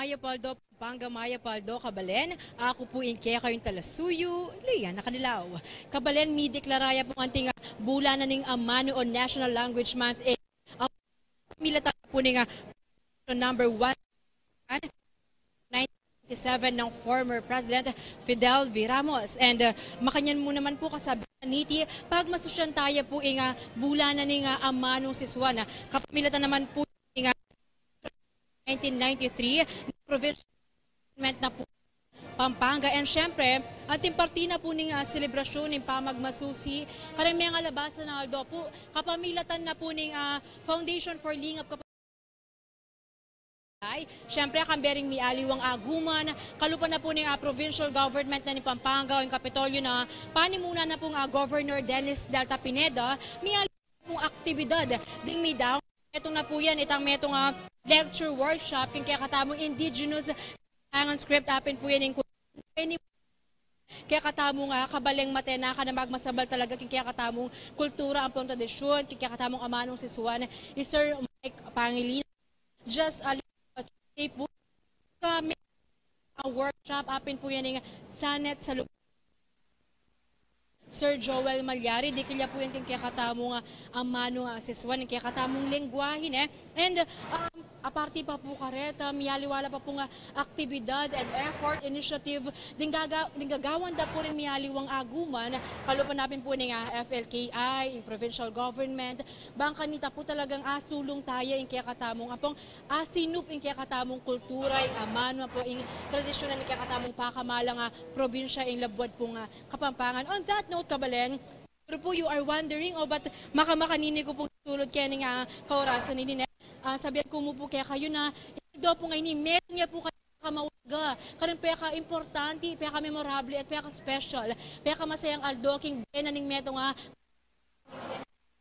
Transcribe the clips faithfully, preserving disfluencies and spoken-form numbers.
Mayap a aldo, Pampanga, mayap a aldo, kabalen. Aku pu ing kekayung talasuyu, Liana Canilaw. Kabalen, mideklara ya pung anting, ah, bulanan ning AMANU o National Language Month, eh, ah, milatan pu ning, ah, number one, nineteen ninety-seven ng former President Fidel V. Ramos. And, ah, makanyan mu naman pu kasabihan niti, pagmasusyan taya pu ing, ah, bulanan ning, ah, AMANU sisuan. Kapamilatan naman pu ing, ah, nineteen ninety-three, provincial government na pu Pampanga. And syempre, anting parti na pu ning, ah, selebrasyon ning pamagmasusi kareng mengalabasan a aldo pu, kapamilatan na pu ning, ah, Foundation for Lingap Kapamilatan. Syempre, kambe ring mialiwang aguman, kalupa na pu ning, ah, provincial government na ning Pampanga o ing Kapitolyo na panimunan na pung, ah, Governor Dennis Delta Pineda, mialiwang pung aktibidad ding midaun. Metung na pu yan itang metung, ah, lecture workshop king kekatamung indigenous Kapampangan script. Apin pu yan ing ku-, kekatamung, ah, kabaleng mate na, kanamag masabal talaga king kekatamung kultura ampong tradisyun, king kekatamung AMANU sisuan, i Sir Mike Pangilinan. Just a little update pu, kami a workshop, apin pu yan ing Sanet sa lu-, Sir Joel Malyari, dikil ya pu yan king kekatamung, ah, AMANU, ah, sisuan, king kekatamung lengguahe, ne? And, um, aparte pa pu karet, ah, mialiwa la pa pung, ah, aktibidad and effort, initiative, ding gaga-, ding gagawan da pu ring mialiwang aguman, kalupa na pin pu ning, ah, F L K I, ing provincial government, bang kanita pu talagang asulung taya ing kekatamung ampong asinup ing kekatamung kultura, ing AMANU, ampo ing tradisyunal ing kekatamung pakamalan a probinsya, ing labuad pung, ah, Kapampangan. On that note, kabalen, siguru pu you are wondering, o, ba't makamakanini ku pung sulud keni king, ah, kaorasan ini, ne? Ah, sabian ku mu pu kekayu na, ing aldo pu ngeni, metung ya pu kaya pekamaulaga, kareng pekaimportante, pekamemorable, at pekaspecial, pekamasayang aldo king bie na ning metung a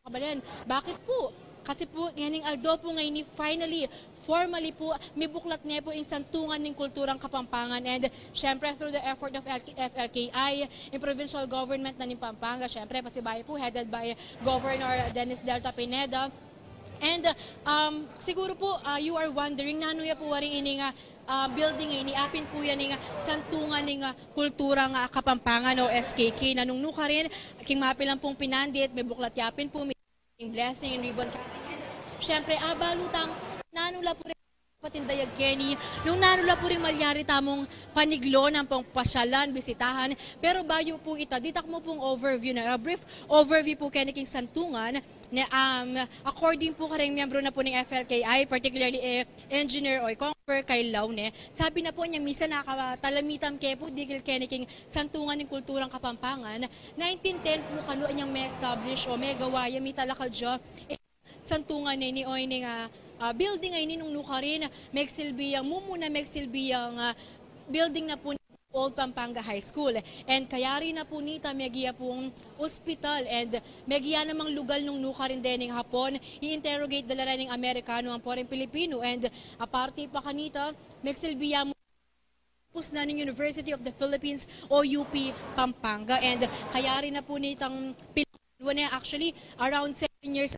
Kabalen, bakit pu? Kasi pu, ngening aldo pu ngeni, finally, formally pu, mibuklat ne pu ing Santungan ning Kulturang Kapampangan. And, syempre, through the effort of L K, F L K I, ing provincial government na ning Pampanga, syempre, pasibayu pu, headed by Governor Dennis Delta Pineda. And, um, siguru pu, ah, you are wondering, nanu ya pu wari ining, ah, ah, building ini, apin pu yan ing Santungan ning, ah, Kulturang, ah, Kapampangan o S K K. Na nung nukarin, king mapilan pung pinandit, mibuklat ya pin pu, may blessing and ribbon cutting. Syempre, abalu tang, nanu la pu ring patindayag keni, nung nanu la pu ring malyari tamung paniglon ampong pasyalan, bisitahan. Pero bayu pu ita, ditak mu pung overview na, a brief overview pu keni king Santungan, ne, um, according pu kareng miyembro na pu ning F L K I, particularly, eh, Engineer Oy Kong Percailaw, ne, sabi na pu niya, misan nakatalamitam ke pu dikil keni king Santungan ning Kulturang Kapampangan, nineteen ten pu kanu anyang me-establish o megawa ya, mitalakad ya, eh, santungan ini o ining, ah, ah, building a ini nung nukarin, megsilbi yang mumuna, megsilbi yang, ah, building na pu Old Pampanga High School. And kayari na pu nita, megia pung ospital and megia namang lugal nung nukarin dening Hapon, i-interrogate da la reng Amerikano ampo reng Pilipino. And aparte pa kanita, megsilbi ya mu pus na ning University of the Philippines o U P Pampanga. And kayari na pu nitang pin-, actually, around seven years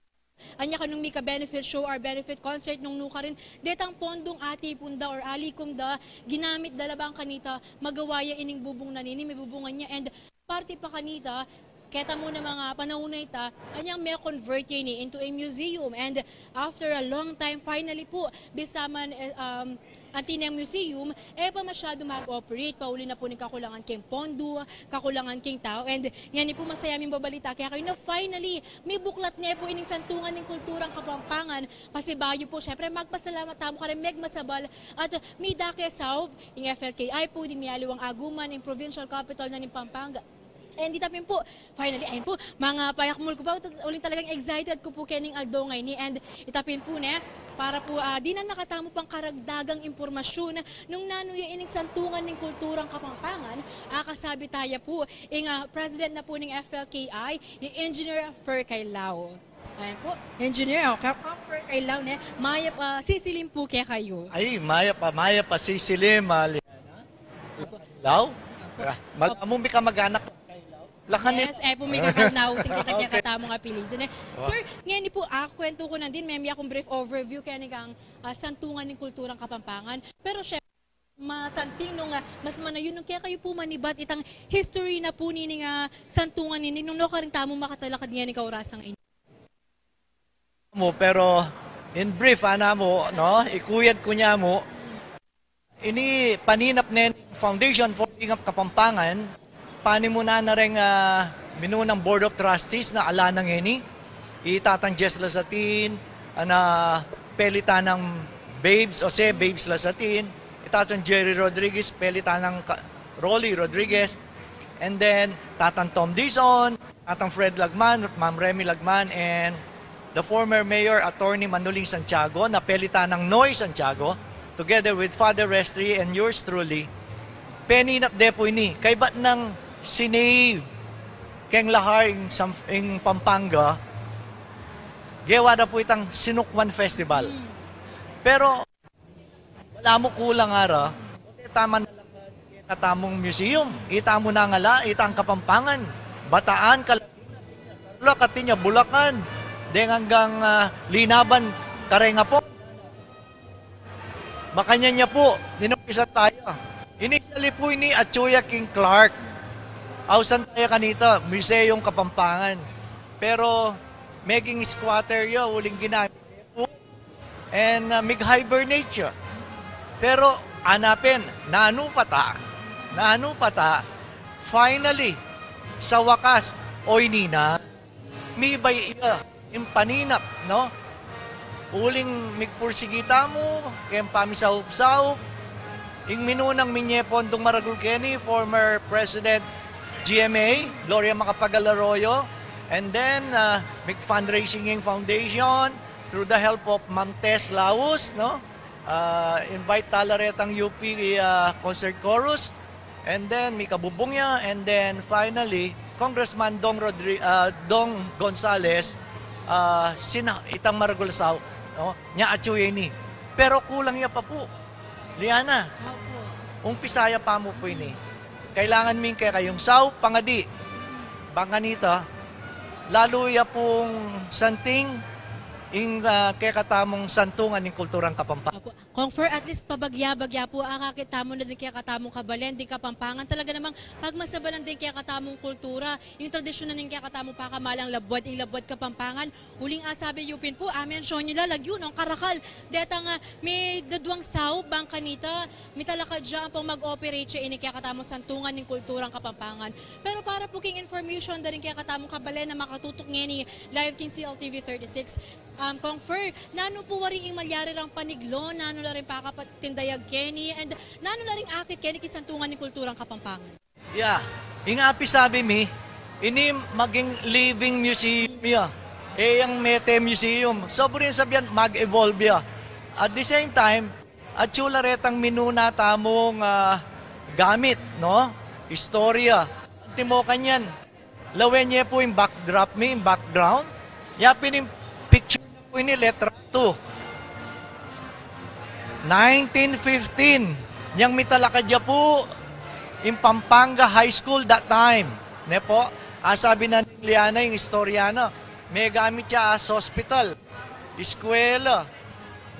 anya kanung mika-benefit show or benefit concert nung nukarin, detang pondung atipun da or alikum da, ginamit da la bang kanita magawa ya ining bubung na nini, mibubungan ya. And parte pa kanita, keta mu na mga panahon na ita, anyang me-convert ya ini into a museum. And after a long time, finally pu, bisa man, eh, um, anti neng museum, e pa masyadu mag-operate, pauli na pu ning kakulangan king pondo, kakulangan king tau, and ngeni pu masaya ming babalita kekayu na finally, mibuklat ne pu ining Santungan ning Kulturang Kapampangan. Pasibayu pu, syempre, magpasalamat tamu kareng megmasabal at midake saup, ing F L K I pu, ding mialiwang aguman, ing provincial capital na ning Pampanga. And ita pin pu, finally, ayun pu, mangapayakmul ku pa, uling talagang excited ku pu kening aldo ngeni. And ita pin pu, ne, para pu, ah, dinan na katamu pang karagdagang impormasyun nung nanu ya ining Santungan ning Kulturang Kapampangan, ah, kasabi taya pu, ing, ah, president na pu ning F L K I, i Engineer Fer Kailao. Ayan pu, Engineer, okay, Fer Kailao, ne, mayap a sisilim pu kekayu. Ay, mayap a, mayap a sisilim, ah, Liana. Kailao? Ah, mag-, amu mi kamag-anak. Lakan ni. Yes, e pu mi kakanautin kita kaya katamung apelyidu, ne. Sir, ngeni pu, ah, kwentu ku nandin, meme akung brief overview keni kang, ah, Santungan ning Kulturang Kapampangan. Pero syempre, masanting nung, ah, mas manayun nung kekayu pu manibat itang history na pu nining, ah, santungan ini, nung nukarin tamu makatalakad ngeni kaorasang ini. Mu, pero in brief, ana mu, no? Ikuyad ku nya mu, ini paninap ning Foundation for Lingap Kapampangan, panimunan na ring, ah, minunang Board of Trustees na ala na ngeni, i Tatang Jess Lasatin, ana, pelitan nang Babes, o se Babes Lasatin, i Tatang Jerry Rodriguez, pelitan nang ka-, Rolly Rodriguez, and then Tatang Tom Dizon, Tatang Fred Lagman, Ma'am Remy Lagman, and the former Mayor Attorney Manuling Santiago, na pelitan nang Noy Santiago, together with Father Restri and yours truly, peninap de pu ini. Kaybat nang sinave keng lahar ing, Sam-, ing Pampanga, gewa da pu itang Sinukwan Festival. Pero wala mu kulang ara, taman katamung museum, ita mu nang ala, itang Kapampangan, Bataan, Kal-, Tarlac, Ateneo, Bulacan, deng anggang, ah, Linaban, kareng Apon. Makanyan ya pu, ninung isa tayo. Initially pu ini atyu ya king Clark. Ausan tayo kanita, Museum Kapampangan. Pero, meging squatter ya, uling ginamit pu. And, uh, mig-hibernate ya. Pero, anapin, nanu pa ta? Nanu pa ta? Finally, sa wakas, oy nina, mibay ya ing paninap, no? Uling migpursigi tamu keng pamisaup-saup, ing minunang minye pondong maragul keni, former President G M A, Gloria Macapagal Arroyo, and then, uh, mig-fundraising ing foundation, through the help of Ma'am Tess Laus, no? Ah, invite tala retang U P, ah, Concert Chorus, and then Mika Bubungya, and then finally, Congressman Dong Rodri-, ah, Dong Gonzales, ah, sina-, itang maragul a saup, no? Nya atyu ya ini. Pero kulang ya pa pu. Liana, umpisa ya pa mu pu ini. Kailangan mi ing kekayung saup, pangadi. Bang kanita, lalu ya pung santing ing, ah, kekatamung santungan ning kulturang Kapampangan. Opo. Cong Fer, at least pabagya-bagya pu, akakit tamu na ding kekatamung kabalen, ding Kapampangan. Talaga namang pagmasabalan ding kekatamung kultura, ing tradisyun na ning kekatamung pakamalang labuad, ing labuad Kapampangan. Uling asabi yu pin pu, a-mention yu la, lagyu nung karakal. Detang, ah, midaduang saup bang kanita, mitalakad ya ampong mag-operate ya ini kekatamung santungan ning kulturang Kapampangan. Pero para pu king information da ring kekatamung kabalen a makatutuk ngeni live king C L T V thirty-six, um, Cong Fer, nanu pu wari ing malyari rang paniglo, nanu la ring pakapatindayag keni, and nanu la ring akit keni king santungan ning kulturang Kapampangan? Ya, ing apisabi mi, ini maging living museum ya. E yang mete museum. So, buri yang sabian, mag-evolve ya. At the same time, atyu la retang minuna tamung, ah, gamit, no? Istorya. Antimo kanyan, lawen ye pu ing backdrop mi, ing background. Ya pin ing picture na pu ini, letra two. Nineteen fifteen, yang mitalakad ya pu ing Pampanga High School that time. Ne pu, asabi na ning Liana ing istorya na, megamit ya as hospital, eskwela,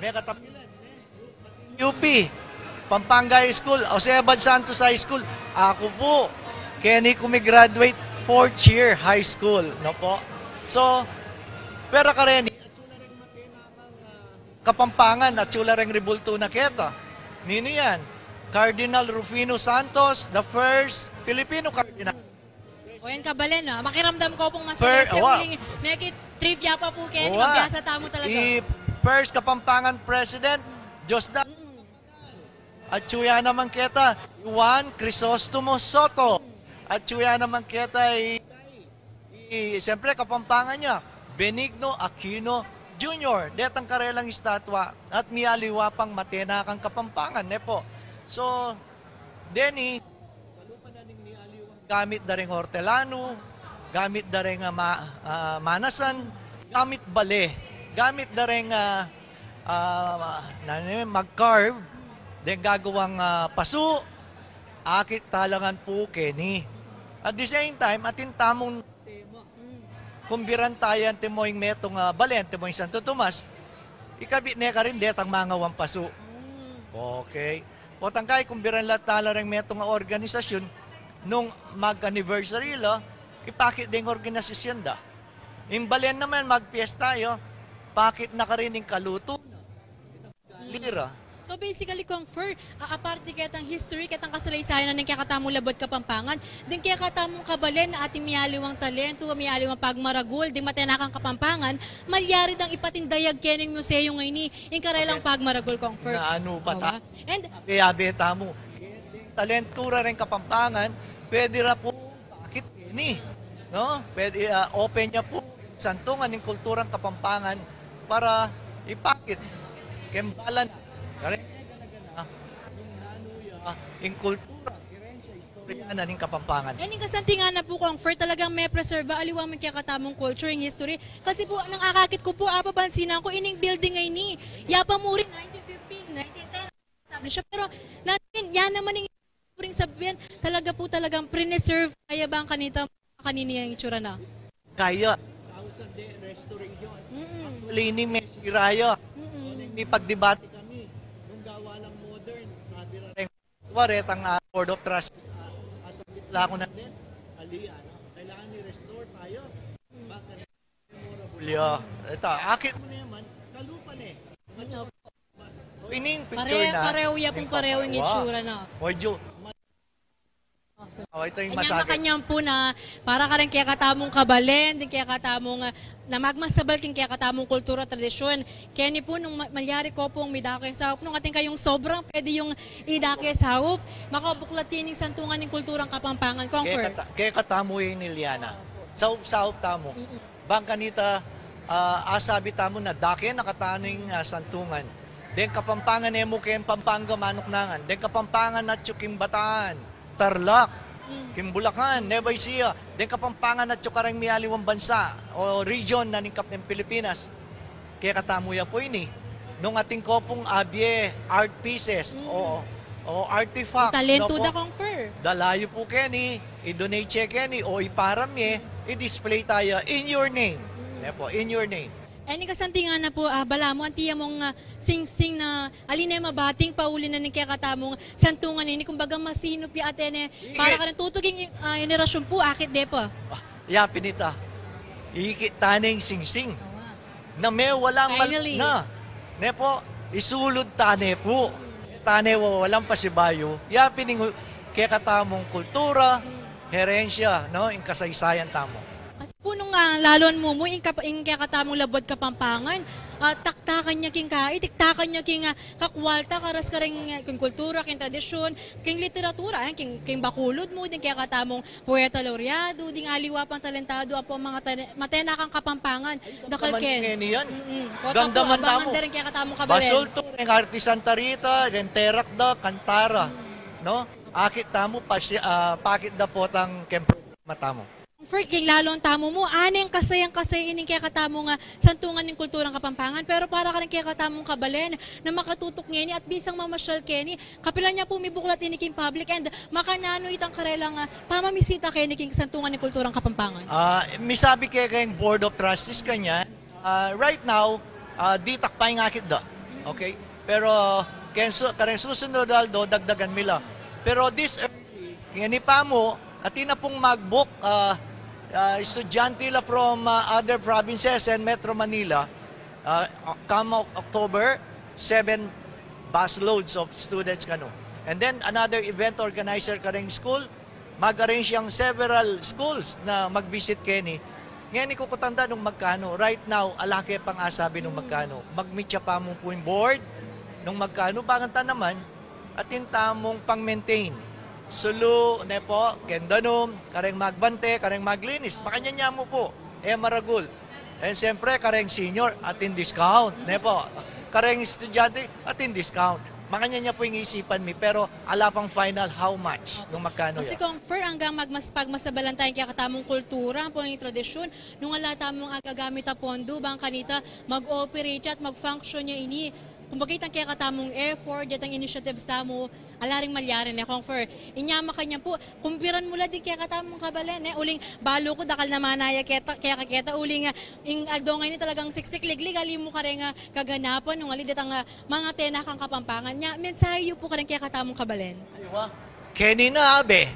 mekatapilan, U P, Pampanga High School, Jose Abad Santos High School. Aku pu, keni ku mi-graduate fourth year high school, no pu? So, pero kareni, Kapampangan, atyu la reng ribultu na keta. Ninu yan? Cardinal Rufino Santos the first, Filipino Cardinal. O yan, kabalen, no? Makiramdam ku pung masaya. Fir-, kasi awa. Uling, meki trivia pa pu keni, awa. Mabiasa tamu talaga. I first Kapampangan President, Diosdado. Atyu ya naman keta, Juan Crisostomo Soto. Atyu ya naman keta, i, i, siyempre, Kapampangan ya, Benigno Aquino Junior. Detang karelang estatwa at mialiwa pang mate na kang Kapampangan, ne pu? So, deni, gamit da reng hortelano, gamit da reng, ah, ma-, ah, manasan, gamit bale, gamit da reng, ah, ah, nanu, mag-carve, deng gagawang, ah, pasu, akit talangan pu keni. At the same time, atin tamung kumbiran taya antimo ing metung, ah, bale, antimo ing Santo Tomas, ikabit ne karin detang mangawang pasu. Okay. Potang kai, kumbiran la tala reng metung a organisasyun, nung mag-anniversary la, ipakit deng organisasyun da. Ing balen naman, magpiesta ya, pakit na karin ing kalutu na. Lira. So basically, Kong Fer, a-, aparte ketang history, ketang kasaleysayan na ning kekatamung labuad Kapampangan, ding kekatamung kabalen na ating miyaliwang talentu, miyaliwang pagmaragul, ding matenakang Kapampangan, malyari dang ipatindayag keni ning museo ngeni, ing karelang pagmaragul, Kong Fer. Na anu pa ta? And abe-abe tamu. Talentu ra reng Kapampangan, pwede ra pu pakit keni, no? Pwede, ah, open ya pu santungan ning kulturang Kapampangan para ipakit keng balen na. Kareng gana-gana, nung nanu ya, ing kultura, herensya, istorya na ning Kapampangan. E ning kasantingan na pu, Kong Fer, talagang me-preserve aliwa mu ing kekatamung culture, ing history. Kasi pu, nung akakit ku pu, apapansinan ku, ining building a ini, ya pa mu rin, nineteen fifteen, nineteen ten, established ya. Pero, natin, ya naman ing uring sabian, talaga pu talagang preserve, kaya bang kanita, kanini yang itsura na? Kaya. Thousand day restoration. Mm-mm. Actually, ini me sira ya. Mm-mm. Ini pagdebate kami. Nung gawa lang modern, sabi ra reng, wa retang, ah, Board of Trustees, ah, ah, sabit la ku na din. Ali, ano, kailangan i-restore tayo. Mm. Baka memorable ya. Ito, akit mu naman, kalupa na e. At saka, ining picture pare-, na, pareho ya pung pareho ing itsura na. Medyo, o, ito ing masabi. Makanyan pu na, para kareng kekatamung kabalen, ding kekatamung, ah, na magmasabal king kekatamung kultura, tradisyun. Keni pu nung ma-, malyari ko pung midake saup, nung atin kayung sobrang pwede yung idake saup, makabuklat ini ing santungan ning kulturang Kapampangan, Kong Fer. Kekata-, kekatamu ini, Liana. Saup-saup tamu. Mm-mm. Bang kanita, ah, asabi tamu na dake na katanu ing, ah, santungan. Deng Kapampangan e mu keng Pampanga manuknangan. Deng Kapampangan atyu king Bataan, Tarlac, king Bulacan, Nueva Ecija. Deng Kapampangan atyu kareng miyaliwang bansa o region na ning kap-, ning Pilipinas. Kekatamu ya pu ini. Nung atin ko pung abie art pieces o, o artifacts, talentu da, Kong Fer. Dala yu pu keni, i-donate ye keni, o iparam ye, i-display taya in your name. Ne pu, in your name. E ning kasantingan na pu, ah, balamu, anti ya mung, ah, singsing na, ali ne mabating pauli na ning kekatamung santungan ini, kumbaga masinup ya at e ne, para kareng tutuging, ah, henerasyun pu, akit de pu. Ah, ya pin ita. Ikit ta ne ing singsing. Na me walang mal-, na. Ne pu, isulud ta ne pu. Ta ne wa-, walang pasibayu. Ya pin ing kekatamung kultura, herensya, no, ing kasaysayan tamu. Kasi pu nung, ah, lalon mu mu, ing kap-, ing kekatamung labuad Kapampangan, ah, taktakan ya king kai, tiktakan ya king, ah, kakwalta, karas kareng, ah, king kultura, king tradisyun, king literatura, eh, king, king bakulud mu, ding kekatamung puweta laureado, ding aliwa pang talentadu, ampong mga tane-, matenakang Kapampangan. Dakal ken. Mm-mm. Kota pu, abangan da rin kekatamung kabalen. Basul tu, reng Artisan Tarita, reng Terak da, Kantara. No? Akit tamu, pasi-, ah, pakit da potang keng programa tamu. Fer, king lalon tamu mu, aneng kasayang-kasaya ining kekatamung santungan ning kulturang Kapampangan. Pero para kareng kekatamung kabalen na makatutuk ngeni at bisang mamasyal keni, kapilan ya pu mibuklat ini king public and makananu itang karelang, ah, pamamisita keni king santungan ning kulturang Kapampangan? Ah, misabi ke keng Board of Trustees kanyan, ah, right now, ah, ditak pa ing akit da. Okay? Pero, keng su-, kareng susunod aldo, dagdagan mi la. Pero this early, ngeni pa mu, atin na pung mag-book, ah, ah, estudyante la from, ah, other provinces and Metro Manila. Ah, come Oc-, October, seven bus loads of students kanu. And then another event organizer kareng school, mag-arrange yang several schools na mag-visit keni. Ngeni ku kutanda nung magkanu. Right now, ala ke pang asabi nung magkanu. Magmitsa pa mu pu ing board nung magkanu. Bakanta naman, atin tamung pang-maintain. Sulu, ne pu, keng danum, kareng magbante, kareng maglinis. Makanyan ya mu pu. E maragul. And siyempre, kareng senior, atin discount, ne pu. Kareng estudyante, atin discount. Makanyan ya pu ing isipan mi, pero ala pang final how much, nung magkanu ya. Kasi Kong Fer, anggang magmas-, pagmasabalan taya ing kekatamung kultura, ampong ing tradisyun, nung ala tamung agagamit a pondo, bang kanita mag-operate ya at mag-function ya ini, Kumbaga, itang kekatamung effort, itang initiatives tamu, ala ring malyari ne, Kong Fer. Inya makanyan pu, kumpiran mu la ding kekatamung kabalen, ne? Uling balu ku, dakal naman a ya keta, keka keta, uling, ah, ing aldo ngeni talagang siksik liglig, ali mu kareng, ah, kaganapan, nung ali detang, ah, mangatena kang Kapampangan. Nya, mensahe yu pu kareng kekatamung kabalen. Ay, wa. Keni na, abe.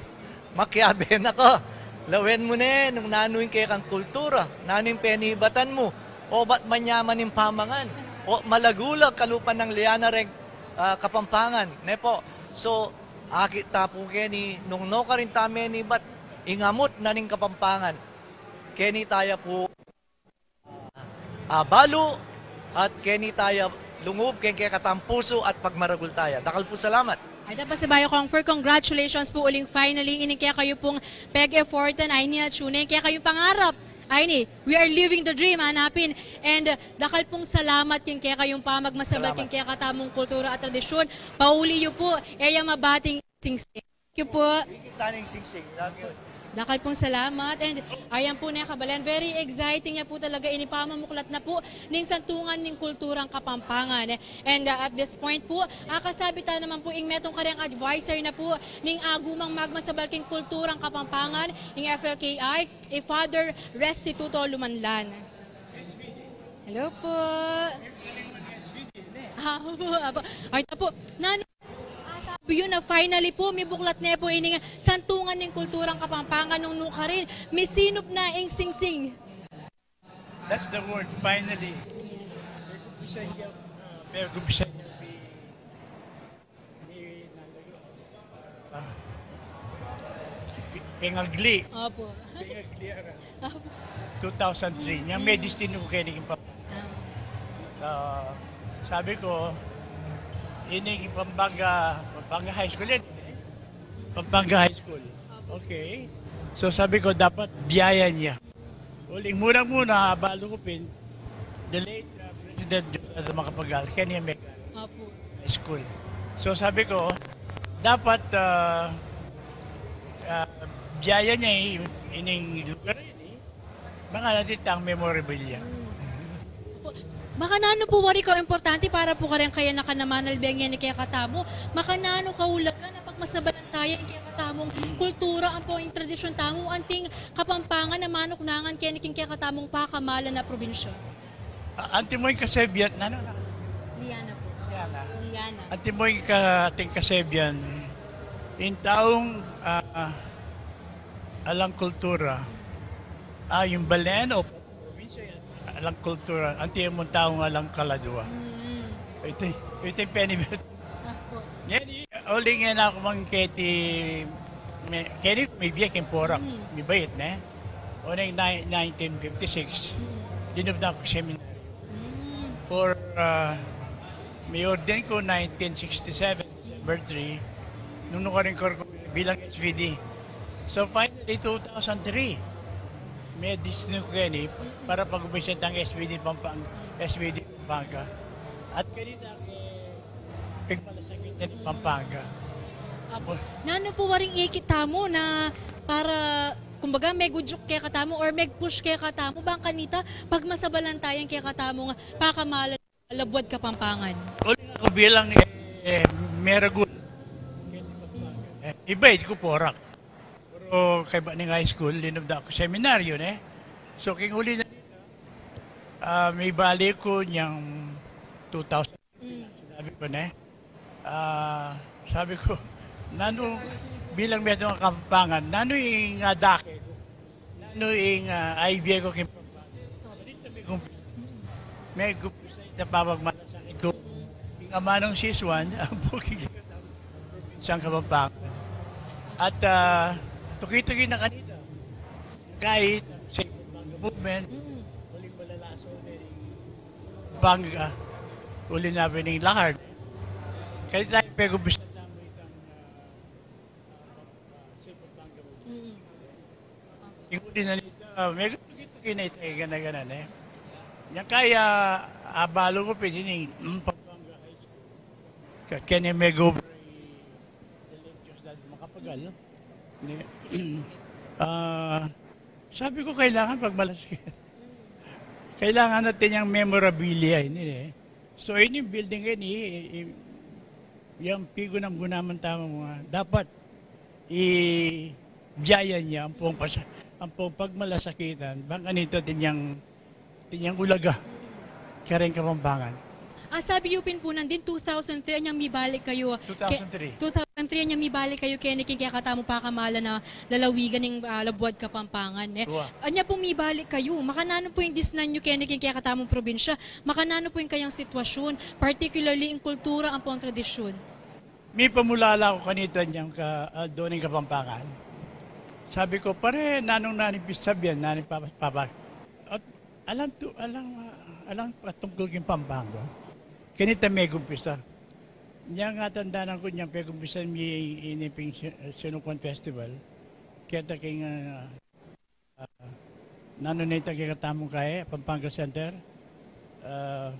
Makiabe na ka. Lawen mu ne, nung nanu ing kekang kultura, nanu ing penibatan mu, obat manyaman ing pamangan, o malagulag kalupa nang liana reng, ah, Kapampangan, ne po. So, akit ta pu keni, nung nukarin ta menibat, ingamut na ning Kapampangan. Keni taya pu abalu, at keni taya lungub keng kekatang pusu at pagmaragul taya. Dakal pu salamat. Ay, dapat si Bayo Kong Fer, congratulations pu uling finally, ining kekayu pung peg-effortan, ay ni, at sune, kekayung pangarap. Ay ni, we are living the dream, ana pin. And, uh, dakal pung salamat king kekayung pamagmasabal king kekatamung kultura at tradisyun. Pauli yu pu, e ya mabating singsing. Thank you po. Ikit na ning singsing. Thank you. Dakal pong salamat. And ayan po, ne, kabalen, very exciting ya po talaga ini pamamuklat na po ning Santungan ning Kulturang Kapampangan. And, uh, at this point po, ah, kasabitan naman po ing metung kareng adviser na po ning agumang magmasabal king kulturang Kapampangan, ing F L K I, i Father Restituto Lumanlan. Hello po. Ah, opo, opo. Ay, ta po. Nanu Ah, sabi yu na finally po, mibuklat ne po ining Santungan ning Kulturang Kapampangan nung nukarin misinup na ing singsing. That's the word, finally. Yes. Pegumpisan ya, ah, pegumpisan ya pi-, ni-, ah, pi-, pengagli. Opo. Pengagli, ara. Opo. Two thousand three. Nyang me-destinu ku keni king Pampanga. Ah. Ah, sabi ku, ini Pampanga, Pampanga High School yan. Pampanga High School. Okay. So, sabi ku, dapat biyayan ya. Uling muna-muna, abalu ku pin, the late, uh, President Jose Macapagal, keni ya me-, Opo. High School. So, sabi ku, dapat, ah, ah, biyayan ya i-, ining lugar ini, Makananu pu ing memorabilia? Hmm. Opo. Makananu pu wari ka importante para pu kareng kayanakan a manalbe ngeni kekatamu? Makananu kaulagan a pagmasabalan taya ing kekatamung kultura, ampo ing tradisyun tamu, anting Kapampangan a manuknangan keni king kekatamung pakamalan a probinsya? A-, antimo ing kasebian, nanu, nanu? Liana po. Liana. Liana. Antimo ing ka-, ating kasebian, ing taung, ah, alang kultura. Ah, ing balen o probinsya yan, alang kultura. Antimong taung alang kaladua. Mm. Iti, iti ing penibatan. Apo. Ngeni, uling ngeni aku mang keti, me-, keni mibie king Porac, mm, mibait, ne? Oneng ni-, nineteen fifty-six, mm, linub na ku seminaryo. Mm. For, ah, mi-ordain ku nineteen sixty-seven, December three, nung nukarin ku bilang S V D. So, finally, two thousand three, me-destinu ku keni para pag-umpisa tang S V D Pampang-, S V D Pampanga. At kanita, eh, pigmalasakit na ning Pampanga. Apo. Nanu pu waring ikit tamu na para, kumbaga, megudyuk kekatamu or meg-push kekatamu, bang kanita pagmasabalan taya ing kekatamung pakamalan a labuad Kapampangan? Uling aku bilang, eh, eh, meragul. Eh, ibait ku Porac. Pero kaybat ning high school, linub da ku seminaryo, ne? So, king uli na, ah, mibalik ku nyang two thousand, mm, sinabi ku, ne? Ah, sabi ku, nanu, bilang metung a Kapampangan, nanu ing adake ku? Nanu ing, ah, idea ku king Pampanga? Megumpisa ita pamagmalasakit ku king amanung Sisuan, ampo king sang Kapampangan. At, ah, tuki-tuki na kanita. Kahit sa Pampanga movement, mm, uling malalaso na rin Pampanga, uli na pin ing lakar. Kaya tayo pegumpisan tamu itang, ah, ah, sa Pampanga movement. Mm. Ing uli na nita, ah, megutuki-tuki na ita, gana-gana, ne? Nyang kaya, abalu ku pin ini, mm, Pampanga High School. Ka-, keni me-go-, the late Diosdado Macapagal. Ne? Ah, sabi ku, kailangan pagmalasakit. Kailangan natin yang memorabilia ini, eh. So, ini building ini, i-, i-, yang pigunam-gunaman tamu, mga dapat i-, biayan ya ampong pas-, ampong pagmalasakitan. Bang kanita atin yang, atin yang ulaga kareng Kapampangan. Ah, sabi yu pin pu nandin, two thousand three, anyang mibalik kayu. Ke-, two thousand three. Two thousand three, anyang mibalik kayu keni king kekatamung pakamalan a lalawigan ning, ah, labuad Kapampangan, e. Anya pung mibalik kayu, makananu pu ing disnan yu keni king kekatamung probinsya, makananu pu ing kayang sitwasyun, particularly ing kultura ampong tradisyun? Mipamulala ku kanita anyang ka-, aldo ning Kapampangan. Sabi ku, "Pare, nanung nanu ing pisasabian, nanu ing papa-, papa-" At alang tu-, alang, alang patungkul king Pampanga. Kanita megumpisa. Nyang atandanan ku, nyang pegumpisan mi ini pin si-, Sinukuan Festival. Keta king, ah, ah, nanu na itang kekatamung kaya, Pampanga Center. Ah,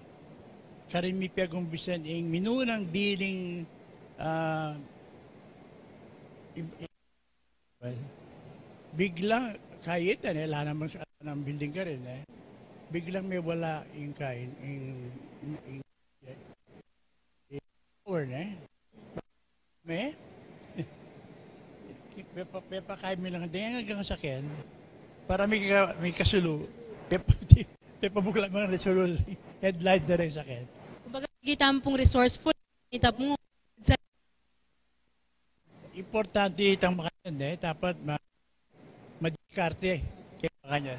karin mi pegumpisan ing minunang diling, ah, im-, im-, well, biglang, kaya ita, e, ala naman sa, ng building karin, e. Biglang mewala ing kain, ing, ing, ing, ing, or, e. Me? Pepa, pepakain mi lang, dengan agang saken. Para mi ka-, mi kasulu. Pepa, pepabuklat mo lang sulu. Headlight na rin saken. Kumbaga, kita mo pung resourceful. Kita mo. Importante itang makanyan, e. Dapat ma-, madiskarte. Kaya makanyan.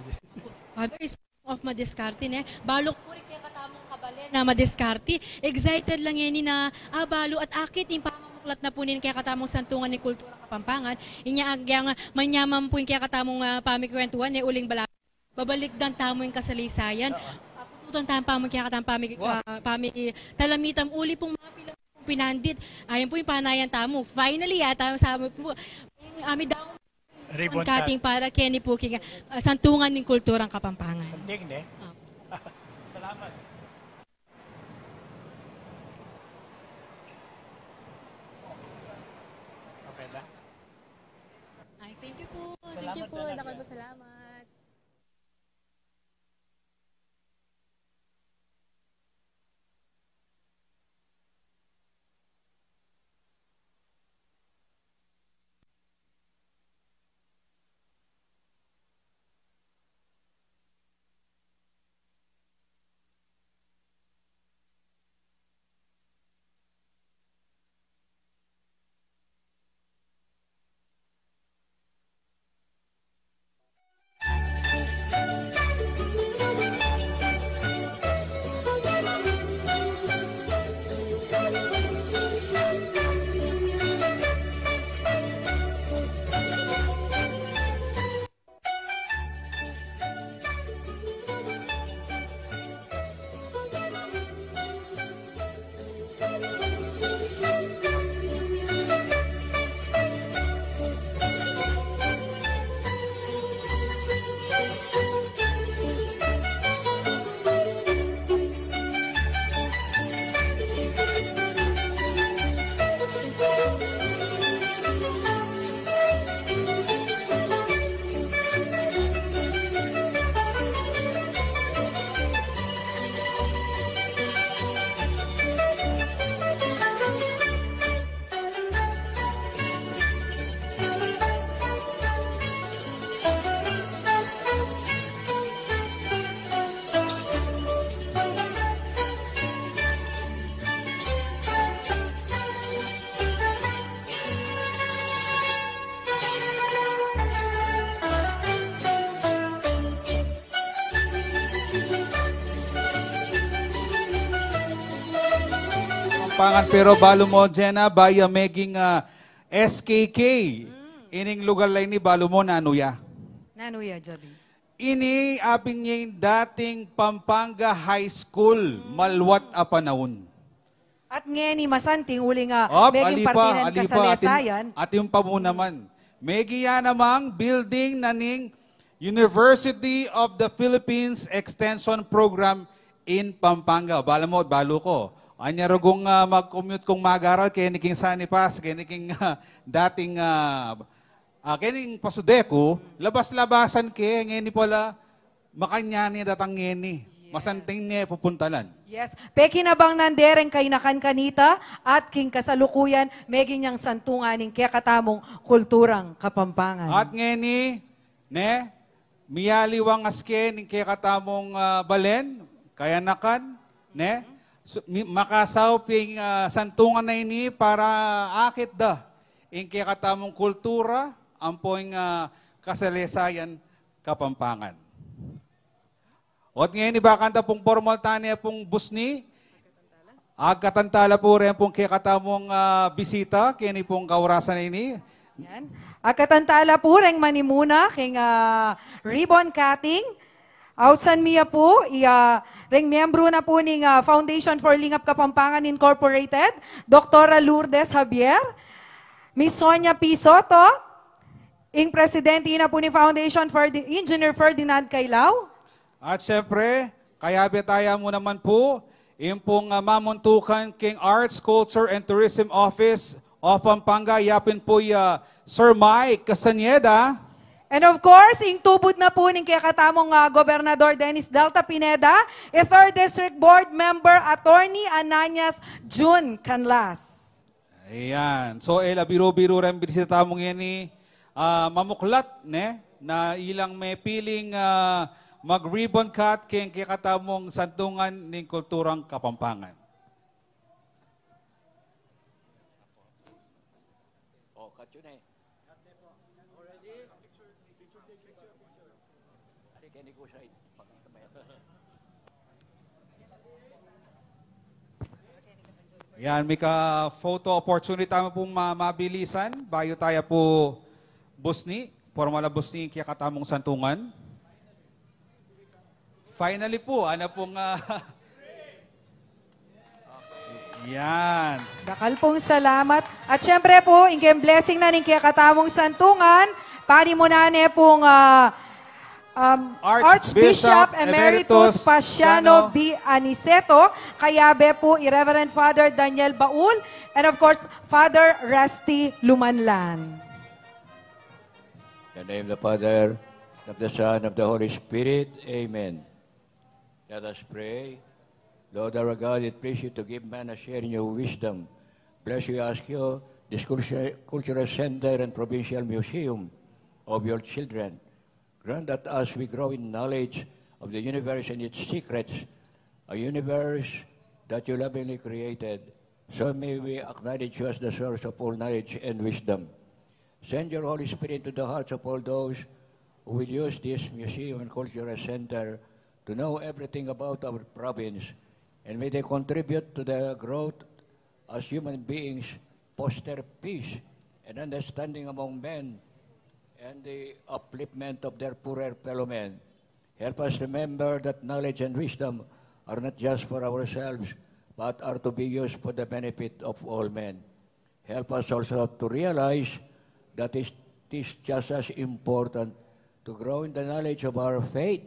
Father, speaking of madiskarte, ne? Balu ku pu ring kekatamung kabalen a madiskarte. Excited la ngeni na, ah, balu at akit ing pamamuklat na pu ning kekatamung Santungan ning Kultura Kapampangan. Inya agyang manyaman pu ing kekatamung, ah, pamikwentuhan, ne, uling bala-, babalikdan tamu ing kasaleysayan. Papututan tamu pa ing kekatamung pami-, ah, pami-, talamitan uli pung mapilan pung pinandit. Ayan pu ing panayan tamu. Finally, ah, tamu sa pu. Ing, ah, mi daw ribbon cutting para keni pu king, ah, Santungan ning Kulturang Kapampangan. Santing, ne? Opo. Salamat. Okay na? Ay, thank you po. Thank you po. Salamat. Dakal po salamat. Kapampangan, pero balu mo, Jenna, baya meging, ah, S K K. Mm. Ining lugal la ini, balu mo, nanu ya? Nanu ya, Joby? Ini, apin ya ing dating Pampanga High School, mm, maluat a panaun. At ngeni masanting uling, ah, op, meging ali pa, parte na ning ali pa, atin, kasaleysayan. Atin pa mu naman. Megi ya namang building na ning University of the Philippines Extension Program in Pampanga. Bala mo, balu ko. Anya rugung, ah, mag-commute kung mag-aral, keni king Sanipas, keni king, ah, dating, ah, ah, keni king Pasudeco, labas-labasan ke, ngeni pala, makanyan ne datang ngeni. masanting ne pupuntalan. Yes. Pekinabang na de reng kainakan kanita at king kasalukuyan, meging yang santungan ning kekatamung kulturang Kapampangan. At ngeni, ne, miyaliwang aske ning kekatamung, ah, balen, kayanakan, ne, su-, mi-, makasaup ing, ah, santungan a ini para akit da ing kekatamung kultura, ampo ing, ah, kasalesayan Kapampangan. Ot ngeni, bakanta pung pormal tane pung busni, agkatantala pu reng pung kekatamung, ah, bisita keni pung kaurasan a ini. Yan. Agkatantala pu reng manimuna keng, ah, ribbon cutting. Ausan mi ya pu, i, ah, reng miyembru na pu ning, ah, Foundation for Lingap Kapampangan Incorporated, Doktora Lourdes Javier, Miss Sonia P. Soto, ing presidente na pu ning Foundation for the Engineer Ferdinand Cailao. At syempre, kayabe taya mu naman pu, ing pung, ah, mamuntukan king Arts, Culture, and Tourism Office of Pampanga, yapin pu i, ah, Sir Mike Castañeda. And of course, ing tubud na pu ning kekatamung, ah, Gobernador Dennis Delta Pineda, i Third District Board Member Attorney Ananias Jun Canlas. Ayan. So, e la biru-biru reng bisita tamu ngeni, ah, mamuklat, ne, na ilang mepiling, ah, mag-ribbon cut keng kekatamung santungan ning kulturang Kapampangan. O, cut yun e. Yan, mika photo opportunity tamu pu ma-, mabilisan, bayu taya pu busni, pormal a busni ing kekatamung santungan. Finally pu, ana pung, ah, yan. Dakal pung salamat. At syempre pu, ing keng blessing na ning kekatamung santungan, panimunan ne pung, ah, um, Archbishop Archbishop Emeritus Emeritus Paciano Paciano B. Aniceto, kayabe pu i Reverend Father Daniel Baul, and of course, Father Rusty Lumanlan. In the name of the Father, of the Son, of the Holy Spirit. Amen. Let us pray. Lord our God, it please you to give man a share in your wisdom. Bless, we ask you, this culture, cultural center and provincial museum of your children. Grant that as we grow in knowledge of the universe and its secrets, a universe that you lovingly created, so may we acknowledge you as the source of all knowledge and wisdom. Send your Holy Spirit to the hearts of all those who will use this museum and cultural center to know everything about our province, and may they contribute to the growth as human beings, foster peace and understanding among men, and the upliftment of their poorer fellow men. Help us remember that knowledge and wisdom are not just for ourselves, but are to be used for the benefit of all men. Help us also to realize that it is just as important to grow in the knowledge of our faith,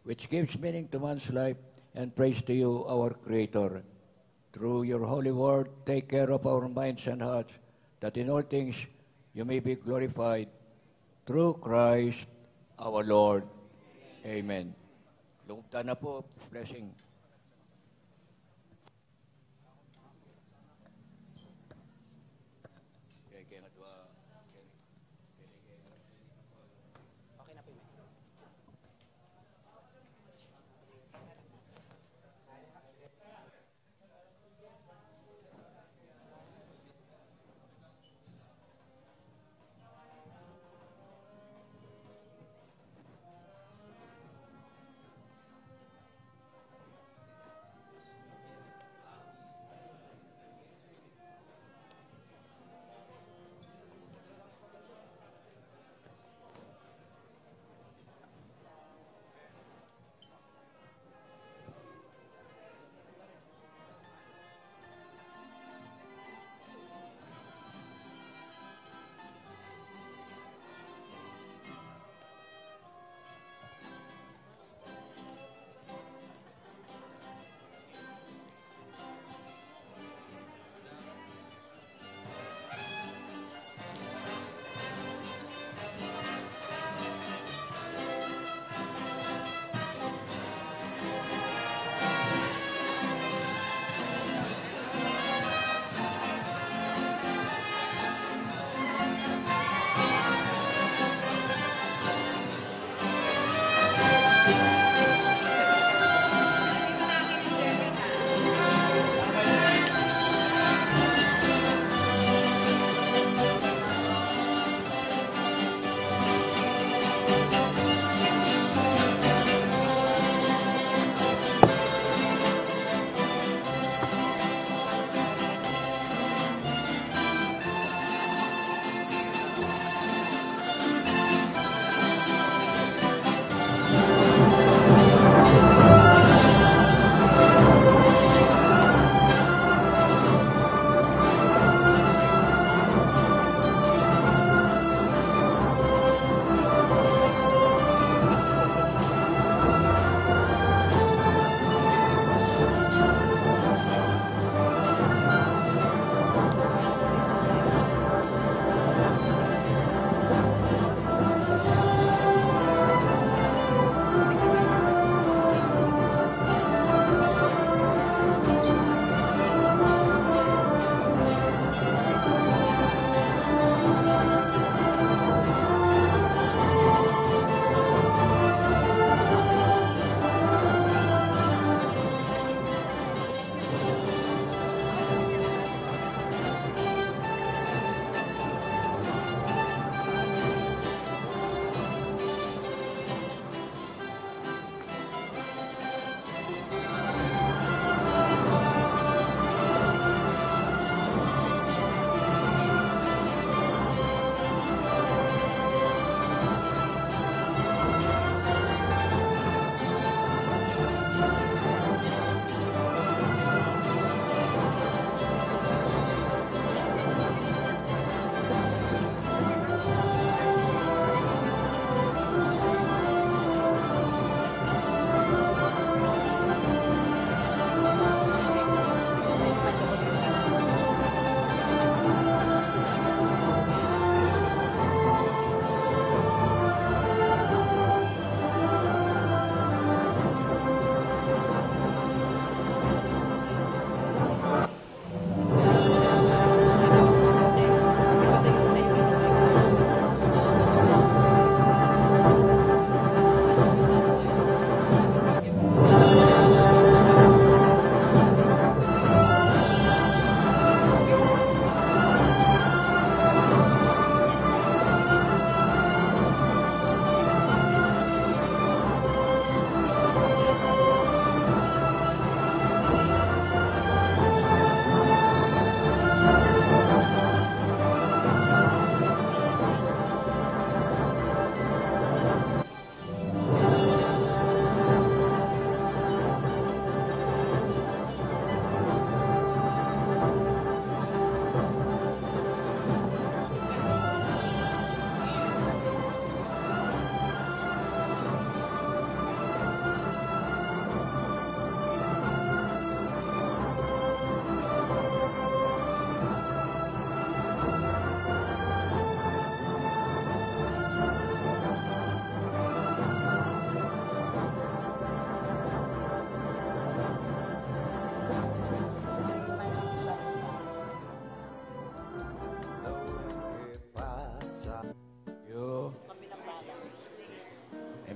which gives meaning to man's life, and praise to you, our Creator. Through your holy word, take care of our minds and hearts, that in all things you may be glorified. Through Christ our Lord. Amen. Lungub tana pu, blessing.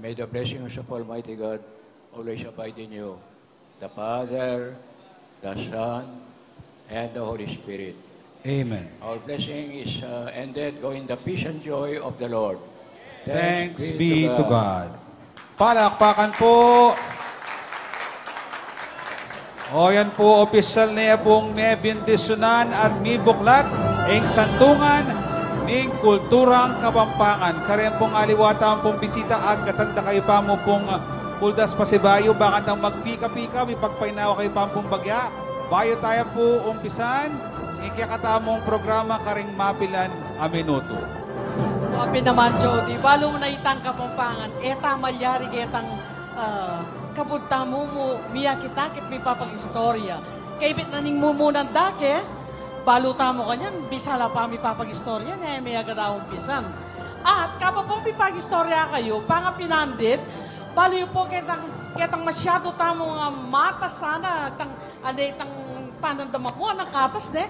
May the blessings of Almighty God always abide in you, the Father, the Son, and the Holy Spirit. Amen. Our blessing is, uh, ended. Go in the peace and joy of the Lord. Thanks be to God. Palakpakan po. O yan po, opisyal na pung mebendisyonan at mibuklat ing Santungan ning Kulturang Kapampangan. Kareng pung aliwa tamu pung bisita, agkatan da kayu pa mu pung, ah, kuldas pasibayu, bakanta magpika-pika, mipagpainawa kayu pa mu pung bagya. Bayu taya pu umpisan ing kekatamung programa karing mapilan a minutu. Mapi naman, Jody. Balu mu na itang Kapampangan, e ta malyari ketang, ah, kabud tamu mu miyakit-akit mipapag-istorya. Kaibit na ning mumunan dake, balu tamu kanyan, bisa la pa mipapag-istorya, ne, miyagad a umpisan. At kabang pung mipag-istorya kayu, pangapinandit, balu yu pu ketang, ketang masyadu tamung, ah, matas sana, tang, ane, tang panandam ku, anang katas, ne?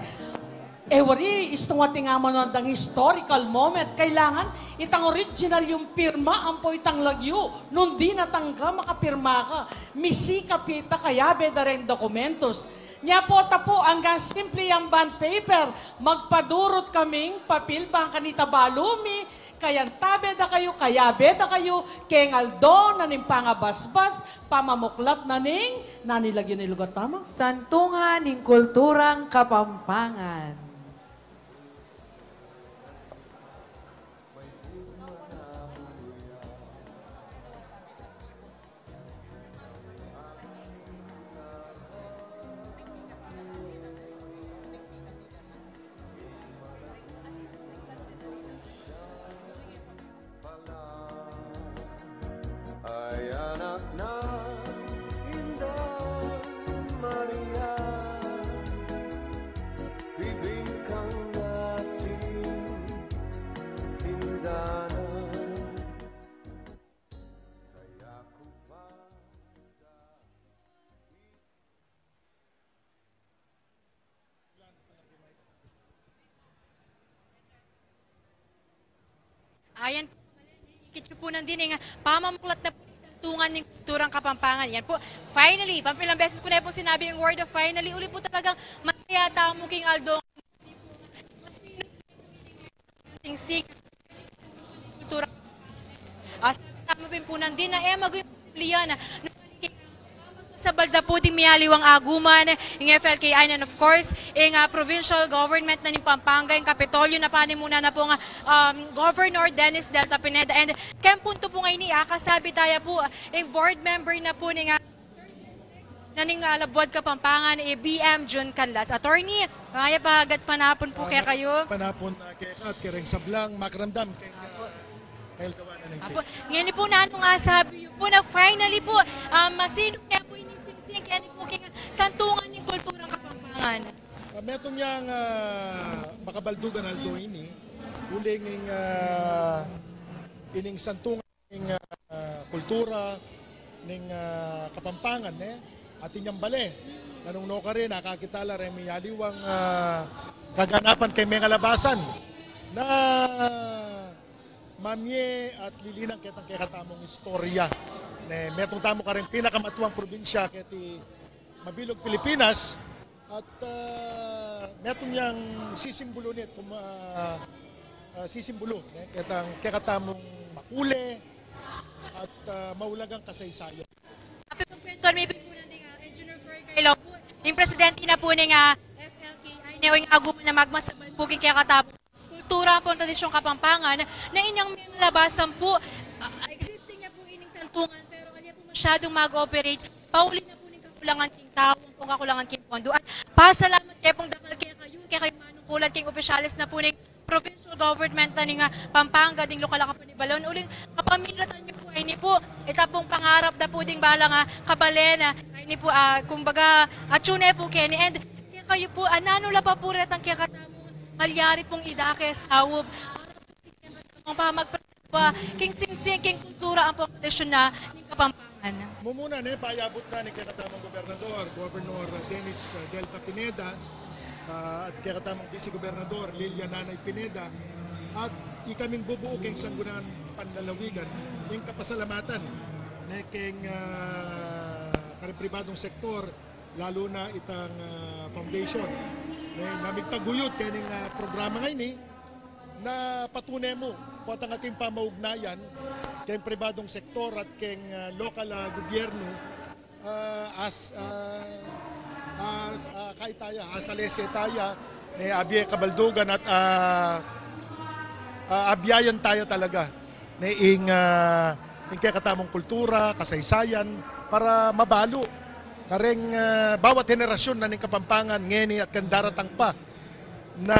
E wari, istung atin nga manu andang historical moment. Kailangan itang original yung pirma, ampo itang lagyu. Nung di na tangka, makapirma ka. Misikap ita, kayabe da reng dokumentos. Nya pu, ta pu, anggang simple yang bond paper. Magpadurut kaming papil, bang kanita balu mi, kayantabe da kayu, kayabe da kayu, keng aldo na ning pangabasbas, pamamuklat na ning, nanu ing lagyu ning lugar tamu? Santungan ning Kulturang Kapampangan. Ay anak ng Indang Maria, bibingkang nasing tindanan. Kaya kumasa Ayan po, ikit yu pu nandin ing pamamuklat na pu ning Santungan ning Kulturang Kapampangan. Yan po, finally, pampilang beses ku na pung sinabi ing word of finally. Uli pu talagang masaya tamu king aldo. Singsing. Kultura. Ah, sabi tamu pin pu nandin na e maging posible yan, ah. Sabal da pu ding miyaliwang aguman, ing F L K I, and of course, ing, ah, provincial government na ning Pampanga, ing Kapitolyo na panimunan na pung, ah, um, Governor Dennis Delta Pineda. And keng punto pu ngeni, ah, kasabi taya pu, ah, ing board member na pu ning, ah, na ning, ah, Labuad Kapampangan, eh, B M Jun Canlas. Attorney, mayap a gatpanapun pu kekayu. Panapun, ah, keka at kereng sablang makiramdam. Apo. Dahil gawa na ng Apo. Ngeni pu, nanung asabi yu pu na finally pu, ah, masinop na pu ining singsing keni pu king Santungan ning Kulturang Kapampangan? Ah, metung yang, ah, makabaldugan aldo ini, uling ing, ah, ining Santungan ning, ah, Kultura ning, ah, Kapampangan, ne? Atin yang bale. Nanung nukarin, nakakita la reng miyaliwang, ah, kaganapan keng mengalabasan na mamie at lilinang ketang kekatamung istorya. Ne, metung tamu kareng pinakamatuang probinsya keti mabilug Pilipinas, at, ah, metung yang sisimbulu nit, kum-, ah, ah, sisimbulu, ne, ketang kekatamung makule at, ah, maulagang kasaysayan. Apin pung kwentuhan mi pin pu nandin, ah, Engineer Ferg Kailaw pu, ing presidente na pu ning, ah, F L K I, ne, o ing aguman na magmasabal pu king kekatamung kultura ampong tradisyung Kapampangan, na inyang mengalabasan pu, ah, existing ya pu ining Santungan, pero ali ya pu masyadung mag-ooperate, pauli na pu ning kakulangan king tau, ampong kakulangan king pondo. At pasalamat ke pung dakal kekayu, kekayung manungkulan, king opisyales na pu ning provincial government na ning, ah, Pampanga, ding lokal a kapanibalan, uling kapamilatan yu pu, ini pu, ita pung pangarap da pu ding bala nga kabalen, ini pu, ah, kumbaga, atyu ne pu keni, and kekayu pu, ah, nanu la pa pu retang kekatamung malyari pung idake saup, pamagpreserba king singsing, king kultura ampong tradisyun na ning Kapampangan. Mumuna, ne, payabut na ning kekatamung gobernador, Governor Dennis, ah, Delta Pineda, ah, at kekatamung Vice Gobernador, Lilia Nanay Pineda, at ikaming bubu keng Sangguniang panlalawigan, ing kapasalamatan ne keng, ah, kareng pribadung sektor, lalu na itang, ah, foundation ne, na migtaguyud kening, ah, programa ngeni, na patune mu potang ating pamaugnayan keng pribadung sektor at keng, ah, lokal a gubyernu, ah, as, ah, as, ah, kaya taya, asalese taya ne, abie kabaldugan at, ah, ah, abiayan taya talaga ne ing, ah, ing kekatamung kultura, kasaysayan, para mabalu kareng, ah, bawat henerasyon na ning Kapampangan ngeni at keng daratang pa na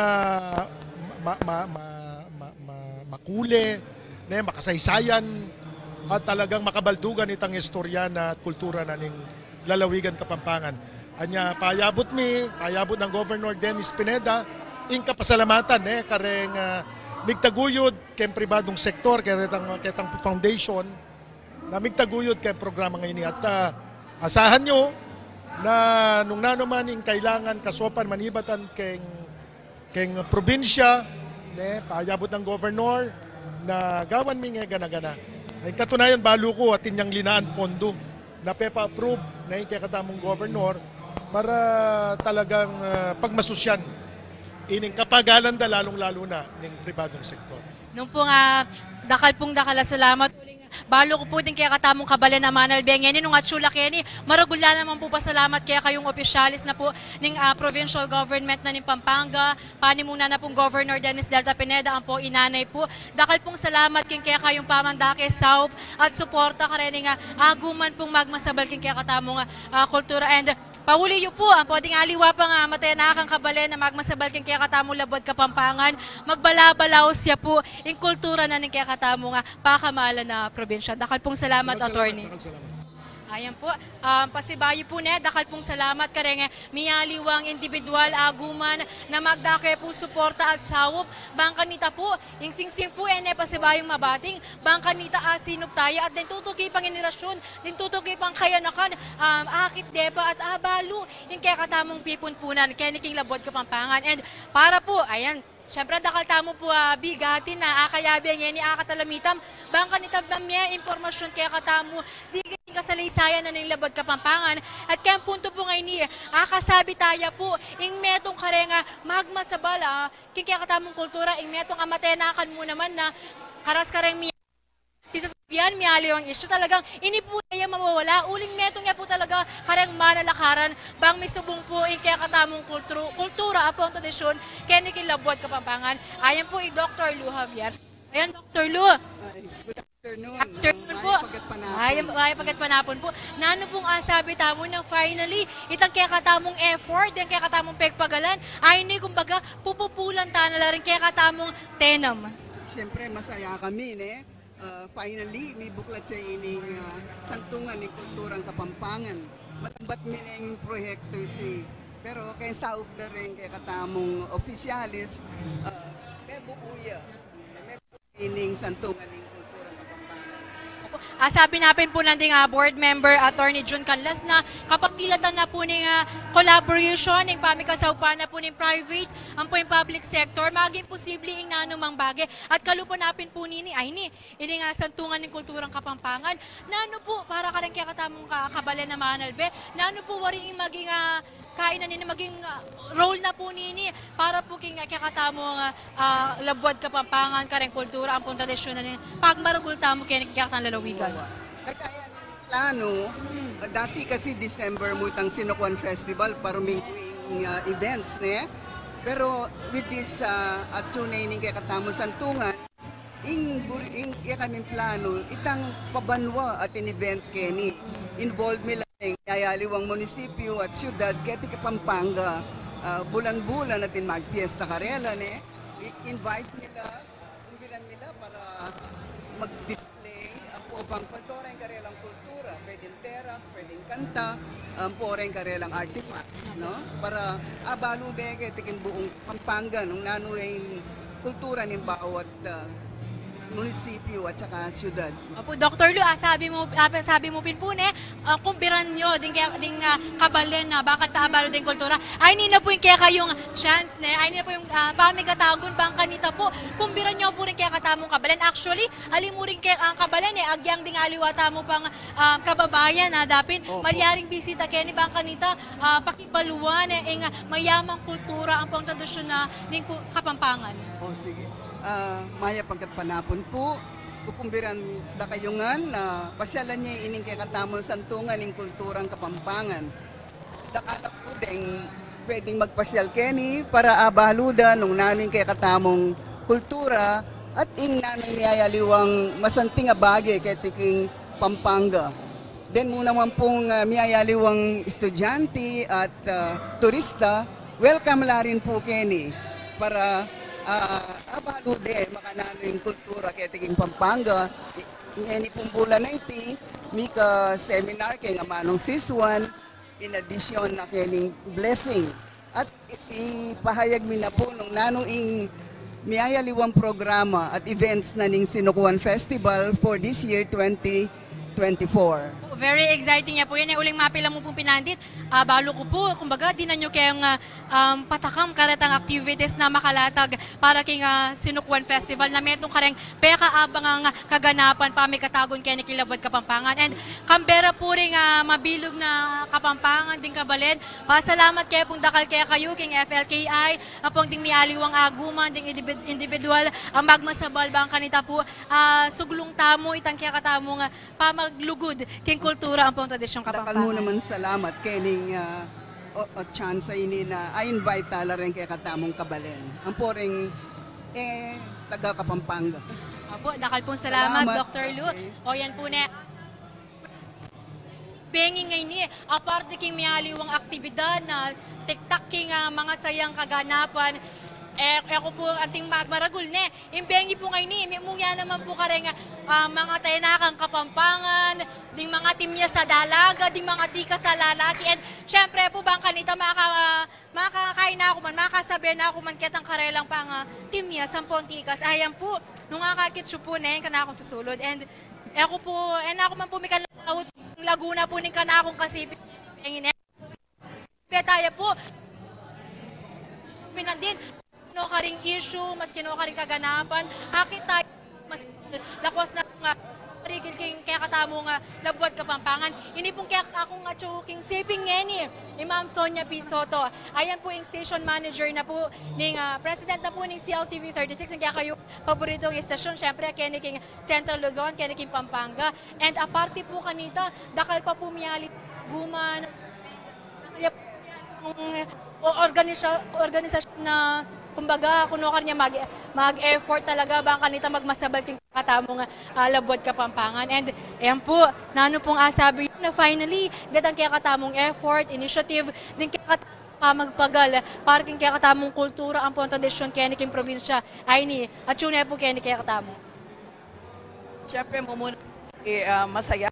ma-, ma-, ma-, ma-, ma-, makule ne, makasaysayan, at talagang makabaldugan itang istorya na at kultura na ning lalawigan Kapampangan. Anya, payabut mi, payabut nang Governor Dennis Pineda ing kapasalamatan ne kareng, ah, migtaguyud keng pribadung sektor, ketang, ketang foundation na migtaguyud keng programa ngeni. At, ah, asahan yu na nung nanu man ing kailangan kasaupan manibatan keng, keng probinsya ne, payabut nang Governor, na gawan mi nge gana-gana. Ing katunayan, balu ku atin yang linaan pondu na pepa-approve ne ing kekatamung Governor para talagang, ah, pagmasusyan ining kapagalan da, lalung-lalu na ning pribadung sektor. Nung pung, ah, dakal pung dakal a salamat. Uling balu ku pu ding kekatamung kabalen a manalbe ngeni, nung atsu la keni, maragul la naman pu pasalamat kekayung opisyalis na pu ning, ah, provincial government na ning Pampanga, panimuna na pung Governor Dennis Delta Pineda, ampo i Nanay pu. Dakal pung salamat king kekayung pamandake, saup at suporta kareng, ah, aguman pung magmasabal king kekatamung, ah, kultura. And pauli yu pu, ampo ding aliwa pang, ah, matenakan kabalen a magmasabal king kekatamung labuad Kapampangan, magbala-balaus ya pu ing kultura na ning kekatamung, ah, pakamalan a probinsya. Dakal pung salamat, Attorney. Dakal salamat. Ayan pu, um, pasibayu pu ne, dakal pung salamat kareng, eh, mialiwang indibidwal, aguman na magdake pu suporta at saup. Bang kanita pu, ing singsing pu, e ne pasibayung mabating, bang kanita asinup taya at deng tutuki pang henerasyon, deng tutuki pang kayanakan, um, akit de pa at abalu ing kekatamung pipunpunan keni king labuad Kapampangan. And para pu, ayan, siyempre, dakal tamu pu, ah, bigatin na akayabe ngeni, akatalamita, bang kanita mamie impormasyun kekatamu ding kasaleysayan na ning labuad Kapampangan. At keng puntu pu ngeni, akasabi taya pu ing metung kareng, ah, magmasabal, ah, king kekatamung kultura, ing metung a matenakan mu naman na karas kareng mi- Pisasabian, mialiwang isyu, talagang ini pu e ya mawawala, uling metung ya pu talaga kareng manalakaran bang misubung pu ing kekatamung kultru-, kultura ampong tradisyun keni king labuad Kapampangan. Ayan pu i Doktor Lou Javier. Ayan, Doktor Lou. Ay, good afternoon. Afternoon pu. Mayap a gatpanapun. Ay, mayap a gatpanapun pu. Nanu pung asabi tamu na finally, itang kekatamung effort, itang kekatamung pegpagalan, ay ini, kumbaga, pupupulan ta na la ring kekatamung tenam. Siyempre, masaya kami, ne? Ah, finally, mibuklat ya ining, ah, Santungan ning Kulturang Kapampangan. Malambat mi neng proyekto iti. Pero keng saup da ring kekatamung opisyalis, ah, mebuku ya. Mebuku ining Santungan ning Kulturang Kapampangan. Opo. Ah, sabi na pin pu nanding, ah, board member, Attorney Jun Canlas, na kapamilatan na pu ning, ah, collaboration, ning pamikasaupan na pu ning private, ampo ing public sector, maging posible ing nanumang bage. At kalupa na pin pu nini, ay ini, ining, ah, Santungan ning Kulturang Kapampangan. Nanu pu, para kareng kekatamung ka-, kabalen a manalbe, nanu pu wari ing maging, ah, kainan nini, maging, ah, role na pu nini para pu king, ah, kekatamung, ah, ah, labuad Kapampangan, kareng kultura ampong tradisyun na ning pagmaragul tamu keni kekatang lalawigan? Kagaya ning plano, ah, dati kasi December mu itang Sinocuan Festival para minggu ing, ah, events, ne? Pero with this, ah, atsu na ining kekatamung Santungan, ing bur-, ing kekaming plano, itang pabanua atin event keni. Involve mi la ing yayaliwang munisipyu at syudad keti Kapampangan, ah, bulan-bulan atin magpiesta karela, ne? I-, invite mi la, ah, kumbilan mi la para mag-display ampo pang pagturing karelang kultura, pwedeng pera, pwedeng kanta, ampo reng karelang artifacts, no? Para abalu de keti king buung Kapampangan nung nanu ing kultura ning bawat, ah, munisipyu at saka syudad. Opo, Doktor Lu, ah, sabi mu, ah, sabi mu pin pu ne, ah, kumbiran yu ding ke-, ding, ah, kabalen na bakanta abalu ding kultura. Ay, ini na pu ing kekayung chance ne, ay, ini na pu ing, ah, pamikatagun bang kanita pu, kumbiran yu pu ring kekatamung kabalen. Actually, ali mu ring ke-, ah, kabalen e, agyang ding aliwa tamu pang, ah, kababayan, ah, dapin, opo, malyaring bisita keni bang kanita, ah, pakibaluan e, ing, ah, mayamang kultura ampong tradisyun na ning ku-, Kapampangan. O, sige. Ah, mayap a panapun pu, kukumbiran da kayu ngan na pasyalan ye ining kekatamung santungan ning kulturang Kapampangan. Dakal a pu deng pwedeng magpasyal keni para abalu da nung nanu ing kekatamung kultura at ing nanung miyayaliwang masanting a bage keti king Pampanga. Then mu naman pung, ah, miyayaliwang estudyante at, ah, turista, welcome la rin pu keni para, ah, abalu de makananu ing kultura keti king Pampanga. I-, ngeni pung bulan na iti, mika seminar keng amanung Sisuan, in addition na kening blessing. At i-, ipahayag mi na pu nung nanu ing miyayaliwang programa at events na ning Sinukuan Festival for this year, twenty twenty-four. Very exciting ya pu yan e. Uling mapila mu pung pinandit, ah, balu ku pu, kumbaga, dinan yu keng, ah, um, patakam karetang activities na makalatag para king, ah, Sinukuan Festival na metung kareng pekaabangang kaganapan pamikatagun keni king labuad Kapampangan. And kambe ra pu ring, ah, mabilug na Kapampangan ding kabalen, pasalamat ke pung dakal kekayu king F L K I, ampong ding miyaliwang aguman, ding indibid-, individual a magmasabal bang kanita pu, ah, suglung tamu itang kekatamung, ah, pamaglugud king kultura ampong tradisyung Kapampangan. Dakal mu naman salamat kening, ah, o, o, chance ini na, ah, invite tala reng kekatamung kabalen. Ampo reng, e, taga Kapampangan. Opo, dakal pung salamat, salamat, Doktor Lu. Okay. O, yan pu ne. Bengi ngeni, aparte king miyaliwang aktibidad na tiktak king, ah, mangasayang kaganapan, e, e ku pu anting magmaragul ne. Ing bengi pu ngeni, mi-, mung ya naman pu kareng, ah, mangatayan na kang Kapampangan, ding mangatimyas a dalaga, ding mangatikas a lalaki, and syempre pu bang kanita maka-, ah, makakain na ku man, makasabe na ku man ketang karelang pang, ah, timyas ampong tikas. Ayan pu, nung akakit yu pu ne, ing kanakung susulud. And e ku pu, e na ku man pu mikalalaut, Laguna pu ning kanakung kasiping, bengi ne. Peta ya pu. Pinandin, no karing issue, maski no karing kaganapan, akit tayu mas lakwas na nga marigil king kekatamung labuad Kapampangan. Ini pung kekakung atsu king siping ngeni, i Ma'am Sonia P Soto. Ayan pu ing station manager na pu ning, ah, president na pu ning C L T V thirty-six, ing kekayu paboritung istasyon, syempre, keni king Central Luzon, keni king Pampanga. And aparte pu kanita, dakal pa pu miyali guman, o organisa-, organisasyon na, kumbaga, kuno kareng mag-, mag-effort talaga bang kanita magmasabal king kekatamung, ah, labuad Kapampangan. And, ayan pu, nanu pung asabi yu na finally, detang kekatamung effort, initiative, ding kekatamung pamagpagal para king kekatamung kultura ampong tradisyun keni king probinsya. Ay ini, atsu ne pu keni kekatamu. Siyempre, mumuna, e, ah, masaya,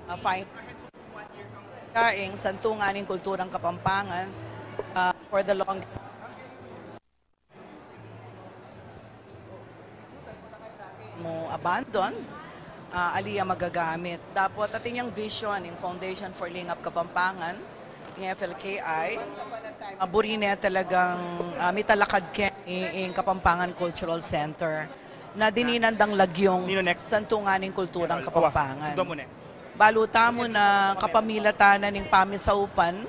ah, fine. Ing Santungan ning Kulturang Kapampangan, ah, for the longest mu abandon, ah, ali ya magagamit. Dapot atin yang vision, ing Foundation for Lingap Kapampangan, ing F L K I, ah, buri ne talagang, ah, mitalakad keni ing Kapampangan Cultural Center. Na dinan dang lagyung Santungan ning Kulturang Kapampangan. Balu tamu na kapamilatan na ning pamisaupan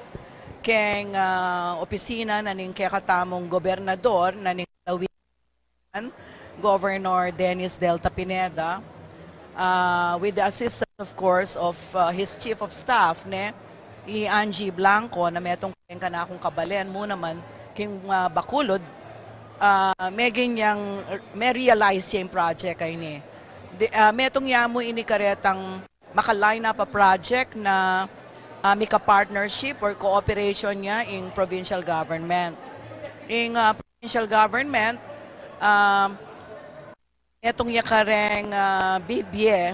keng, ah, opisina na ning kekatamung gobernador na ning lalawigan, Governor Dennis Delta Pineda, ah, with the assistance, of course, of, ah, his chief of staff, ne, i Angie Blanco, na metung keng kanakung kabalen mu naman king, ah, Bacolod, ah, meging yang me-realize ya ing project a ini. Di, ah, metung ya mu ini karetang maka-line up a project na, ah, mika-partnership or cooperation ya ing provincial government. Ing, ah, provincial government, ah, metung ya kareng, ah, bibie,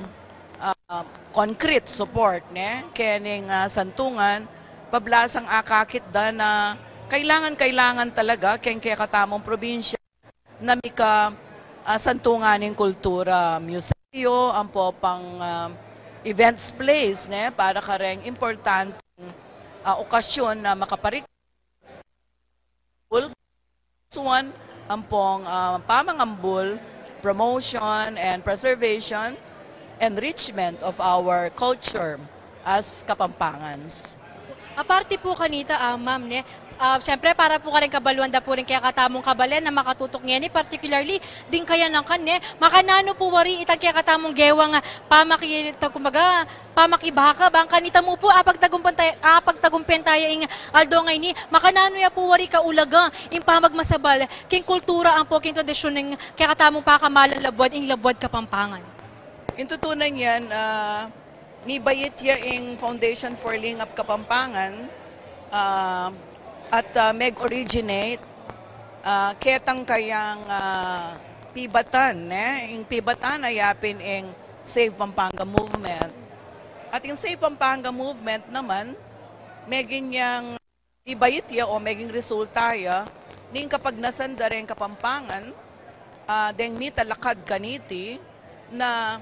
ah, concrete support, ne, kening, ah, Santungan, pablasang akakit da na kailangan, kailangan talaga keng kekatamung probinsya na mika, ah, santungan ning kultura, museo, ampo pang, ah, events place, ne, para kareng importanteng, ah, okasyon na makaparik Suan, ampong, ah, pamangambul, promotion and preservation, enrichment of our culture as Kapampangans. Aparte po kanita, ah, ma'am, ne, ah, siyempre, para po karing kabaluan da po rin kaya katamong kabalen na makatutok ngeni, particularly ding kayanakan, ne, makananu po wari itang kaya katamong gewang, ah, pamaki-, kumbaga, pamakibaka, bang kanita mu po, apagtagumpen taya, apagtagumpen taya ing aldo ngeni, makananu ya po wari kaulaga ing pamagmasabal king kultura ampo king tradisyun ning kekatamung pakamalan labuad, ing labuad Kapampangan. Ing tutunan yan, ah, mibait ya ing Foundation for Lingap Kapampangan, ah, at, ah, meg-originate, ah, ketang kayang, ah, pibatan, ne? Ing pibatan a yapin ing Save Pampanga Movement. At ing Save Pampanga Movement naman, megin yang ibait ya o meging resulta ya ning kapagnasan da reng Kapampangan, ah, deng mitalakad kaniti na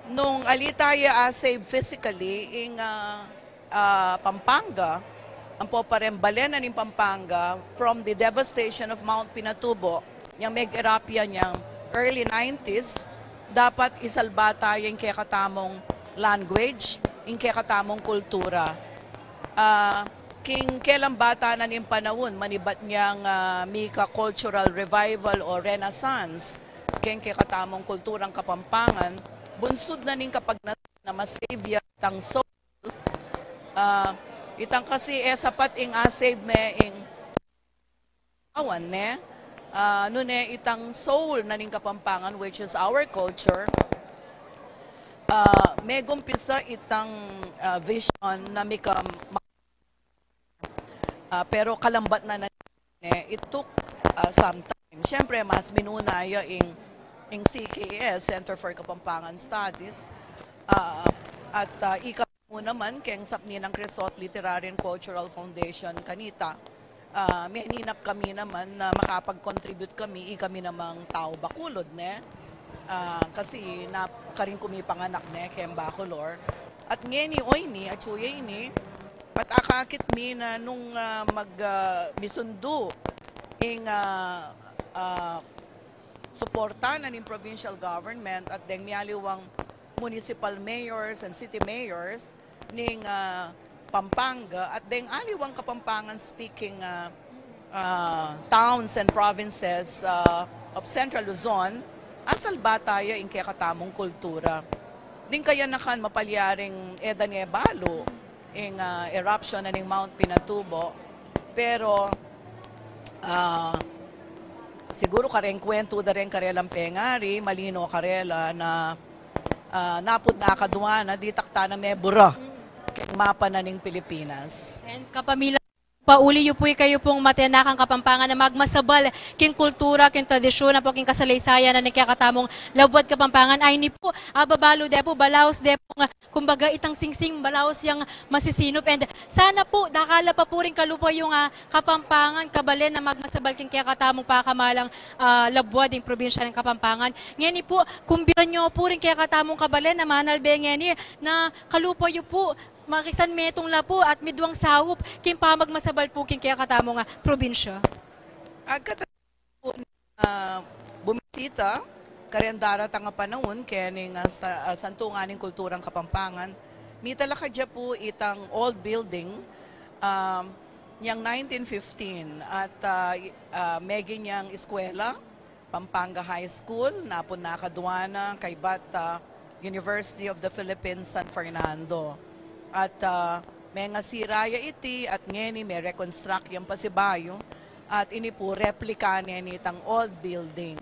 nung ali taya a-save physically ing, ah, ah, Pampanga, ampo pa reng balen na ning Pampanga from the devastation of Mount Pinatubo, yang meg-erupt ya niyang early nineties, dapat isalba taya ing kekatamung language, ing kekatamung kultura. Ah, king kelang bata na ning panaun, manibat niyang, ah, mika cultural revival o renaissance, keng kekatamung kulturang Kapampangan, bunsud na ning kapagnasan na ma-save ya itang soul. Ah, itang kasi e sapat ing a-save me ing awan, ne? Ah, nune itang soul na ning Kapampangan, which is our culture, ah, megumpisa itang, ah, vision na mika-, ah, pero kalambat na, na, ne, it took, ah, some time. Siyempre, mas minuna ya ing, ing C K S, Center for Kapampangan Studies, ah, at, ah, ika mu naman, keng sapni nang Cresot Literary and Cultural Foundation kanita. Ah, meninap kami naman na makapag-contribute kami, ikami namang tau Bacolod, ne? Ah, kasi na, karin ku mi panganak, ne, keng Bacolor. At ngeni, oyni, atsu ya ini, at akakit mi na nung, ah, mag, ah, misundu ing, ah, ah, suporta na ning provincial government at deng mialiwang municipal mayors and city mayors ning, ah, Pampanga at deng aliwang Kapampangan speaking, ah, ah, towns and provinces, ah, of Central Luzon, asalba taya ing kekatamung kultura. Ding kayanakan mapalyaring e da ne balu ing, ah, eruption na ning Mount Pinatubo. Pero, ah, siguru kareng kwentu da reng karelang pengari, malino karela na, ah, napun na kadwa na, ditak tana mebura keng mapa na ning Pilipinas. And kapamilya, pauli yu pu ikayu pung matenakang Kapampangan a magmasabal king kultura, king tradisyun, ampo king kasaleysayan na ning kekatamung labuad Kapampangan. Ay ni pu, ababalu de pu, balaus de pu, kumbaga, itang singsing balaus yang masisinup. And sana pu, dakal la pa pu ring kalupa yung, ah, Kapampangan, kabalen a magmasabal king kekatamung pakamalang, ah, labuad ing probinsya ning Kapampangan. Ngeni pu, kumbiran yu pu ring kekatamung kabalen a manalbe ngeni na kalupa yu pu, makisan metung la pu at miduang saup king pamagmasabal pu king kekatamung, ah, probinsya. Agkat pu na bumisita kareng daratang a panaun keni nga sa, ah, santungan ning kulturang Kapampangan. Mitalakad ya pu itang old building, um, yang nineteen fifteen at, ah, i-, ah, megin yang eskwela, Pampanga High School, napun na kadwa na kaybat, ah, University of the Philippines San Fernando. At, ah, mengasira ya iti at ngeni me-reconstruct yang pasibayu. At ini pu replika ne nitang old building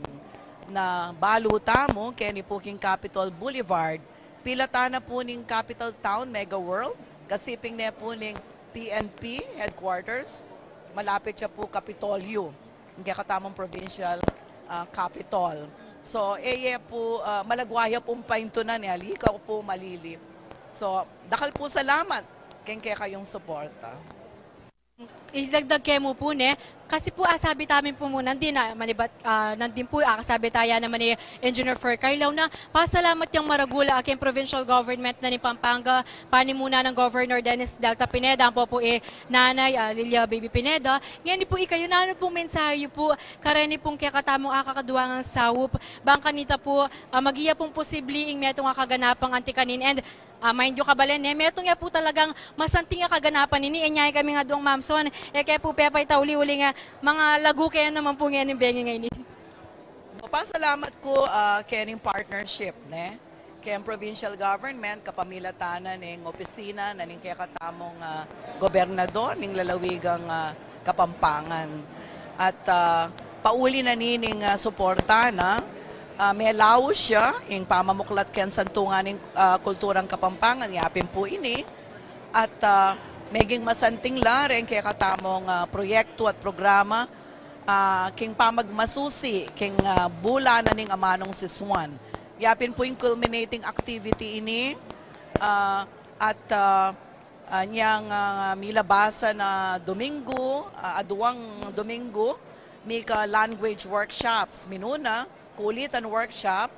na balu tamu keni pu king Capitol Boulevard. Pilatan na pu ning Capital Town Mega World, kasiping ne pu ning P N P headquarters, malapit ya pu Kapitolyo, ing kekatamung provincial, ah, capital. So, e ye pu, ah, malagwa ya pung paintunan, e, ali ka pu malili. So, dakal pu salamat keng kekayung suporta. Idagdag ke mu pu, ne, Kasi pu, ah, sabi tamu pu mu nandin, ah, manibat, ah, nandin pu, ah, sabi taya naman ni Engineer Fer Kailaw na pasalamat yang maragul, ah, keng provincial government na ning Pampanga, panimunan nang Governor Dennis Delta Pineda, ampo pu i Nanay, ah, Lilia Baby Pineda. Ngeni pu, ikayu, nanu pung mensahe yu pu kareni pung kekatamung akakadwa ngan saup, bang kanita pu, ah, maging ya pung posible ing metung a kaganapan anti kanini, and, ah, mind yu, kabalen, e metung ya pu talagang masanting a kaganapan ini, e nya ikaming adwang Ma'am Son, e ke pu pepayta uli-uli nga mangalagu ke naman pu ngeni bengi ngeni. Pasalamat ku, ah, kening partnership, ne, keng provincial government, kapamilatan na ning opisina na ning kekatamung, ah, gobernador ning lalawigang, ah, Kapampangan. At, ah, pauli na nining, ah, suporta na, ah, melaus ya ing pamamuklat keng Santungan ning, ah, Kulturang Kapampangan yapin pu ini. At, ah, meging masanting la reng kekatamung, ah, proyektu at programa, ah, king pamagmasusi king, ah, bulan na ning amanung sisuan. Yapin pu ing culminating activity ini, ah, at, ah, ah, nyang, ah, milabasan a Dominggu, ah, adwang Dominggu, mika language workshops, minuna, kulitan workshop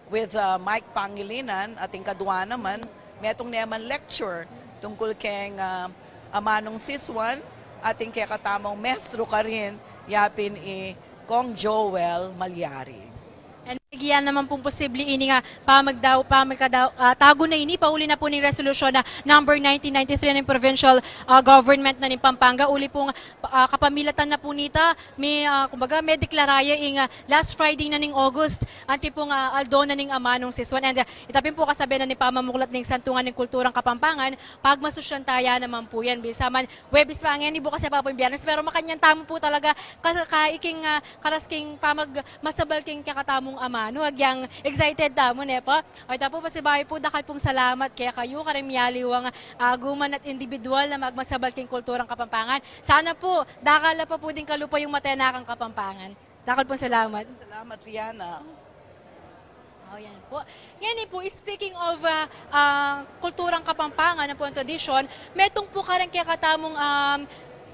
with, ah, Mike Pangilinan, at ing kadwa naman, metung naman lecture tungkul keng, ah, amanung sisuan, at ing kekatamung mestru karin, yapin i Kong Joel Malyari. And metung ya naman pung posible ini nga pamagdaw, pamagkadaw, ah, tagun na ini, pauli na pu ning resolusyon na number nineteen ninety-three ning provincial, ah, government na ning Pampanga, uli pung, ah, kapamilatan na pu nita, mi, ah, kumbaga, medeklara ya ing, ah, last Friday na ning August, anti pung, ah, aldo na ning amanung sisuan. And, ah, ita pin pu kasabian na ning pamamuklat ning Santungan ning Kulturang Kapampangan, pagmasusyan taya naman pu yan. Bisa man Huwebes pa ngeni, bukas ya pa pu ing Biyernes, pero makanyan tamu pu talaga, kas-, ka-, iking, ah, karas king pamagmasabal king kekatamung amanu, agyang excited tamu, ne pu? Ay, ita pu, pasibayu pu, dakal pung salamat kekayu, kareng miyaliwang, ah, aguman at indibidwal na magmasabal king kulturang Kapampangan. Sana pu, dakal la pa pu ding kalupayung matenakang Kapampangan. Dakal pung salamat. Salamat, Riana. O, yan pu. Ngeni pu, speaking of, ah, ah, kulturang Kapampangan, ampo ing tradisyon, metung pu kareng kekatamung, um,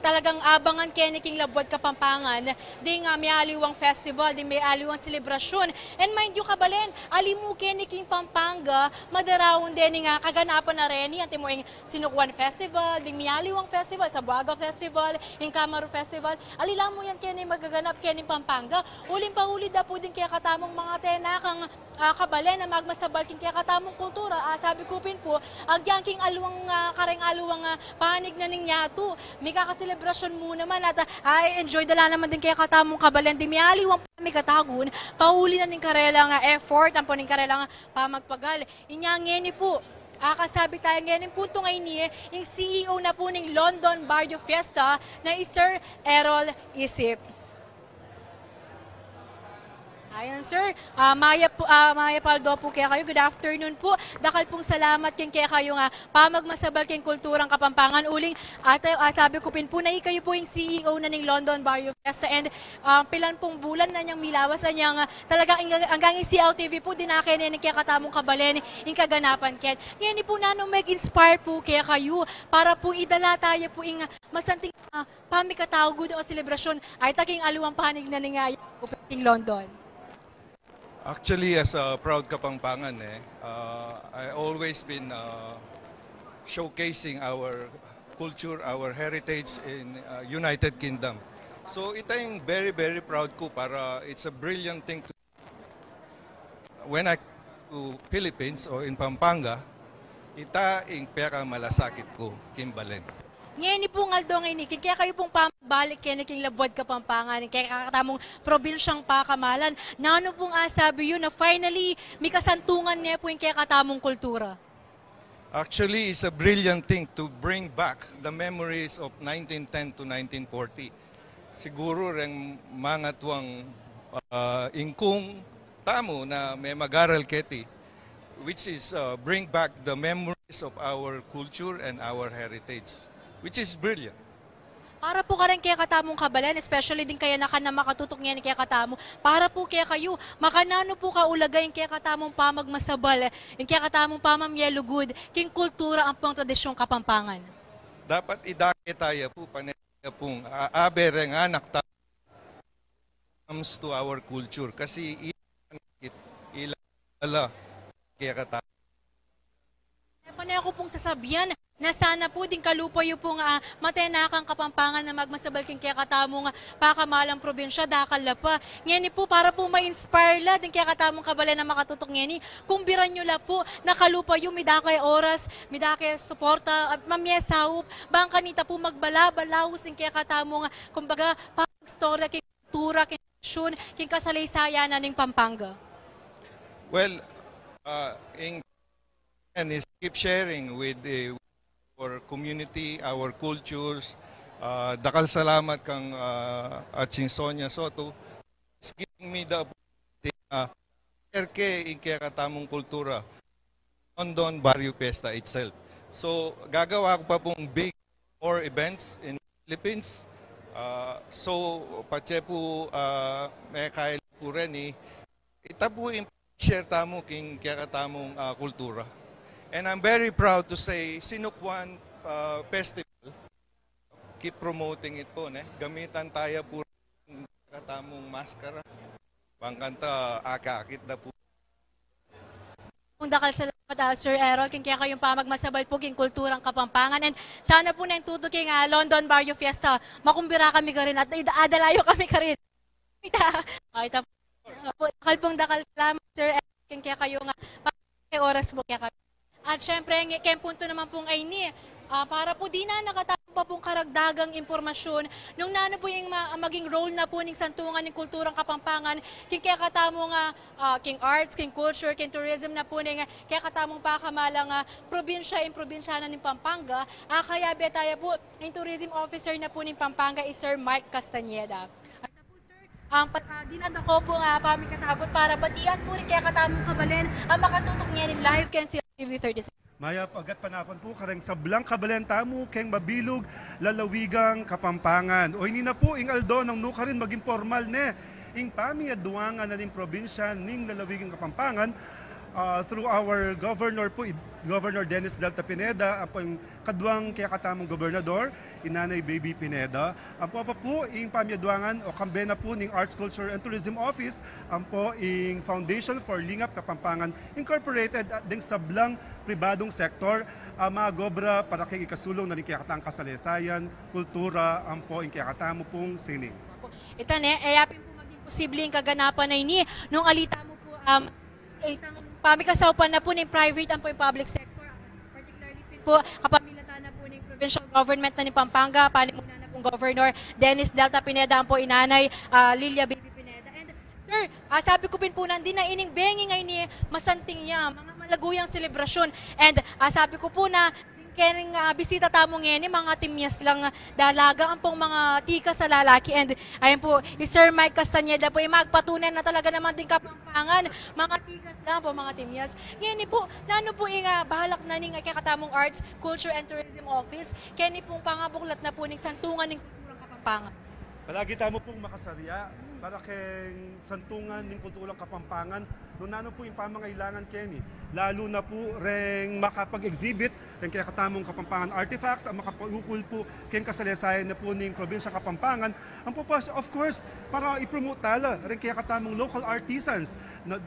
talagang abangan keni king labuad Kapampangan, ding, ah, miyaliwang festival, ding miyaliwang selebrasyon. And mind yu, kabalen, ali mu keni king Pampanga, madaraun deni ing kaganapan a reni, antimo ing Sinukuan Festival, ding miyaliwang festival, Zamboanga Festival, ing Kamaru Festival, ali la mu yan keni magaganap keni Pampanga. Uling pauli da pu ding kekatamung mangatenakang, ah, kabalen a magmasabal king kekatamung kultura, ah, sabi ku pin pu, agyang king aliwang, ah, kareng aliwang, ah, panig na ning yatu, mikakaselebrasyon mu naman at, ah, ay, enjoy da la naman ding kekatamung kabalen ding miyaliwang pamikatagun, pauli na ning karelang, ah, effort, ampo ning karelang, ah, pamagpagal. Inya ngeni pu, ah, kasabi taya ngening puntu ngeni, ing C E O na pu ning London Barrio Fiesta na i Sir Errol Isip. Ayan, sir. Ah, mayap pu, ah, mayap a aldo pu kekayu. Good afternoon pu. Dakal pung salamat king kekayung pamagmasabal king kulturang Kapampangan. Uling, ah, ta-, ah, sabi ku pin pu na ikayu pu ing C E O na ning London Barrio Fiesta. And, ah, pilan pung bulan na nyang milawas, a nyang, ah, talagang anggang, anggang ing C L T V pu, dinake ne ning kekatamung kabalen ing kaganapan keni. Ngeni pu, nanu ing mag-inspire pu kekayu para pu idala taya pu ing masanting, ah, pamikatagun o selebrasyon, ay, ta king aliwang panig na ning, ah, king London? Actually, as a proud Kapampangan, eh, uh, I always been, uh, showcasing our culture, our heritage in, uh, United Kingdom. So, ita ing very, very proud ku para it's a brilliant thing to, when I to Philippines or in Pampanga, ita ing pekamalasakit ku king balen. Ngeni pung aldo ngeni, king kekayu pung pamabalik keni king labuad Kapampangan, king kekatamung probinsyang pakamalan, nanu pung asabi yu na finally mikasantungan ne pu ing kekatamung kultura? Actually, it's a brilliant thing to bring back the memories of nineteen ten to nineteen forty. Siguru reng mangatuang, ah, ingkung tamu na memag-aral keti, which is, uh, bring back the memories of our culture and our heritage, which is brilliant. Para pu kareng kekatamung kabalen, especially ding kayanakan a makatutuki ngeni kekatamu, para pu kekayu, makananu pu kaulaga ing kekatamung pamagmasabal, ing kekatamung pamamyelugud king kultura ampong tradisyung Kapampangan? Dapat idake taya pu, pane pung a-, abe reng anak ta comes to our culture. Kasi i-, ila, ala, kaya kata. Pane ku pung sasabian na sana pu ding kalupa yu pung, ah, matenakang Kapampangan na magmasabal king kekatamung pakamalang probinsya, dakal la pa. Ngeni pu, para pu ma-inspire la ding kekatamung kabalen a makatutuk ngeni, kumbiran yu la pu na kalupa yu, midake oras, midake suporta, at mamie saup, bang kanita pu magbala-balaus ing kekatamung, kumbaga, pagstorya king kultura, king tradisyun, king kasaleysayan na ning Pampanga. Well, uh, in and is keep sharing with the, our community, our cultures. Uh, dakal salamat kang, uh, Atching Sonia Soto. It's giving me the opportunity, uh, share ke ing kekatamung kultura. London Barrio Fiesta itself. So, gagawa ku pa pung big, more events in Philippines. Uh, so, patse pu, uh, mekayali pu reni, ita pu ing share tamu king kekatamung, ah, kultura. And I'm very proud to say, Sinukwan, ah, Festival, keep promoting it po, ne? Gamitan taya pu ing kekatamung maskara. Bang kanita, akakit da pu. Pung dakal salamat, ah, Sir Errol, king kekayung pamagmasabal pu king kulturang Kapampangan. And sana pu neng tutu king, ah, London Barrio Fiesta, makumbira kami karin at ida-, adala yu kami karin. Ita, o, ita pu. Opu, dakal pung dakal salamat, Sir Errol, king kekayu nga, keng oras mu kekami. At syempre, nge-, keng punto naman pung ayni, ah, para pu dinan na katamu pa pung karagdagang impormasyun nung nanu pu ing ma-, maging role na pu ning Santungan ning Kulturang Kapampangan king kekatamung, ah, ah, king arts, king culture, king tourism na pu ning kekatamung pakamalang, ah, probinsya, ing probinsya na ning Pampanga. Ah, kayabe taya pu ing tourism officer na pu ning Pampanga, i Sir Mike Castañeda. Ang pa-, ah, dinan da ku pu, ah, pamikatagut para batian pu ring kekatamung kabalen a makatutuk ngeni live keng C L T V thirty-six. Mayap a gatpanapun pu kareng sablang kabalen tamu keng mabilug lalawigang Kapampangan. O ini na pu ing aldo nang nukarin maging pormal ne ing pamiyaduangan na ning probinsya ning lalawigang Kapampangan, ah, through our governor pu, i Governor Dennis Delta Pineda, ampo ing kaduang kekatamung gobernador, i Nanay Baby Pineda, ampo pa pu ing pamiyaduangan o kambe na pu ning Arts, Culture and Tourism Office, ampo ing Foundation for Lingap Kapampangan Incorporated at deng sablang pribadung sektor a magobra para keng ikasulung na ning kekatang kasaleysayan, kultura, ampo ing kekatamu pung sining. Ita ne, e ya pin pu maging posible ing kaganapan a ini nung ali tamu pu, um, itang pamikasaupan na pu ning private ampo ing public sector, particularly pin pu kapamilatan na pu ning provincial government na ning Pampanga, panimunan na pung Governor Dennis Delta Pineda ampo i Nanay, ah, Lilia Baby Pineda. And, sir, ah, sabi ku pin pu nandin na ining bengi ngeni masanting ya, mga malagu yang selebrasyun. And, ah, sabi ku pu na, keng, ah, bisita tamu ngeni, mga timyas lang, ah, dalaga, ampong mga tikas a lalaki. And ayan pu, i Sir Mike Castañeda pu, i magpatunay na talaga naman ding Kapampangan, mga tikas lang pu, mga timyas. Ngeni pu, nanu pu ing, ah, balak na ning, ah, kekatamung Arts, Culture and Tourism Office keni pung pangabuklat na pu ning Santungan ning Kulturang Kapampangan? Palagi tamu pung makasarya para keng Santungan ning Kulturang Kapampangan nung nanu pu ing pamangailangan keni, lalu na pu reng makapag-exhibit reng kekatamung Kapampangan artifacts a makapaukol pu keng kasaleysayan na pu ning probinsya Kapampangan. Ampo pa, of course, para i-promote tala reng kekatamung local artisans na,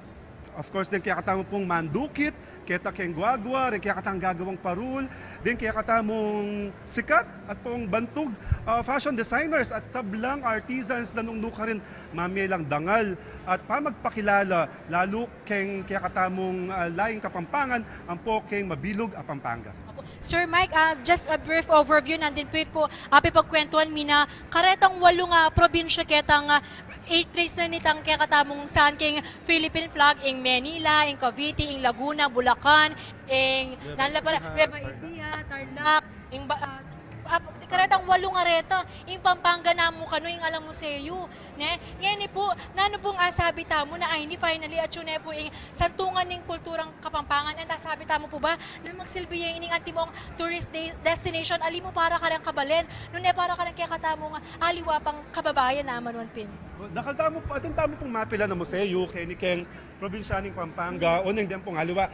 of course, reng kekatamu pung mandukit, keta keng guagua, reng kekatang gagawang parul, reng kekatamung sikat at pung bantug, ah, fashion designers at sablang artisans na nung nukarin mamie lang dangal at pamagpakilala lalu keng kekatamung, ah, laing Kapampangan ampo keng mabilug a Pampanga. Opo. Sir Mike, ah, just a brief overview, nandin pu pu, ah, pipagkwentuhan mi na karetang walung, ah, probinsya ketang, ah, i-trace na nitang kekatamung san keng Philippine flag, ing Manila, ing Cavite, ing Laguna, Bulacan, ing Nueva Ecija, Tarlac, ing ba-, ah, ah, karetang walung areta, ing Pampanga namu kanu ing ala museyu, ne? Ngeni pu, nanu pung asabi tamu na ayni finally atyu ne pu ing Santungan ning Kulturang Kapampangan, and asabi tamu pu ba na magsilbi ya ining antimong tourist de-, destination, ali mu para kareng kabalen, nune para kareng kekatamung aliwa pang kababayan a manuan pin? Dakal tamu pu, atin tamu pung mapilan a museyu keni keng probinsya ning Pampanga, o neng den pung aliwa.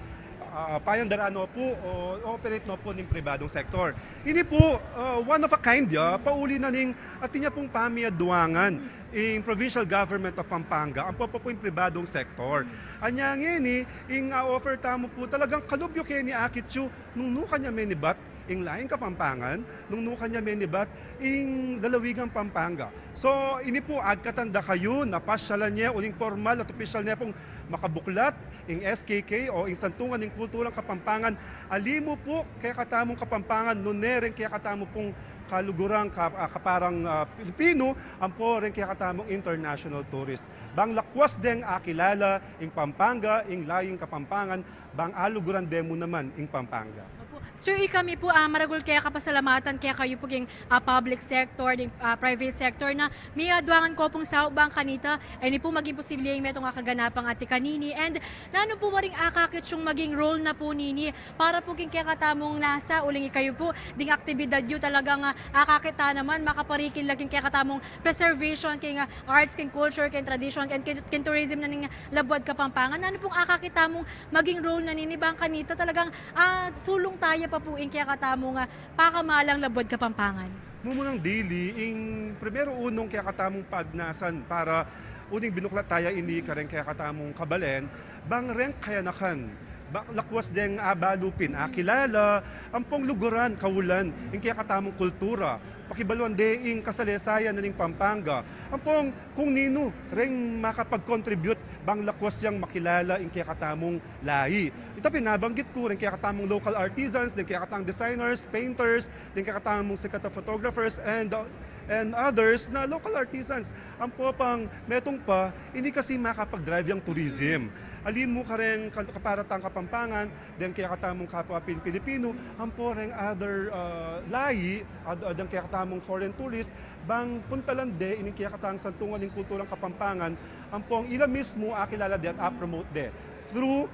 Ah, payandaran no pu, o operate no pu ning pribadong sektor. Ini pu, ah, one of a kind ya, pauli na ning atin ya pung pamiaduangan ing Provincial Government of Pampanga, ampo pa pu ing pribadong sektor. Anya ngeni, ing, ah, offer tamu pu talagang kalub yu keni akit yu nung nu kanya menibat ing laing Kapampangan, nung nu kanya menibat ing lalawigang Pampanga. So, ini pu, agkatan da kayu na pasyalan ye uling pormal at opisyal ne pung makabuklat ing S K K o ing Santungan ning Kulturang Kapampangan. Ali mu pu kekatamung Kapampangan, nune reng kekatamu pung kaluguran, ka-, ah, kaparang, ah, Pilipinu, ampo reng kekatamung international tourist. Bang lakwas deng akilala ing Pampanga, ing laing Kapampangan, bang aluguran de mu naman ing Pampanga. Opo. Sir, ikami pu, ah, maragul keka pasalamatan kekayu pu king, ah, public sector, ding, ah, private sector na miaduangan ko pung saup bang kanita, e ini pu maging posible ing metung a kaganapang atin kanini. And nanu pu waring akakit yung maging role na pu nini para pu king kekatamung NASA, uling ikayu pu, ding aktibidad yu talagang, ah, akakit ta naman, makaparikil la king kekatamung preservation, king, ah, arts, king culture, king tradition, and king, king tourism na ning labuad Kapampangan. Nanu pung akakit tamung maging role na nini bang kanita talagang, ah, sulung taya pa pu ing kekatamung, ah, pakamalang labuad Kapampangan? Mumunang dili, ing primero unung kekatamung pagnasan para uling binuklat taya ini kareng kekatamung kabalen, bang reng kayanakan, bang lakwas deng abalu pin akilala, ampong luguran, kaulan, ing kekatamung kultura, pakibaluan de ing kasalesayan na ning Pampanga, ampong kung ninu reng makapag-contribute bang lakwas yang makilala ing kekatamung lahi. Ita pin nabanggit ku, reng kekatamung local artisans, reng kekatang designers, painters, reng kekatamung sikat a photographers, and, uh, and others na local artisans. Ampo pang metung pa, ini kasi makapag-drive yang tourism. Ali mu kareng kal-, kaparatang Kapampangan, deng kekatamung kapwa pin Pilipinu, ampo reng other, uh, lahi, ad-, deng kekatamung foreign tourist, bang puntalan de ining kekatang Santungan ning Kulturang Kapampangan, ampong ila mismu akilala de at a-promote de through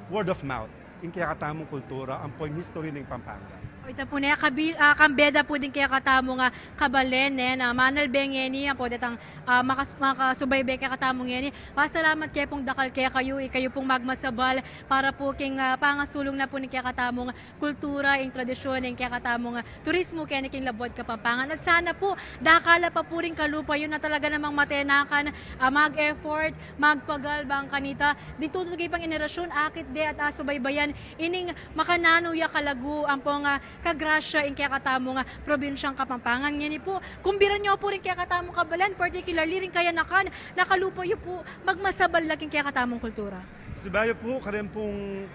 word of mouth ing kekatamung kultura, ampo ing history ning Pampanga. O, ita pu ne, kabi-, ah, kambe da pu ding kekatamung, ah, kabalen, ne, na manalbe ngeni, ampo detang, ah, makas-, makasubaybay kekatamu ngeni. Pasalamat ke pung dakal kekayu, ikayu pung magmasabal para pu king, ah, pangasulung na pu ning kekatamung kultura, ing tradisyon, ing kekatamung, ah, turismo keni king labuad Kapampangan. At sana pu, dakal la pa pu ring kalupa yu na talaga namang matenakan, ah, mag-effort, magpagal bang kanita ding tutugi pang henerasyon, akit de at asubaybayan ining makananu ya kalagu ampong, ah, kagrasya ing kekatamung, ah, probinsyang Kapampangan. Ngeni pu, kumbiran yu pu ring kekatamung kabalen, particularly ring kayanakan, na kalupa yu pu, magmasabal la king kekatamung kultura. Sibayu pu, kareng pung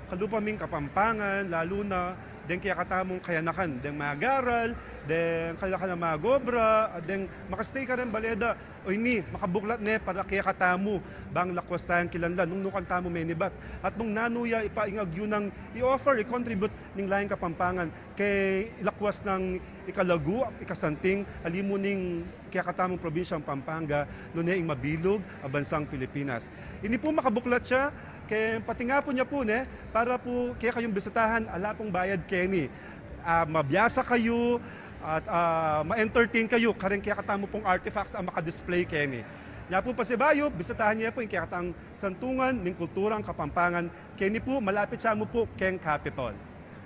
kalupa ming Kapampangan, lalu na deng kekatamung kayanakan, deng mag-aral, deng kayanakan a mag-obra, deng makastay kareng bale da, o ini, makabuklat ne para kekatamu, bang lakwas tayang kilanlan, nung nukan tamu menibat, at nung nanu ya ipaingag yu nang i-offer, i-contribute ning laing Kapampangan, keng lakwas nang ikalagu, ikasanting, ali mu ning kekatamung probinsyang Pampanga, nune ing mabilug a bansang Pilipinas. Ini pu makabuklat ya, keng patingapun ya pu, ne, para pu kekayung bisitahan, ala pung bayad keni. Ah, mabiasa kayu, at, ah, ma-entertain kayu, kareng kekatamu pung artifacts a maka-display keni. Nya pu pasibayu, bisitahan ye pu ing kekatang Santungan ning Kulturang Kapampangan, keni pu, malapit ya mu pu keng Capitol.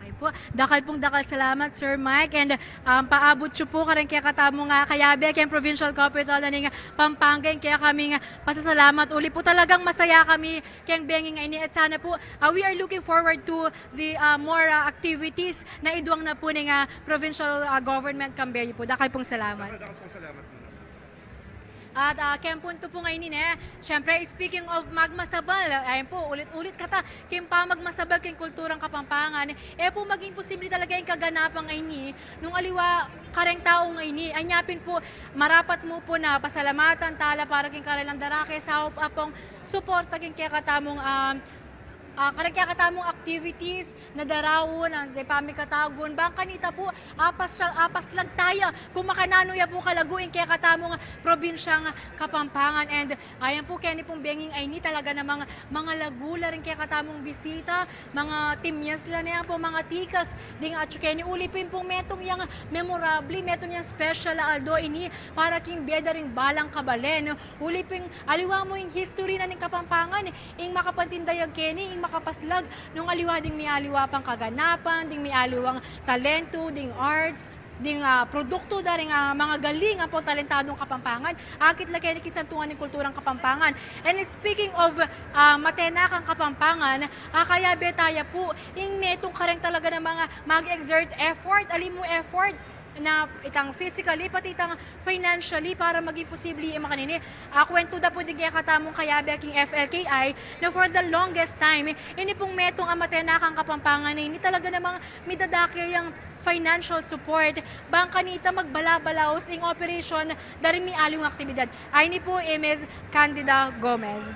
Ay pu, dakal pung dakal salamat, Sir Mike, and, um, paabut yu pu kareng kekatamung kayabe keng Provincial Capitol na ning Pampanga ing kekaming pasasalamat. Uli pu, talagang masaya kami keng benging a ini, at sana pu, ah, we are looking forward to the, ah, more, ah, activities na iduang na pu ning, ah, provincial, ah, government. Kambe yu pu, dakal pung salamat. Dakal, dakal pung salamat mu naman. At, ah, keng puntu pu ngeni, ne, syempre, speaking of magmasabal, ayan pu, ulit-ulit kata keng pamagmasabal keng kulturang Kapampangan, e pu maging posible talaga ing kaganapang a ini nung aliwa kareng taung a ini. Anya pin pu, marapat mu pu na pasalamatan tala para keng karelang darake saup a pung suporta keng kekatamung, ah, ah, kareng kekatamung activities na daraun, ah, de pamikatagun, bang kanita pu, apas-, apaslag taya kung makananu ya pu kalagu ing kekatamung probinsyang Kapampangan. And ayan pu, keni pung benging a ini talaga namang mangalagu la ring kekatamung bisita, mangatimyas la ne ampo mangatikas ding atsu keni, uli pin pung metung yang memorable, metung yang special a aldo ini para king bie da ring balang kabalen. Uli pin, aliwa mu ing history na ning Kapampangan, ing makapantindayag keni, ing makapaslag nung aliwa ding mialiwa pang kaganapan, ding mialiwang talentu, ding arts, ding, ah, produktu da ring, ah, mga galing ampong talentadung Kapampangan. Akit la keni king Santungan ning Kulturang Kapampangan. And speaking of, ah, matenakang Kapampangan, ah, kayabe taya pu ing metung kareng talaga namang mag-exert effort, ali mu effort na itang physically, pati itang financially para maging posible ing makanini. Ah, kwentu da pu ding kekatamung kayabe king F L K I na for the longest time, ini pung metung a matenakang Kapampangan ini talaga namang midadake yang financial support bang kanita magbala-balaus ing operation da ring mialiwang aktibidad. Ayni pu i Miss Candida Gomez.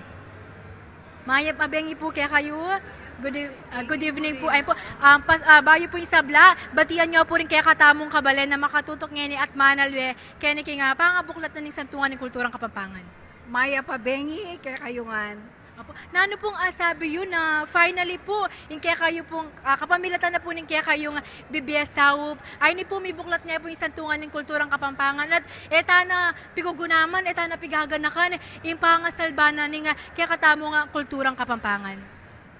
Mayap a bengi pu kekayu. Good eve-, ah, good evening pu. Ay pu, ah, pas-, ah, bayu pu ing sabla, batian yu pu ring kekatamung kabalen a makatutuk ngeni at manalwe keni king, ah, pangabuklat na ning Santungan ning Kulturang Kapampangan. Mayap a bengi kekayu ngan. Apo, nanu pung, ah, sabi yu na finally pu ing kekayu pung, ah, kapamilatan na pu ning kekayung bibie saup, ayni pu mibuklat ne pu ing Santungan ning Kulturang Kapampangan at e ta na pigugunaman, e ta na pigaganakan ing pangasalba na ning, ah, kekatamung, ah, kulturang Kapampangan.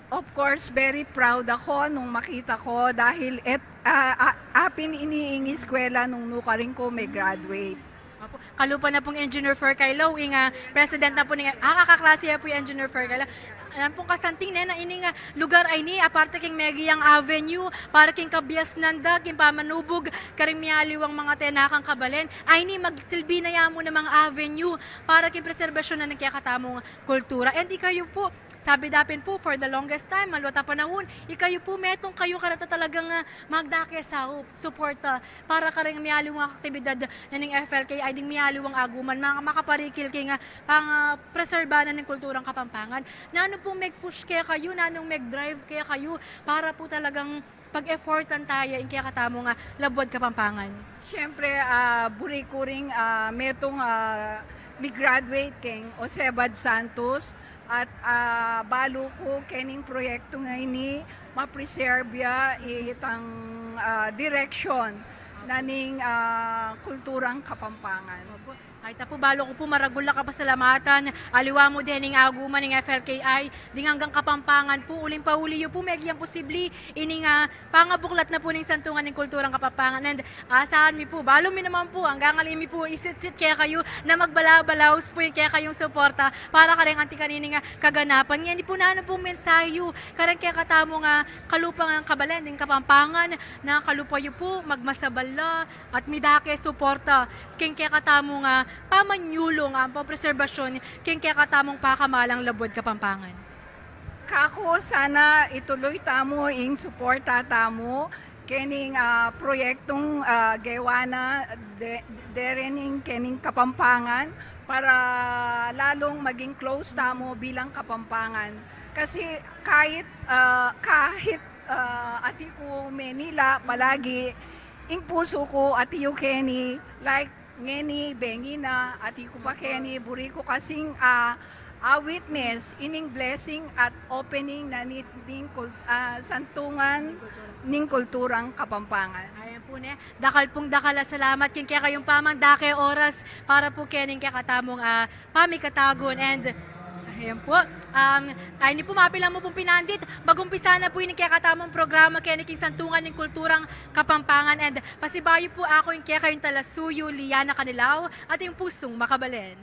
Of course, very proud ako nung makita ko dahil et-, ah, ah, apin ini ing eskwela nung nukarin ku me-graduate. Apo, kalupa na pung Engineer Fercaylo, ing, ah, president na pu ning, ah, kakaklase ya pu ing Engineer Fercaylo. Alam pung kasanting ne na ining, ah, lugar ayni, aparte king meging avenue para king kabiasnan da king pamanubug karing mialiwang mga tenakang kabalen, ayni magsilbi na ya mu namang avenue para king preserbasyon na ning kekatamung kultura. And ikayu pu, sabi da pin pu, for the longest time, maluat a panahun, ikayu pu, metung kayu kareta talagang, ah, magdake saup, suporta para kareng mialiwang aktibidad na ning F L K I ding mialiwang aguman, maka-, makaparikil king, ah, pang, ah, preserba na ning kulturang Kapampangan. Nanu pung meg-push kekayu, nanung meg-drive kekayu para pu talagang pag-effortan taya ing kekatamung, ah, labuad Kapampangan? Siyempre, ah, buri ku ring, ah, metung, ah, mi-graduate keng Jose Abad Santos at, ah, balu ku kening proyektu ngeni ma-preserve ya itang, ah, direksyon na ning, ah, kulturang Kapampangan. Opo. Ay, ta pu, balu ku pu maragul a kapasalamatan aliwa mu dening aguman ning F L K I, ding anggang Kapampangan pu, uling pauli yu pu, meging posible ining, ah, pangabuklat na pu ning Santungan ning Kulturang Kapampangan. And asahan mi pu, balu mi naman pu, anggang ali mi pu isitsit kekayu na magbala-balaus pu ing kekayung suporta para kareng anti kanining, ah, kaganapan. Ngeni pu, nanu pung mensahe yu kareng kekatamung, ah, kalupa ngang kabalen ning Kapampangan na kalupa yu pu magmasabal la at midake suporta king kekatamung, ah, pamanyulung ampong preserbasyon king kekatamung pakamalang labuad Kapampangan. Kaku, sana ituloy tamu ing suporta tamu kening, ah, proyektung, ah, gewa na de-, derening kening Kapampangan para lalung maging close tamu bilang Kapampangan. Kasi kahit, ah, kahit, ah, ati ku Manila palagi, ing pusu ku ati yu keni, like, ngeni, bengi na, ati ku pa keni, buri ku kasing, ah, a-witness ining blessing at opening na ni-, ning kul-, ah, Santungan ning Kulturang Kapampangan. Ayan pu ne. Dakal pung dakal a salamat king kekayung pamandake oras para pu kening kekatamung, ah, pamikatagun. And, ayan pu, um, ayni pu, mapilan mu pung pinandit, mag-umpisa na pu ining kekatamung programa keni king Santungan ning Kulturang Kapampangan. And pasibayu pu, aku ing kekayung talasuyu, Liana Canilao, ating pusung makabalen.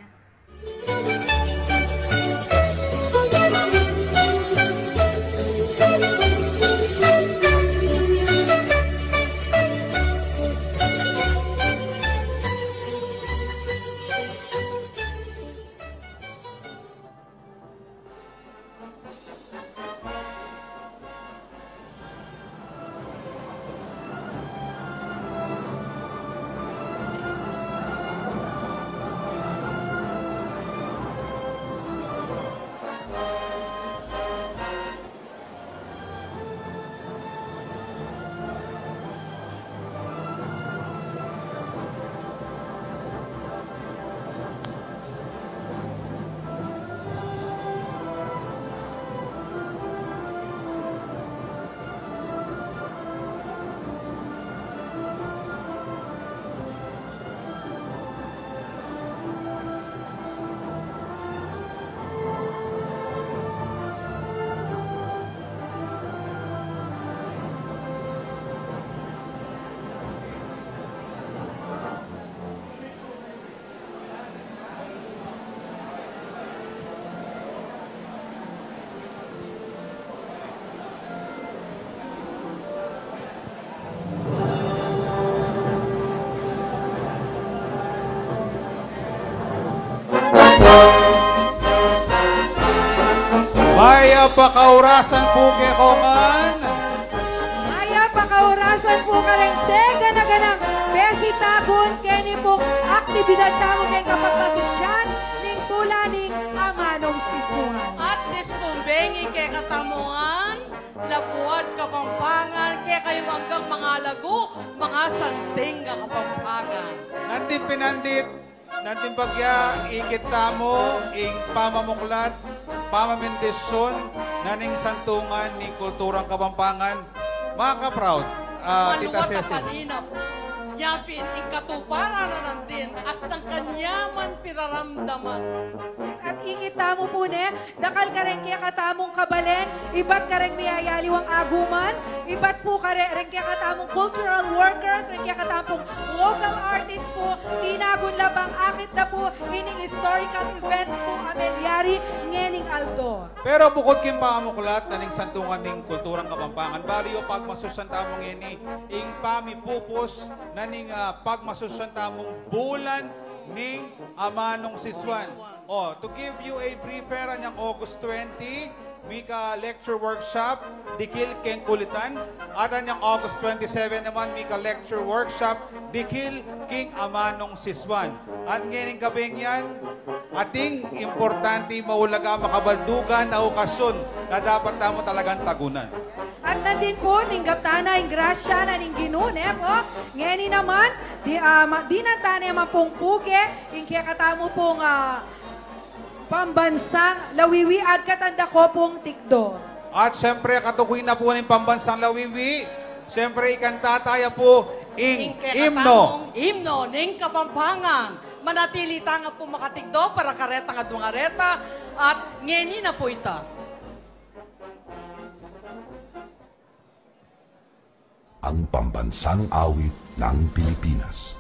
Pakaurasan pu keko ngan. Mayap a pakaurasan pu kareng sega na ganang besitagun keni pung aktibidad tamu keng kapagmasusyan ning bula ning Amanung Sisuan. At dispumbeng kekatamu ngan, labuad Kapampangan, kekayu ngan anggang mangalagu, mangasanting a Kapampangan. Nandit pinandit, nandin bagya, ikit tamu ing pamamuklat, pamamendisyon na ning Santungan ning Kulturang Kapampangan. Makaproud, ah, Tita Cecil. Maluwat a paninap. Yapin ing katuparan na nandin, astang kanyaman piraramdaman. Yes, at ikit tamu pu ne, dakal kareng kekatamung kabalen, ibat kareng miyayaliwang aguman, ibat pu kare-, reng kekatamung cultural workers, reng kekatamung local artists pu, tinagun la bang akit da pu ining historical event pu a melyari ngening aldo. Pero bukut king pamamuklat na ning Santungan ning Kulturang Kapampangan, balu yu pagmasusyan tamu ngeni ing pamipupus na ning, ah, pagmasusyan tamung bulan ning Amanung Sisuan. Oh, to give you a briefer, anyang August twenty, mika lecture workshop, dikil keng kulitan. At anyang August twenty-seven naman, mika lecture workshop, dikil king Amanung Sisuan. At ngening gabing yan, atin importante, maulaga, makabaldugan a okasyon na dapat tamu talagang tagunan. At nandin pu, tinggap tana ing grasya na ning Ginu, ne pu? Ngeni naman, di, ah, ma-, dinan tana naman pung puge ing kekatamu pung, ah, pambansang lawiwi, at katanda ko pung tikdo. At siyempre, katukoy na pu ning pambansang lawiwi, siyempre, ikanta taya pu ing imno. Ing kekatamung imno ning Kapampangan. Manatili tana pu makatikdo para karetang adwang areta, at ngeni na pu ita. Ang pambansang awit ng Pilipinas.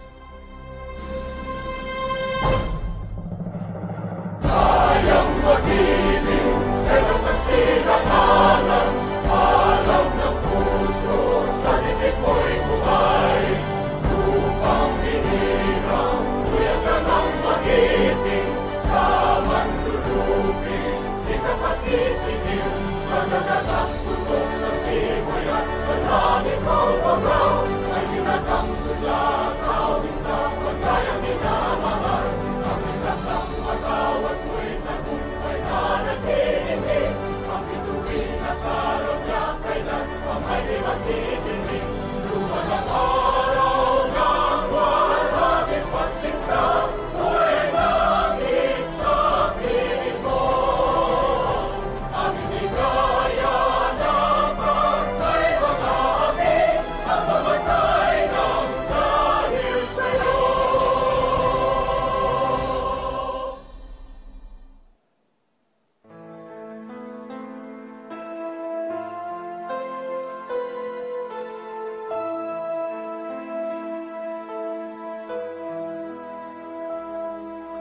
Kayang magiliw, pero sa sinakalan, alam ng puso, sa titik mo'y buhay. Lupang hinirang, kuya ka ng magiting, sa manluluping, di ka pasisigaw, sa nagagat Tutok sa simoy at sa langit o bagaw, ay tinatang tula, kawit sa pagkayang minamahal. Ang isang ng matawad mo'y tagumpay na nagtitipid. Ang bituin at karagdagan, kailan pa may di magtitipid. Lumalang araw ng walang pagsinta,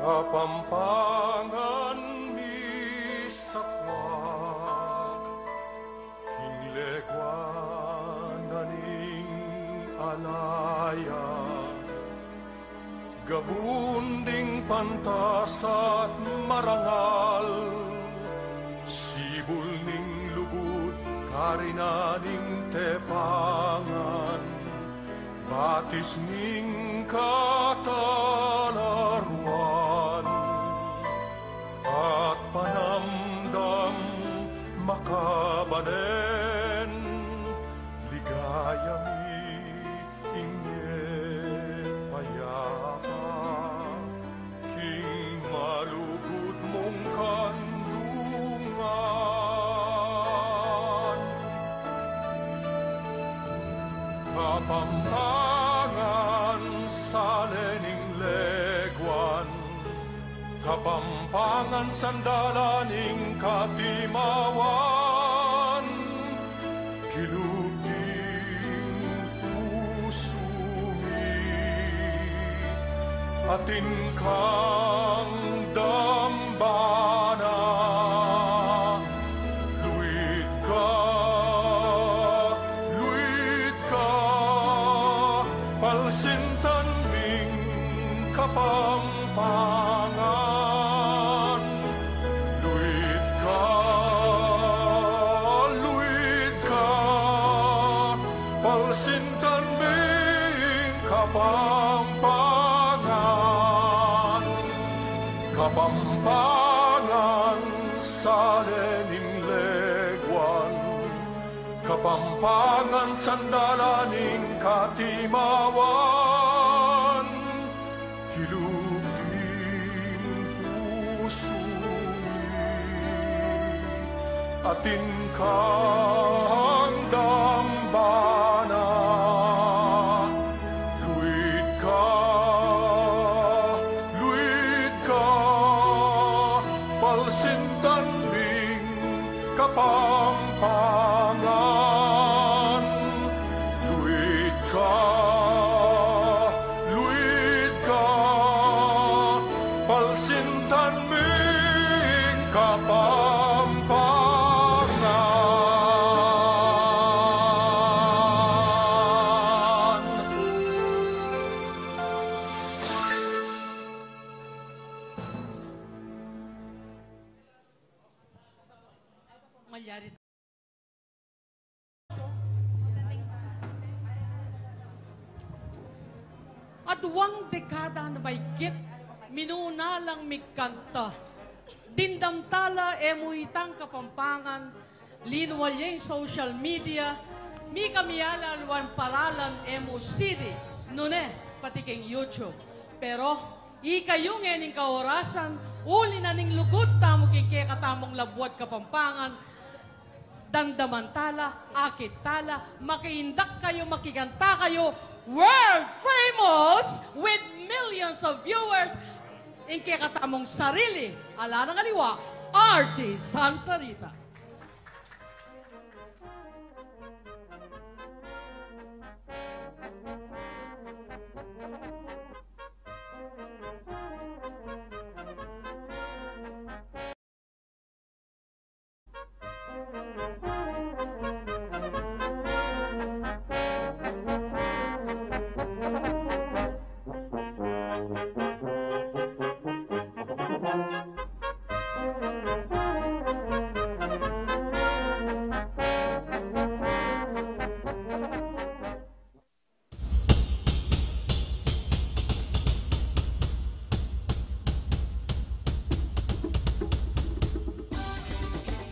Kapampangan misakwak, king leguan na ning Alaya. Gabun ding pantas at marangal, sibul ning lugud, karinan ning tepangan, batis ning katalaruan, at panamdam makabalen, ligaya mi ing e payapa, king malugud mung kandungan. Kapampangan, sale ning leguan, Kapampangan, sandalan ning katimawan, kilub ding pusu mi, atin kang dambana. Luid ka, luid ka, palsintan ming Kapampangan. Luid ka, Kapampangan, sale ning leguan, Kapampangan, sandalan ning katimawan, kilub ding pusu mi, atin kang dambana. Luid ka, luid ka, palsintan ming Kapampangan. Luid ka, luid ka, palsintan ming Kapampangan. Malyari. Aduang dekada na maigit, minuna lang migkanta. Dimdam tala e mu itang Kapampangan, linwal ye ing social media, mika miala-aluang paralan e mu C D, nune, pati king YouTube. Pero ikayu ngening kaorasan, uli na ning lugud tamu king kekatamung labuad Kapampangan, damdaman tala, akit tala, makiindak kayu, makikanta kayu, world famous with millions of viewers, ing kekatamung sarili, ala nang aliwa, Arty Santa Rita.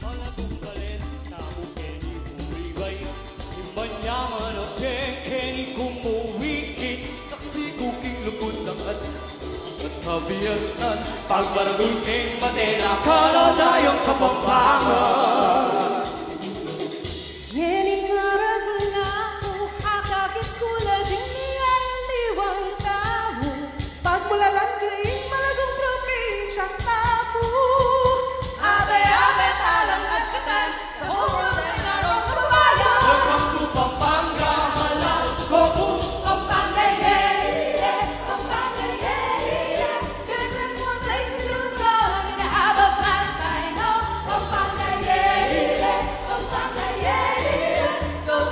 Malagung balen tamu keni Muribay, simban ya manapeng keni Kumuwikit, saksi ku king lugud lakat at kabiasnan, pagbaragul keng matela, kala tayang Kapampangan. Ngening maragul na ku, akakit ku la ding miyayaliwang tau. Pagmulalang keng malagung probinsyang Apu, abe-abe talang agkatan, the whole world and our own kababayan. Welcome to Pampanga, Malas, Coco, Pampanga, yeah, yeah, Pampanga, yeah, yeah. To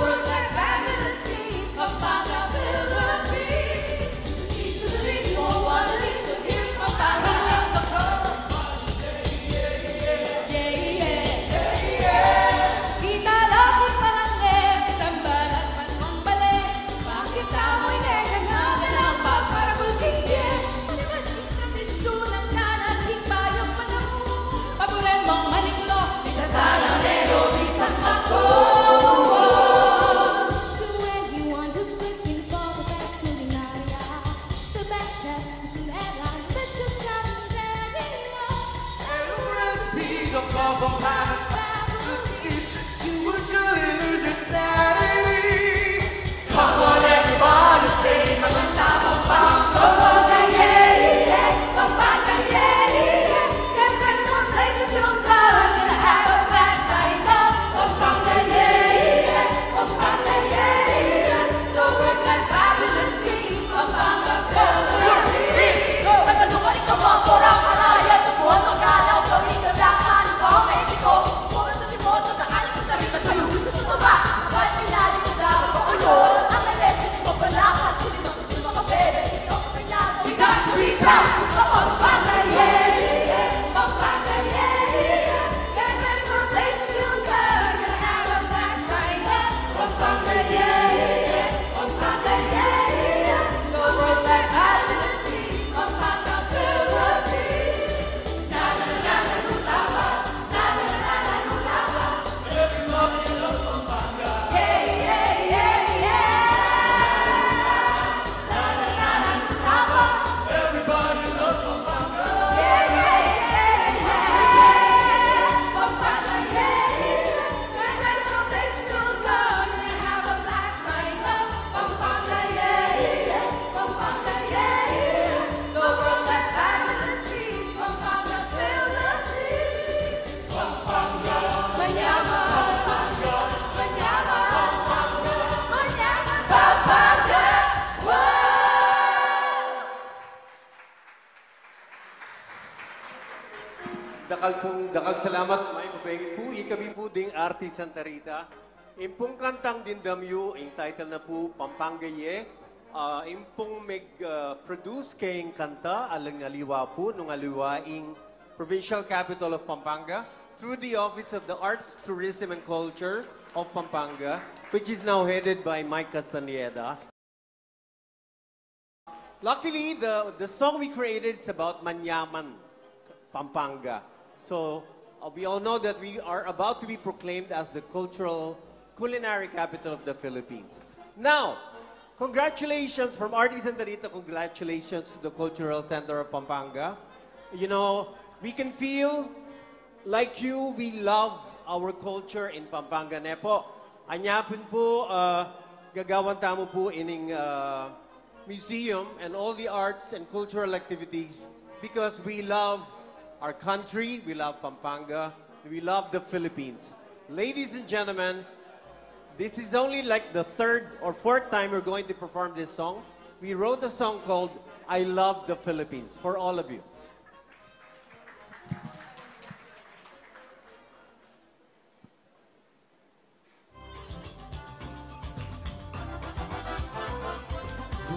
anyone who's looking for the best culinaria, the best chefs, the best chefs, you would surely lose your sanity. Come on, everybody, sing. Dakal pung, dakal salamat, Mike Obengit pu. Ikami pu ding Artis Santa Rita. Ing pung kantang dimdam yu, ing title na pu, Pampanga Ye. Ah, ing pung meg, ah, produce keng kanta, alang aliwa pu, nung aliwa ing Provincial Capitol of Pampanga, through the Office of the Arts, Tourism, and Culture of Pampanga, which is now headed by Mike Castañeda. Luckily, the, the song we created is about Manyaman, Pampanga. So, uh, we all know that we are about to be proclaimed as the cultural, culinary capital of the Philippines. Now, congratulations from Artis Santa Rita, congratulations to the Cultural Center of Pampanga. You know, we can feel like you, we love our culture in Pampanga, ne po. Anya pin pu, ah, gagawan tamu pu ining, ah, museum and all the arts and cultural activities because we love our country, we love Pampanga, we love the Philippines. Ladies and gentlemen, this is only, like, the third or fourth time we're going to perform this song. We wrote a song called I Love the Philippines for all of you.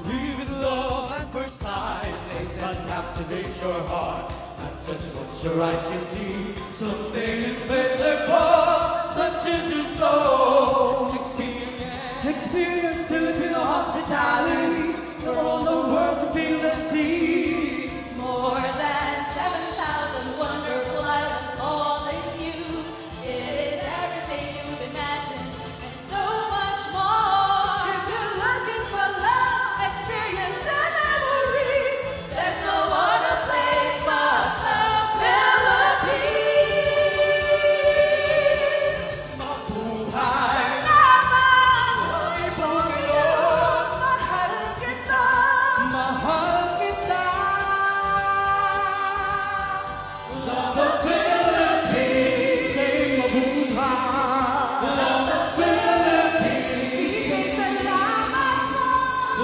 Believe in love at first sight, things that captivate your heart. Not just what your eyes can see, something invisible touches your soul. Experience, experience Filipino hospitality, for all the world to feel and see. More than seven thousand wonderful islands calling you. It is everything you've imagined and so much more. If you're looking for love, experience, and memories, there's no other place but the Philippines. Mabuhay. Salamat. Mabuhay. Mahal kita. Mahal kita. Love the Philippines. Say mabuhay. Love the Philippines. Say salamat po.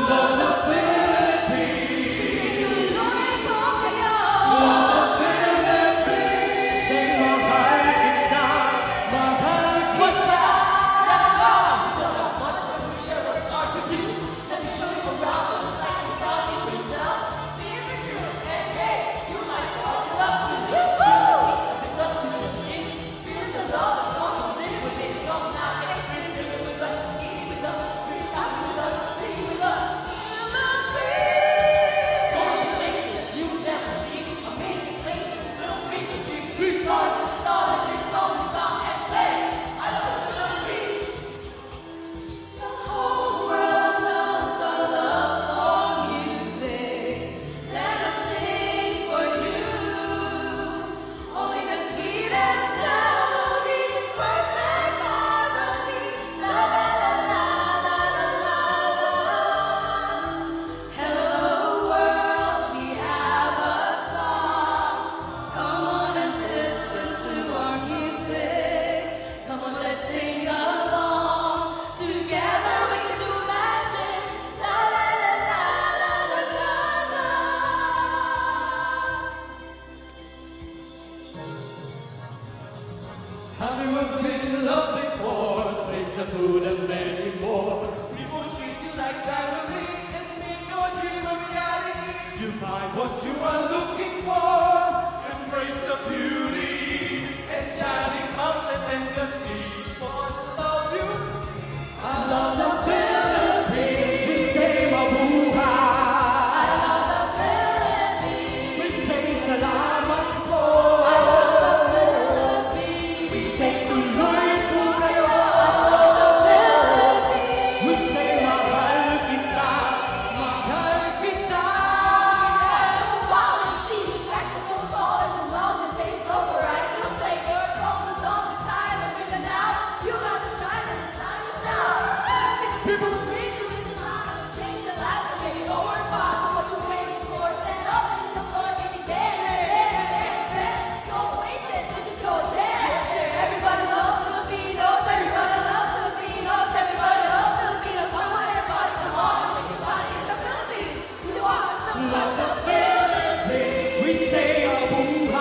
Love the Philippines. Say tuloy po kayo. Love the Philippines. Say mahal kita. Mahal kita. Let me show you around on the side of the cross yourself. See if it's true. And hey, you might fall in love too. Woo-hoo! Because it's just in. Feeling the love of God, living with it, don't not experience it with us, eat with us, drink, shop with us, sing with us. Feel the breeze. Going to places you've never seen, amazing places filled with dreams. Three stars in the sun, and three souls in the sun, and say, I love the Philippines. The whole world knows I love our music, and I sing for you. Only the sweetest melodies in perfect harmony. La, la, la. Hello world, we have a song. Come on and listen to our music. Come on, let's sing along. Together we can do magic. La, la, la. Have you ever been in love before? Taste the food and many more. We will treat you like family and make your dream a reality. You find what you are looking for. Embrace the beauty and shining confidence in the sea. For the love you I love the Philippines. We say mabuhay. I love the Philippines. We say salamat po. I love the Philippines. We say tuloy po kayo. I love the Philippines. We say mahal kita. Mahal kita. Wow, see, spectacle, ballers and lounge and taste over. I still play your vocals all the time. And even now, you got the shine and the time is now. People, people, people, change your life and make it over fast. So what you waiting for? Stand up and look for it. Everybody loves Filipinos. Everybody loves Filipinos. Everybody loves Filipinos. Come on, everybody, come on, shake your body in the Philippines. We want some love. Love the Philippines. We say mabuhay.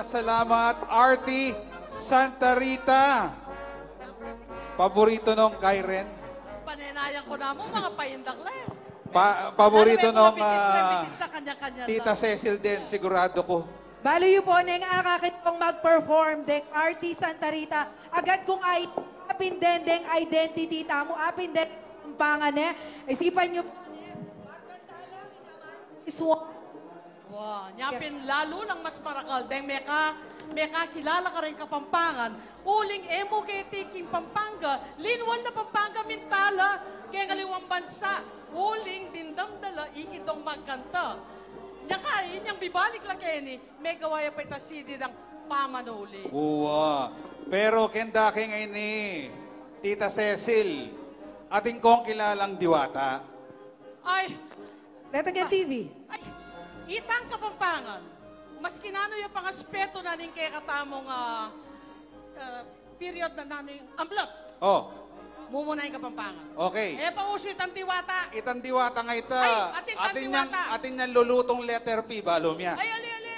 Salamat, Artie Santa Rita. Paborito nung Karen. Panenayan ku na mu, mga paindak la, eh. Pa-, paborito nung, ah, Tita Cecil din, sigurado ku. Balu yu pu neng akakit kung mag-perform deng Artie Santa Rita. Agad kung ay, apin den deng identity tamu, apin den Kapampangan, eh. Isipan yu pu, eh. Wa, nya pin lalu lang mas marakal deng meka, mekakilala karing Kapampangan. Uling e mu keti king Pampanga, linwan na Pampanga mintala, keng aliwang bansa, uling dimdam da la ikit dong magkanta. Nya ka, inyang bibalik la keni, megawa ya pa ita C D dang pamanuli. Wa. Pero keng dake ngeni, Tita Cecil, atin kong kilalang diwata. Ay, Reta Gen T V. Ay, itang Kapampangan, maski nanu ya pangaspetu na ning kekatamung, ah, ah, period na nanu ing amblet. Oh. Mumuna ing Kapampangan. Okay. E pa usu itang diwata. Itang diwata nga ita. Ay, atin tang diwata. Atin yang lulutung letter P, balu mya. Ay, ali, ali.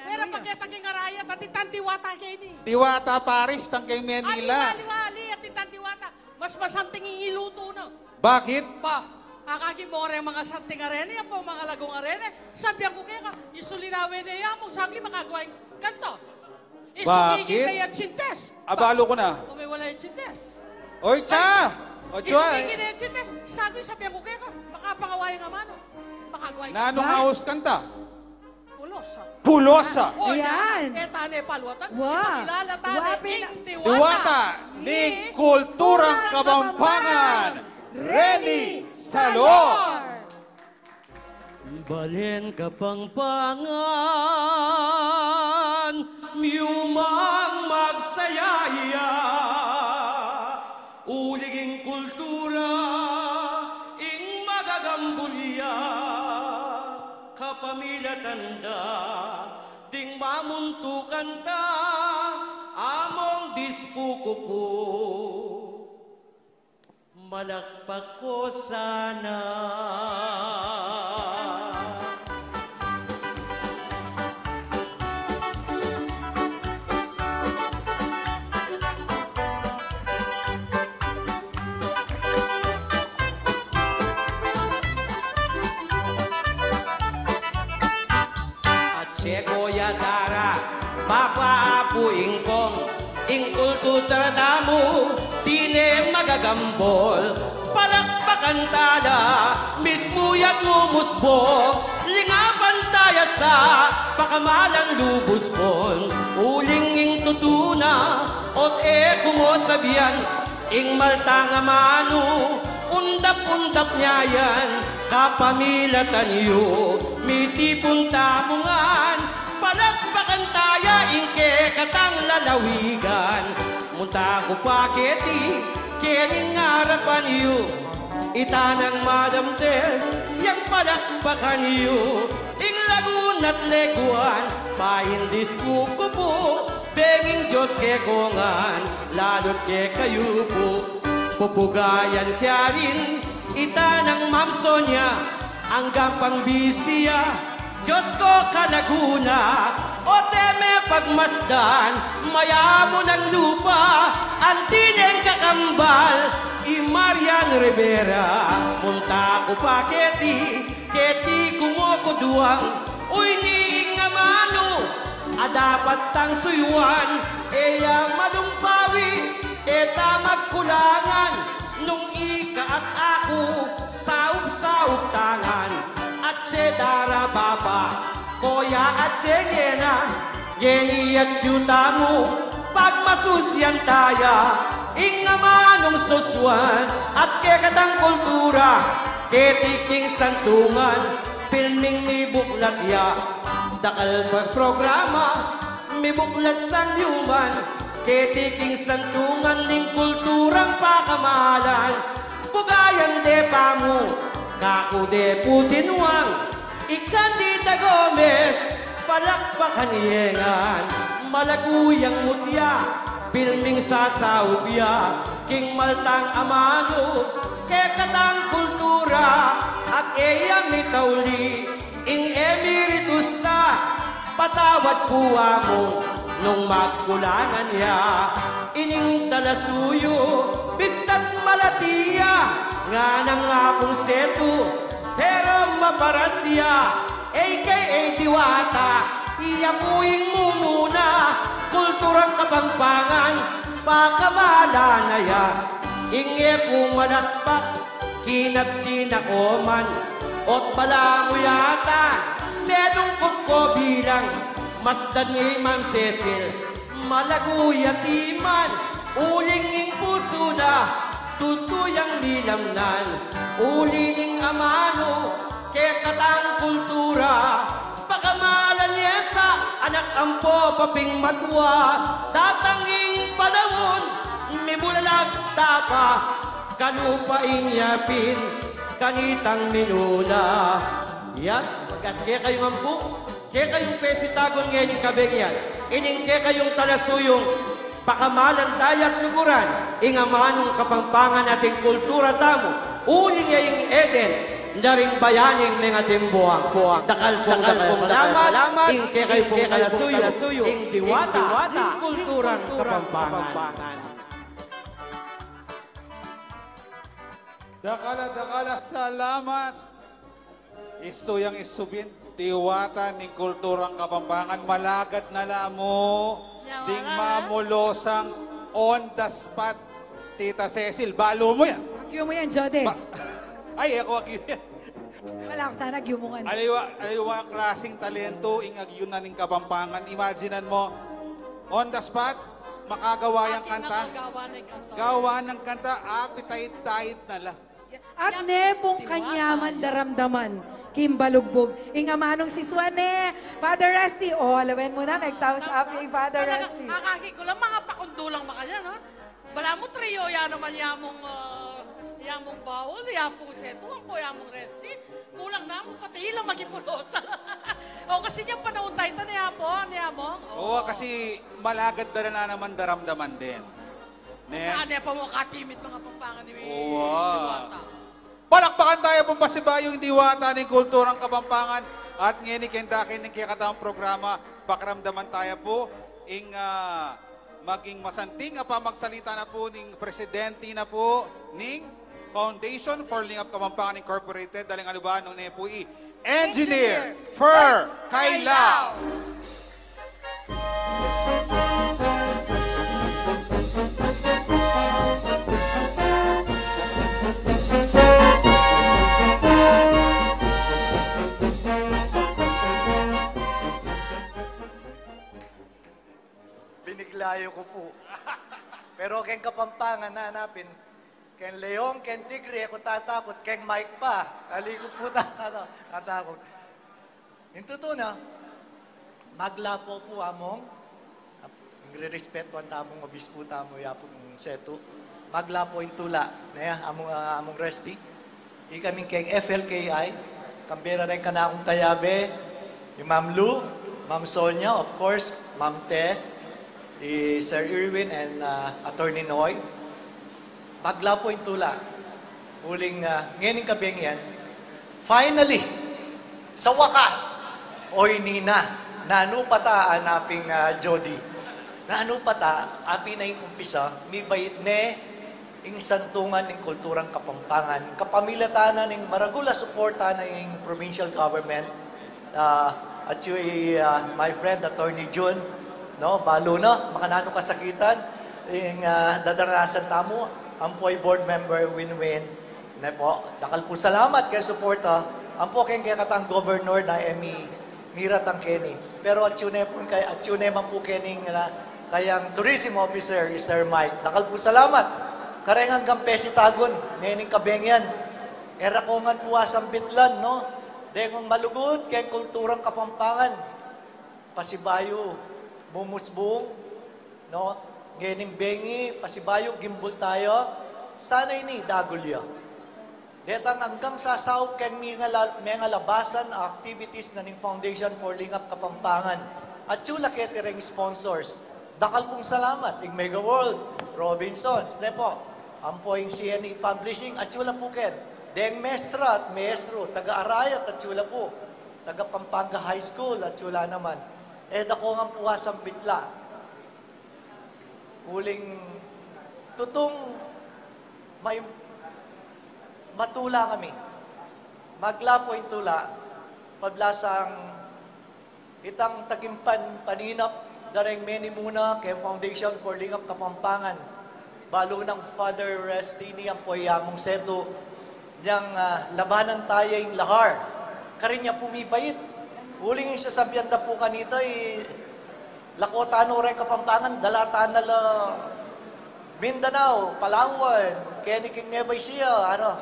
Mera pa keta king arayat, atin tang diwata keni. Diwata Paris, tang keng Manila. Ali, ali, ali, atin tang diwata. Mas masanting ing ilutu na. Bakit? Ba, akakit mu kareng mga santing a reni, ampong mga lagu a reni. Sabian ku keka, isuli na we ne ya mu, saglit makagawa ing kanta. Bakit? Isuli kaya chintes. Abalu ku na. Kumewala ing chintes. Oy, cha! Ochoa, eh. Isuli kaya chintes. Saglit, sabian ku keka, makapangawa ing amanu. Makagawa ing kanta. Nanung aus kanta? Pulosa. Pulosa. O, ayan. E tane paluatan. Wa. Ipakilala tane ing diwata ning kulturang Kapampangan, Reni Salor. Balen Kapampangan, miumang magsaya ya. Uling ing kultura, ing magagambul ya, kapamilatan da, ding mamuntukan ta, among dispukupu. Malakpak ko sana. Atse ko ya dara, bapa, apu, ingkong, ing kultura tamu, tine magagambol, palakpakan ta la, mismu ya't mumusbong, lingapan ta ya sa pakamalan lubus pon, uling ing tutu na, o't e ku mu sabian, ing maltang amanu, undap-undap ne yan, kapamilatan yu, mitipun tamu ngan, palakpakan ta ya ing kekatang lalawigan. Munta ku pa keti, kening arapan yu, ita nang madamtes, yang palakpakan yu, ing lagu na't leguan, paindis ku ku pu, benging Dios keko ngan, lalu't kekayu pu, pupugayan ke rin, ita nang Ma'am Sonia, anggang pang bisi ya, Dios ko ka Laguna, o't e me pagmasdan, mayamu nang lupa, anti neng kakambal, i Marian Rivera, munta ku pa keti, keti ku mu kuduang, uy, ning amanu, a dapat tang suyuan, e ya malumpawi, e ta magkulangan, nung ika at aku, saup-saup ta ngan, atse dara bapa, koya atse ngena, ngeni atyu tamu, pagmasusian ta ya, ing amanung susuan, at kekatang kultura, keti king santungan, pilming mibuklat ya, dakal pagprograma, mibuklat sanliuman, keti king santungan ning kulturang pakamalan, bugayan de pa mu, kaku de pu tinwang, i Candida Gomez, palakpakan ye ngan, malagu yang mutya, pilming sasaup ya, king maltang amanu, kekatang kultura, at e ya mitauli, ing emeritus na, Patawad pu, Among, nung magkulangan ya ining talasuyu, bista't malati ya nganang Apung Setu, pero maparas ya, e kaya e diwata, iya pu ing mumuna, kulturang Kapampangan, pakamalan na ya, ing e pu malatpat, kinabsi na ko man, o't balamu yata, melungkut ko bilang, masdan ngi Ma'am Cecil, malagu ya timan, uling ing pusu na, tutu yang nilamnan, uli ning amanu, kekatang kultura, pakamalan ye sa, anak ampo paping matua, datang ing panaun, mibulalag tapa, kalupa ing yapin, kanitang minuna. Yan, pagkat kekayung ampu, kekayung pesitagun ngening kabengi yan, ining kekayung talasuyung, pakamalan taya at luguran, ing amanung Kapampangan ating kultura tamu, uling ya ing Eden, da ring bayaning mengatimbuang. Dakal pung dakal pung salamat, ing kekayu pung talasuyung, ing diwata ning kulturang Kapampangan. Dakal a dakal a salamat. Isu yang isubing diwata ning kulturang Kapampangan, malagad na la mu ding mamulusang on the spot, Tita Cecil. Balu mu yan. Agyu mu yan, Jode. Ba-, ay, e ku agyu yan. Wala ku sana agyu mu ngan. Aliwa, aliwa klasing talento ing agyu na ning Kapampangan. Imaginan mu, on the spot, makagawa yang kanta. Gawa ng kanta, appetite diet na la. At ne pung kanyaman daramdaman king balugbug ing amanung sisuan ne. Father Rusty, o, alawen mu na, nag-thumbs up ing Father Rusty. Talaga, akakit ku la, mga pakundulang makanyan, ha? Balamu trio ya naman ya mung, ah, ya mung Baul, ya pung Setu, ampo ya mung Rusty. Kulang na mu pati ila maging Pulosa. O, kasi nya panaun tayu, ne, ampo, ne, among. O, kasi malagad da na naman daramdaman din. At saka ne pa mu katimit mga Kapampangan ni diwata. Palakpakan taya pung pasibayu ing diwata ning kulturang Kapampangan. At ngeni keng dakal ning kekatang programa, pakiramdaman taya pu ing, ah, maging masanting a pamagsalita na pu ning presidente na pu ning Foundation for Lingap Kapampangan Incorporated, daling aluba nung ne pu i Engineer Fer Kailao. Binigla yu ku pu. Pero keng Kapampangan, hanapin, keng leon, keng tigre, e ku tatakut, keng mike pa, ali ku pu ta-, tatakut. Ing tutu na, maglapo pu, Among, ing rerespetuan tamung obispu tamu, ya pung Setu, maglapo ing tula, ne, Among, ah, Among Rusty. Ikami keng F L K I, kambe ra reng kanakung kayabe, i Ma'am Lou, Ma'am Sonia, of course, Ma'am Tess, i Sir Irwin and, ah, Attorney Noy. Maglapo ing tula. Uling, ah, ngening kabeng yan, finally, sa wakas, oyni na, nanu pa ta, hanapin, ah, Jody. Nanu pa ta, apin na ing umpisa, mibait ne ing santungan ning kulturang Kapampangan, kapamilatan na ning maragul a suporta na ning provincial government, ah, at yu i, ah, my friend, Attorney Jun, no, balu na, makananu kasakitan ing, ah, dadarasan tamu, ampo i board member Win-Win, ne pu, dakal pu salamat keng suporta, ampo keng kekatang governor na e mi miratang keni. Pero atyu ne pu kay, atyu ne man pu keni, ah, kayang tourism officer, i Sir Mike. Dakal pu salamat. Kareng anggang pesitagun, ngening kabeng yan, e ra ko ngan pu asambitlan, no? Deng malugud keng kulturang Kapampangan. Pasibayu, mumusbung, no? Ngening bengi, pasibayu, gimbul taya. Sana ini, dagul ya. Detang anggang sasaup keng mengala-, mengalabasan a activities na ning Foundation for Lingap Kapampangan. Atyu la keti reng sponsors. Dakal pung salamat, ing Mega World, Robinsons, ne pu. Ampo ing C N E Publishing, atyu la pu ken. Deng mestra at maestro, taga Arayat, atyu la pu. Taga Pampanga High School, atyu la naman. E da ko ngan pu sasambit la. Uling tutung may matula kami. Magla pu ing tula, pablasang itang tagimpan paninap da reng menimuna keng Foundation for Lingap Kapampangan. Balu nang Father Restini ampo ya mung Setu, niyang, ah, labanan taya ing lahar. Karin ya pu mibait. Uling ing sasabian da pu kanita, i, lako tana reng Kapampangan, dala tana la Mindanao, Palawan, keni king Nueva Ecija, ano.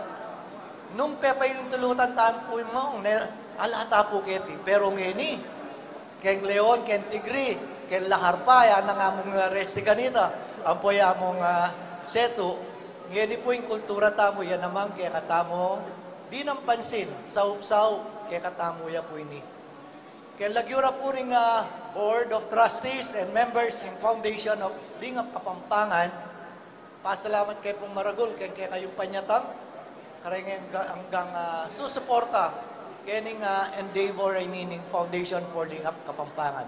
Nung pepayintulutan ta pu mung, ne, ala ta pu keti. Pero ngeni, keng Leon, keng Tigre, keng lahar pa, ya nang amung, ah, Resti kanita, ampo ya mung, ah, Setu, ngeni pu ing kultura tamu, ya naman kekatamung dinan pansin, saup-saup, kekatamu ya pu ini. Keng lagyu ra pu ring, ah, Board of Trustees and members ning Foundation of Lingap Kapampangan, pasalamat ke pung maragul keng kekayung panyatang, kareng angga-, anggang, ah, susuporta kening, ah, endeavor a ini ning Foundation for Lingap Kapampangan.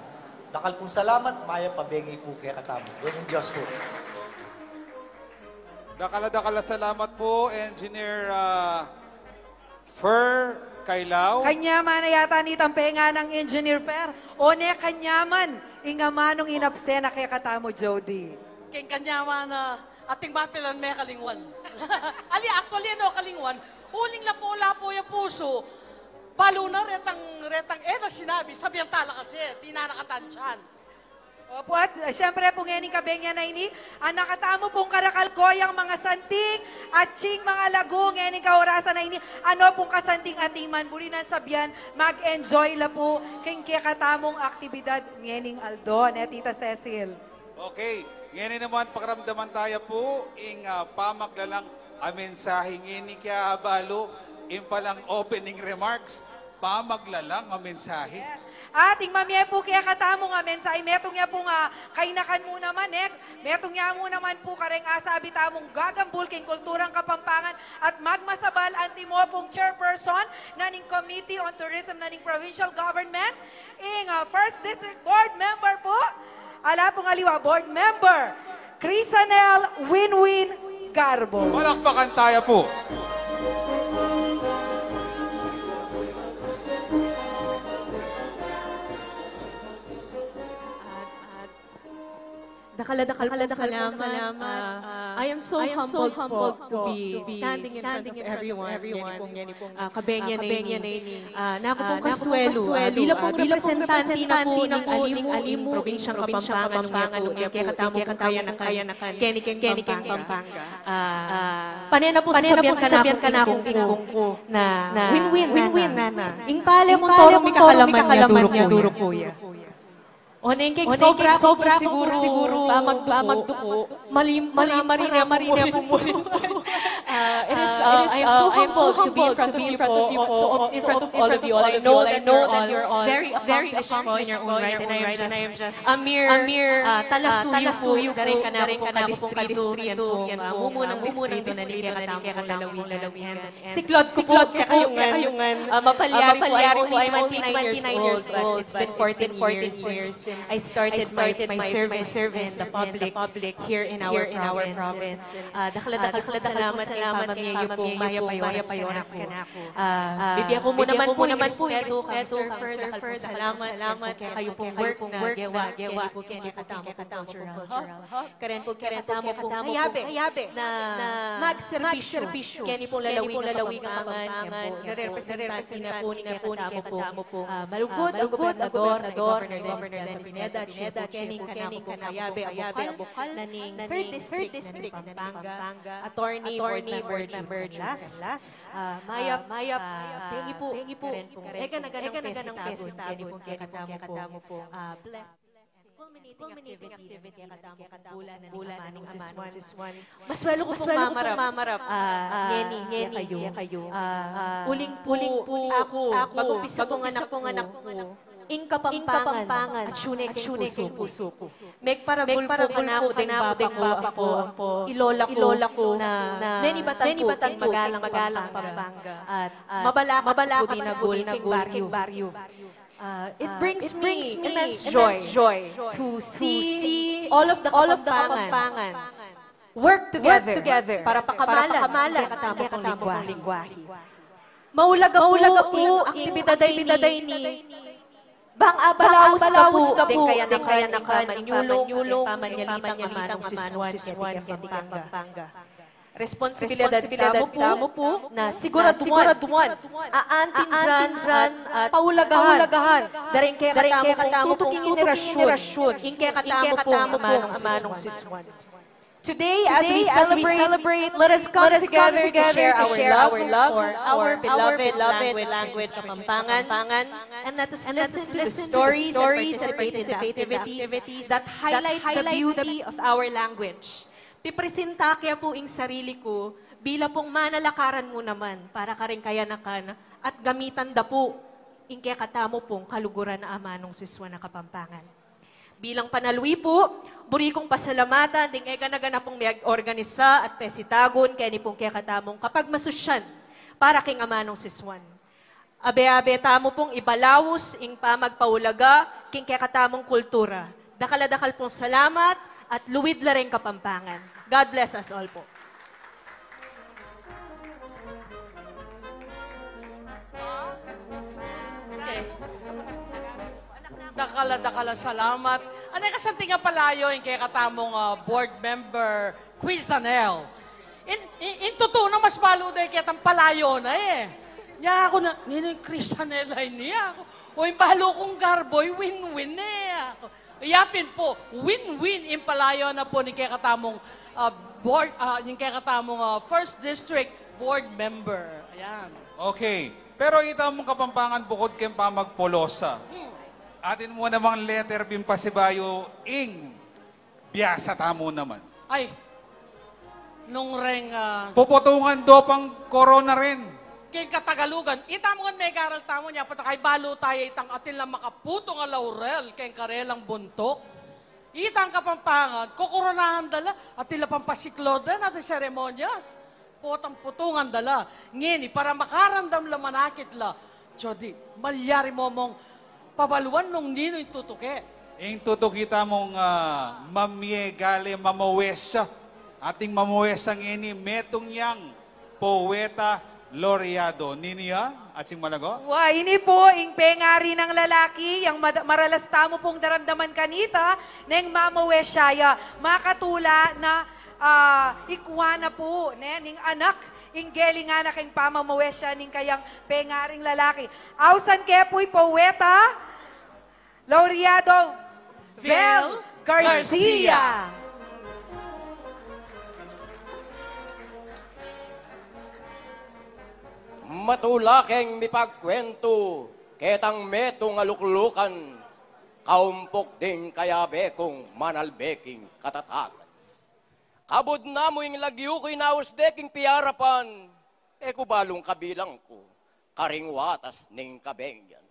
Dakal pung salamat, mayap a bengi pu kekatamu. Buenos Dias pu. Dakal a dakal a salamat pu, Engineer, ah, Fer Kailaw. Kanyaman na yata nitang penga nang Engineer Fer. O ne, kanyaman ing amanung inapse na kekatamu, Jody. Keng kanyaman na atin mapilan me kalingwan. Ali, actually, ano, kalingwan. Uling lapu-lapu ya pusu. Balu na retang, retang, e na sinabi, sabian tala kasi, di na nakatan chance. Opo, at, uh, siyempre pu ngening kabengi a ini, a nakatamu pung karakal ko yang mangasanting, ating mangalagu ngening kaorasan a ini, ano pung kasanting atin man, buri nang sabian, mag-enjoy la pu keng kekatamung aktibidad ngening aldo, ne, Tita Cecil? Okay, ngeni naman pakiramdaman taya pu ing, ah, pamaglalang a mensahe ngeni kaya abalu, ing palang opening remarks, pamaglalang a mensahe. Yes. At ing mamie pu kekatamu a mensahe, metung ya pu nga, kainakan mu naman, e, metung ya mu naman pu kareng asabi tamung gagambul keng kulturang Kapampangan at magmasabal, antimo pung chairperson na ning Committee on Tourism na ning Provincial Government, ing, ah, First District Board Member pu, ala pung aliwa, Board Member Crisanel Winwin Garbo. Palakpakan taya pu. Dakal a dakal pung salamat. Ah, I am so humbled po to be standing in front of everyone. Ah, kabengi a ini. Ah, naku pung kasuelu, ah, bilang pung representante na pu ning alimu ning probinsyang Kapampangan, ing kekatamung kayanakan keni keng Pampanga. Ah, pane na pu sasabian kanaku pu na win-win, win-win, nana. Ing pale mung torong mikakalaman ya duru ku ya. O neng keng sobra ku siguru pamagduku, malim-, malim-, marine, marine pu. Ah, it is, ah, I am so humbled to be in front of you po, in front of all of you all. I know that you're all very accomplished po in your own right, and I am just a mere, ah, talasuyu pu, daring kanaku pung kadistritu, yan pung, ah, mumunang distritu na ning kekatamung lalawigan. And siklaud ku pu kekayung ngan, ah, mapalyari pu, I'm only twenty-nine years old, but it's been fourteen years since I started my, my service in the public here in our province. Ah, dakal a dakal pung salamat keng pamamie yu pung mayap a oras kanaku. Ah, bibie ku mu naman pu ing respetu kang Sir Fer, dakal pung salamat keng kekayu pung work na gewa, gewa keni pu keng kekatamung cultural hub. Karen pu kekatamu pung kayabe na magserbisyu keni pung lalawigan Kapampangan, yan pu, representante na pu ning kekatamu pung, ah, malugud a gobernador, na Governor Dennis Delta Pineda, at siya pu keni ing kanaku pung kayabe a bukal na ning third district na ning Pampanga, Attorney Board Member Jun Canlas. Ah, mayap, mayap, ah, bengi pu, bengi pu, Karen pu, e ka na ganang pesitagun keni pung kekatamu pung, ah, blessed and culminating activity na ning kekatamung bulan na ning amanung siswan. Masuelu ku pung mamarap, ah, ngeni, ngeni kekayu. Ah, uling pu, uling pu, aku, aku, magumpisa kung anak ku, ing Kapampangan, atiu ne keng pusu ku. Megparagul pu kanaku deng baba ku, ampo i lola ku, na menibatan ku keng magalang Pampanga. At mabalakat ku dinagul keng baryu. Uh, it brings me immense joy to see all of the Kapampangans work together para pakamalan kekatamu pung lengguahe. Maulaga pu ing aktibidad a ini, bang abalaus da pu deng kayanakan ning pamanyulung, ning pamanyalitang amanung sisuan keti Kapampangan. Responsibilidad tamu pu na siguraduan a anting dan at paulagahan da ring kekatamu pung tutuking henerasyon ing kekatamu pung amanung sisuan. Today, as we celebrate, let us come together to share our love for our beloved language, which is Kapampangan, and let us listen to the stories and participate in the activities that highlight the beauty of our language. Pipresinta ke pu ing sarili ku bilang pung manalakaran mu naman para karing kayanakan at gamitan da pu ing kekatamu pung kaluguran a amanung sisuan a Kapampangan. Bilang panalui pu, buri kung pasalamatan ding e gana-gana pung miyag-organisa at pesitagun keni pung kekatamung kapagmasusyan para king amanung sisuan. Abe-abe tamu pung ibalaus ing pamagpaulaga king kekatamung kultura. Dakal a dakal pung salamat at luid la ring Kapampangan. God bless us all po. Okay. Dakal a dakal a salamat. Anay ka santing a palayo ing kekatamung, ah, board member, Quizanel. In, in, in tutu na mas balu da ketang palayo na e. Nya aku na, ninu ing Quizanel a ini aku. O ing balu kung garbo, i Win-Win e aku. Yapin pu, Win-Win ing palayo na pu ning kekatamung, ah, board, ah, ning kekatamung, ah, First District Board Member. Ayan. Okay. Pero ita mung Kapampangan bukud keng pamagpolosa. Hmm. Atin mu namang letter B ing pasibayu ing biasa tamu naman. Ay, nung reng, ah, puputungan do pang korona rin. Keng Katagalugan, ita mu ngan megaral tamu nya, pata kay balu taya itang atin lang makaputung a laurel keng karelang buntuk. Itang Kapampangan, kokoronahan da la, atin la pang pasiklod den atin seremonyas. Potang putungan da la. Ngeni, para makaramdam la manakit la, Jody, malyari mu mung pabaluan nung ninu ing tutuke. Ing tutuke tamung, ah, mamie gale mamawesya. Ating mamawesya ngeni, metung yang poeta laureado. Ninu ya, atsing malago? Wa, ini pu ing pengari nang lalaki, yang mad-, maralas tamu pung daramdaman kanita, neng mamawesya ya. Makatula na, ah, ikwa na pu, ne, ning anak, ing gelingan na keng pamamawesya ning kayang pengaring lalaki. Ausan ke pu i poeta laureado Vel Garcia. Matula keng mipagkuwentu ketang metung a luklukan, kaumpok ding kayabe kung manalbe king katatagan. Kabud na mu ing lagyu ku inaus de king piyarapan, e ku balung kabilang ku karing watas ning kabengyan.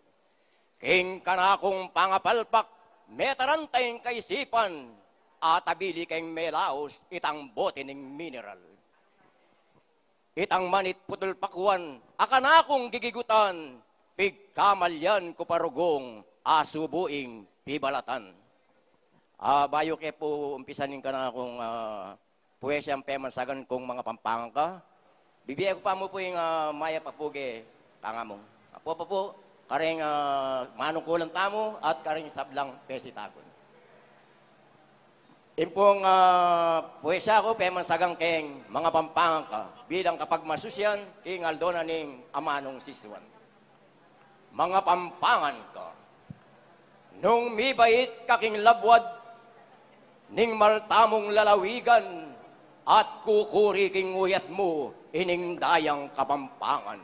King kanakung pangapalpak, metaranta ing kaisipan, atabili keng melaus itang bote ning mineral. Itang manit putul pakuan, a kanakung gigigutan, pigkamalyan ku pa rugung, asubu ing pibalatan. Ah, bayu ke pu umpisan ing kanakung, ah, puesya, pemansagan kung Mangapampangan ka, bibie ku pa mu pu ing, ah, mayap a puge kangamu. Apu, apu pu, karing, ah, manungkulan tamu at karing sablang pesitagun. Ing pung, ah, puesya ku, pemansagan keng Mangapampangan ka, bilang kapagmasusyan king aldo na ning amanung sisuan. Mangapampangan ka. Nung mibait ka king labuad ning marta mung lalawigan, at kukuri king uyat mu ining dayang Kapampangan.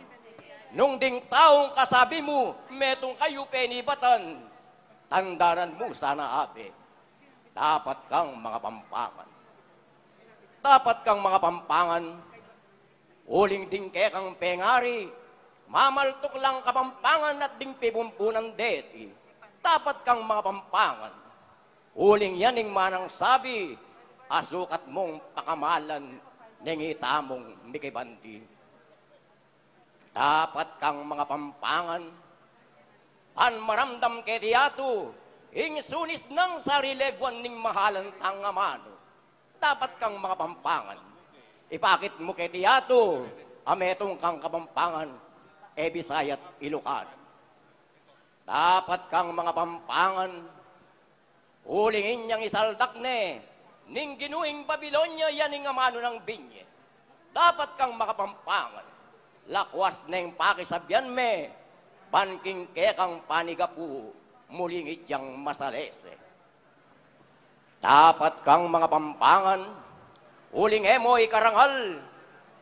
Nung ding taung kasabi mu, metung kayu penibatan, tandanan mu sana, abe, dapat kang Mangapampangan. Dapat kang Mangapampangan, uling ding kekang pengari, mamaltuk lang Kapampangan at ding pibumbunan deti, dapat kang Mangapampangan. Uling yan ing manang sabi, asukat mung pakamalan ning itamung mikibandi. Dapat kang Mangapampangan. Ban maramdam keti yatu ing sunis nang sarileguan ning mahalan tang amanu. Dapat kang makapampangan. Ipakit mu keti yatu a metung kang Kapampangan, e Bisaya't Ilokano. Dapat kang makapampangan. Uling inyang isaldak ne ning Ginu ing Babilonia, ya ning amanu nang binye. Dapat kang makapampangan. Lakwas neng pakisabian me, ban king kekang panigapu, muling idyang masalese. Dapat kang makapampangan. Uling e mo ikarangal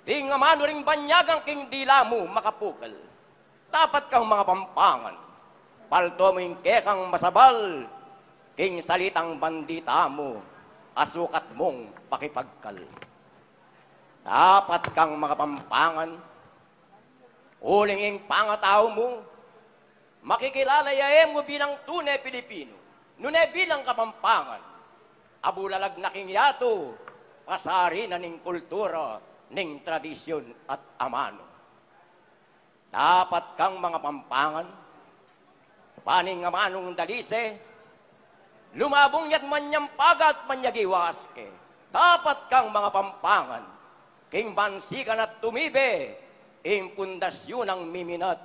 ding amanu ring banyagang king dila mu makapugal. Dapat kang makapampangan. Palto mu ing kekang masabal king salitang bandita mu, a sukat mung pakipagkal. Dapat kang makapampangan. Uling ing pangatau mu, makikilala ya e mu bilang tune Pilipinu, nune bilang Kapampangan. Abulalag na king yatu, pasari na ning kultura, ning tradisyun at amanu. Dapat kang makapampangan. Ban ing amanung dalise, lumabung ya't manyampaga at manyagiwas ke. Dapat kang makapampangan. King ban sikan at tumibe, ing pundasyun nang miminat,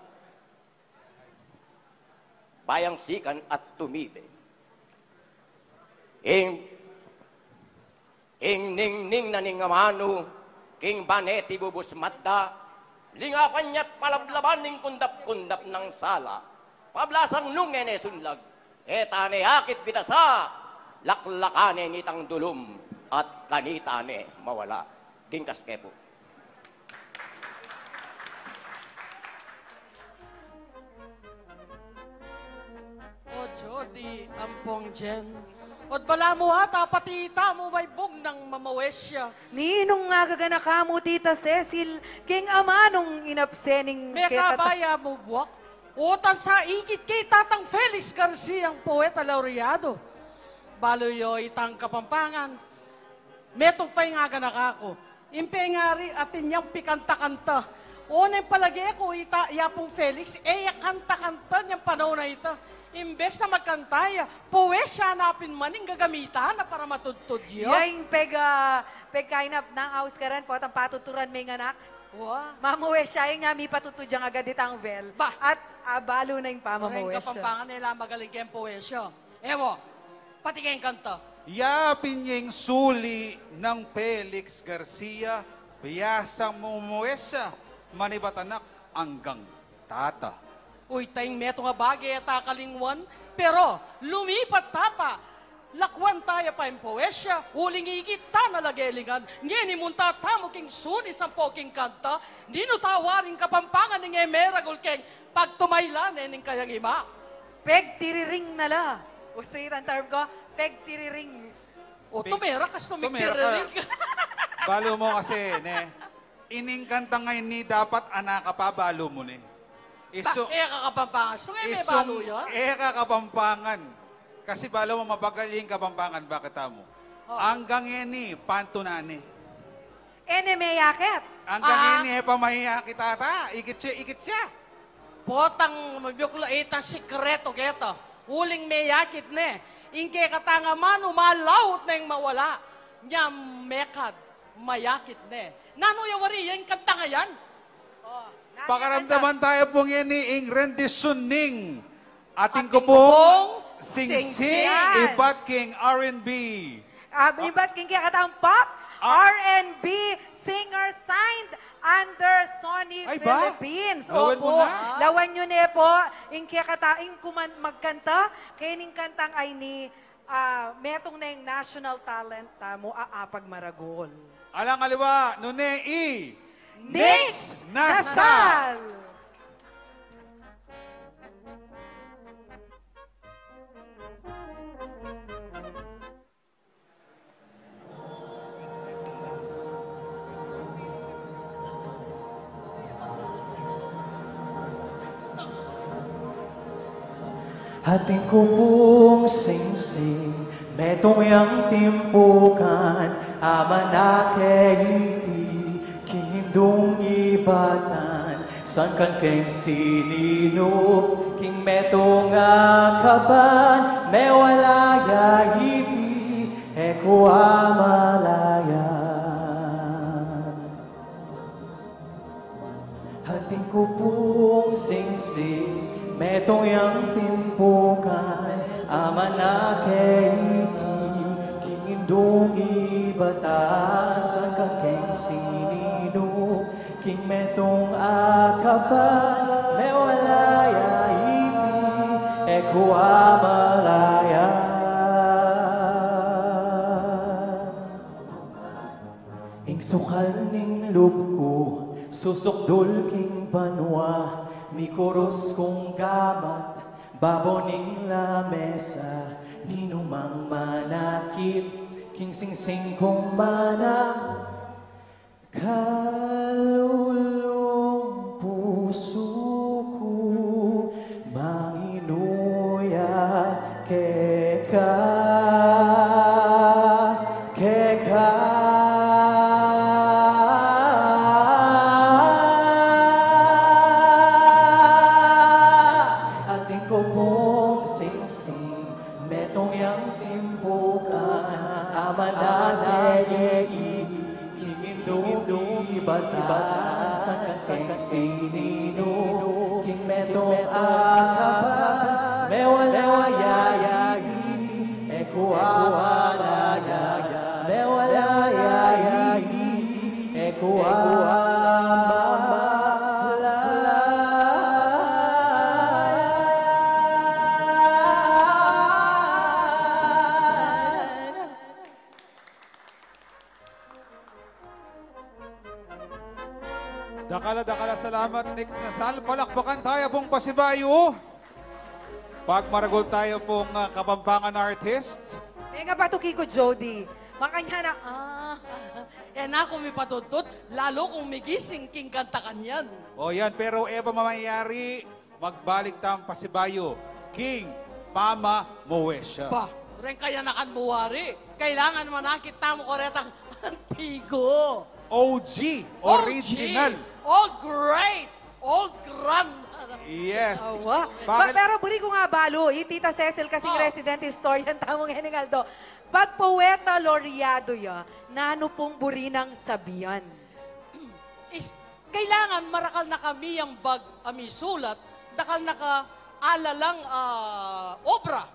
bayang sikan at tumibe. Ing Ing ningning na ning amanu, king ban e tibubus matda, lingapan ya't palablaban ning kundap-kundap nang sala. Pablasang nung e ne sunlag, e ta ne akit bitasa, laklakan ne nitang dulum, at kanita ne mawala. Gingkas ke pu. O Jody, ampong Jen. Ot balamu ata pati itamu maibug nang mamawesya. Ninung nga gaganaka mu, Tita Cecil, king amanung inapse ning kekata- Mekabaya mu buak. Utan sa ikit ke i Tatang Felix Garcia, ing poeta laureado. Balu yu itang Kapampangan. Metung pa ing aganaka ku. Ing pengari atin yang pikanta-kanta. O, neng palage ku ita, Yapong Felix, e ya kanta-kanta nyang panaun a ita. Imbes na magkanta ya, powesya na pin man ing gagamitan na para matudtud ya. Ya ing peg, ah, pegkainap nang aus karan, potang patuturan me ing anak. Wa. Mamawesya ya, nya mipatudtud yang agad itang well. Ba. At, ah, balu na ing pamamawesya. Oreng Kapampangan, e la magaling keng powesya. Ewa, pati keng kanta. Ya pin ing suli nang Felix Garcia, biasa mu muesya, manibat anak anggang tata. Uy, ta ing metung a bage e ta kalingwan, pero lumipat ta pa, lakwan ta ya pa ing powesya, uling ikit ta na lage lingan, ngeni munta tamu king sunis ampo king kanta, ninu ta waring Kapampangan ing e meragul keng pagtumayla ne ning kayang ima. Pegtiriring na la. Usu itang term ku, pegtiriring. O, tumera ka, tumera ka. Balu mu kasi, ne? Ining kantang ini dapat anak ka pa, balu mu ne. Isu-, e ka Kapampangan. Isu, e, me balu ya. E ka Kapampangan. Kasi balu mu mabagal ing Kapampangan, bakit amu? O. Anggang ini, pantunan ne. E ne meyakit. Anggang ini, e pa mayakit ata. Ikit ya, ikit ya. Potang mabiukla, itang sikretu keta. Uling meyakit ne. Ing kekatang amanu, malaut neng mawala. Nya mekad, mayakit ne. Nanu ya wari ya ing kantang ayan? O, nanu ya kanta? Pakaramdaman taya pu ngeni ing rendisyun ning Atin Ku Pung Singsing, ibat king R and B. Ah, ibat king kekatang pop, R and B singer signed under Sony Philippines. Opo. Lawan yu ne pu, ing kekata, ing kuman magkanta, kening kantang ayni, ah, metung neng national talent tamu, a apagmaragul. Alang aliwa, nune i Nix Nasal. Atin ku pung singsing, metung yang timpukan, amanake iti, king indung ibatan, sangkan keng sininup, king Metung a kaban, mewala ya iti, e ku amalayan. Atin ku pung singsing, metung yang timpukan, a manake iti, king indung ibatan, sangkan keng sininu, king metung a kaban, mewala ya iti, e ku amalayan. Ing sukal ning lub ku, susukdul king banua, mikurus kung gamat, babo ning lamesa, ninumang manakit, king singsing kung manang, kalulung pusu ku, manginuya keka, keka. Atin ku pung singsing, metung yang timpukan, a manake iti, king indung ibatan, sangkan keng sininu, king metung a kaban, mewala ya iti, e ku amalayan, mewala ya iti, e ku amalayan. Dakal a dakal a salamat, Nix Nasal. Palakpakan taya pung pasibayu. Pagmaragul taya pung, ah, Kapampangan artist. Menga patuki ku, Jody. Makanyan na, ah. E na ku mipatudtud, lalu kung migising king kanta kanyan. O yan, pero e pa mamayari, magbalik tang pasibayu king pamamoesya. Ba, reng kayanakan mu wari, kailangan manakit tamu karetang antigo. O G, O G, original. Old great, old grand. Yes. Awa. Bakit? Ba, pero buri kung abalu, i Tita Cecil kasing, oh, resident historian tamu ngening aldo. Pag poeta laureado ya, nanu pung buri nang sabian? Is-, kailangan marakal na kami yang bag a misulat, dakal na ka alalang, ah, obra.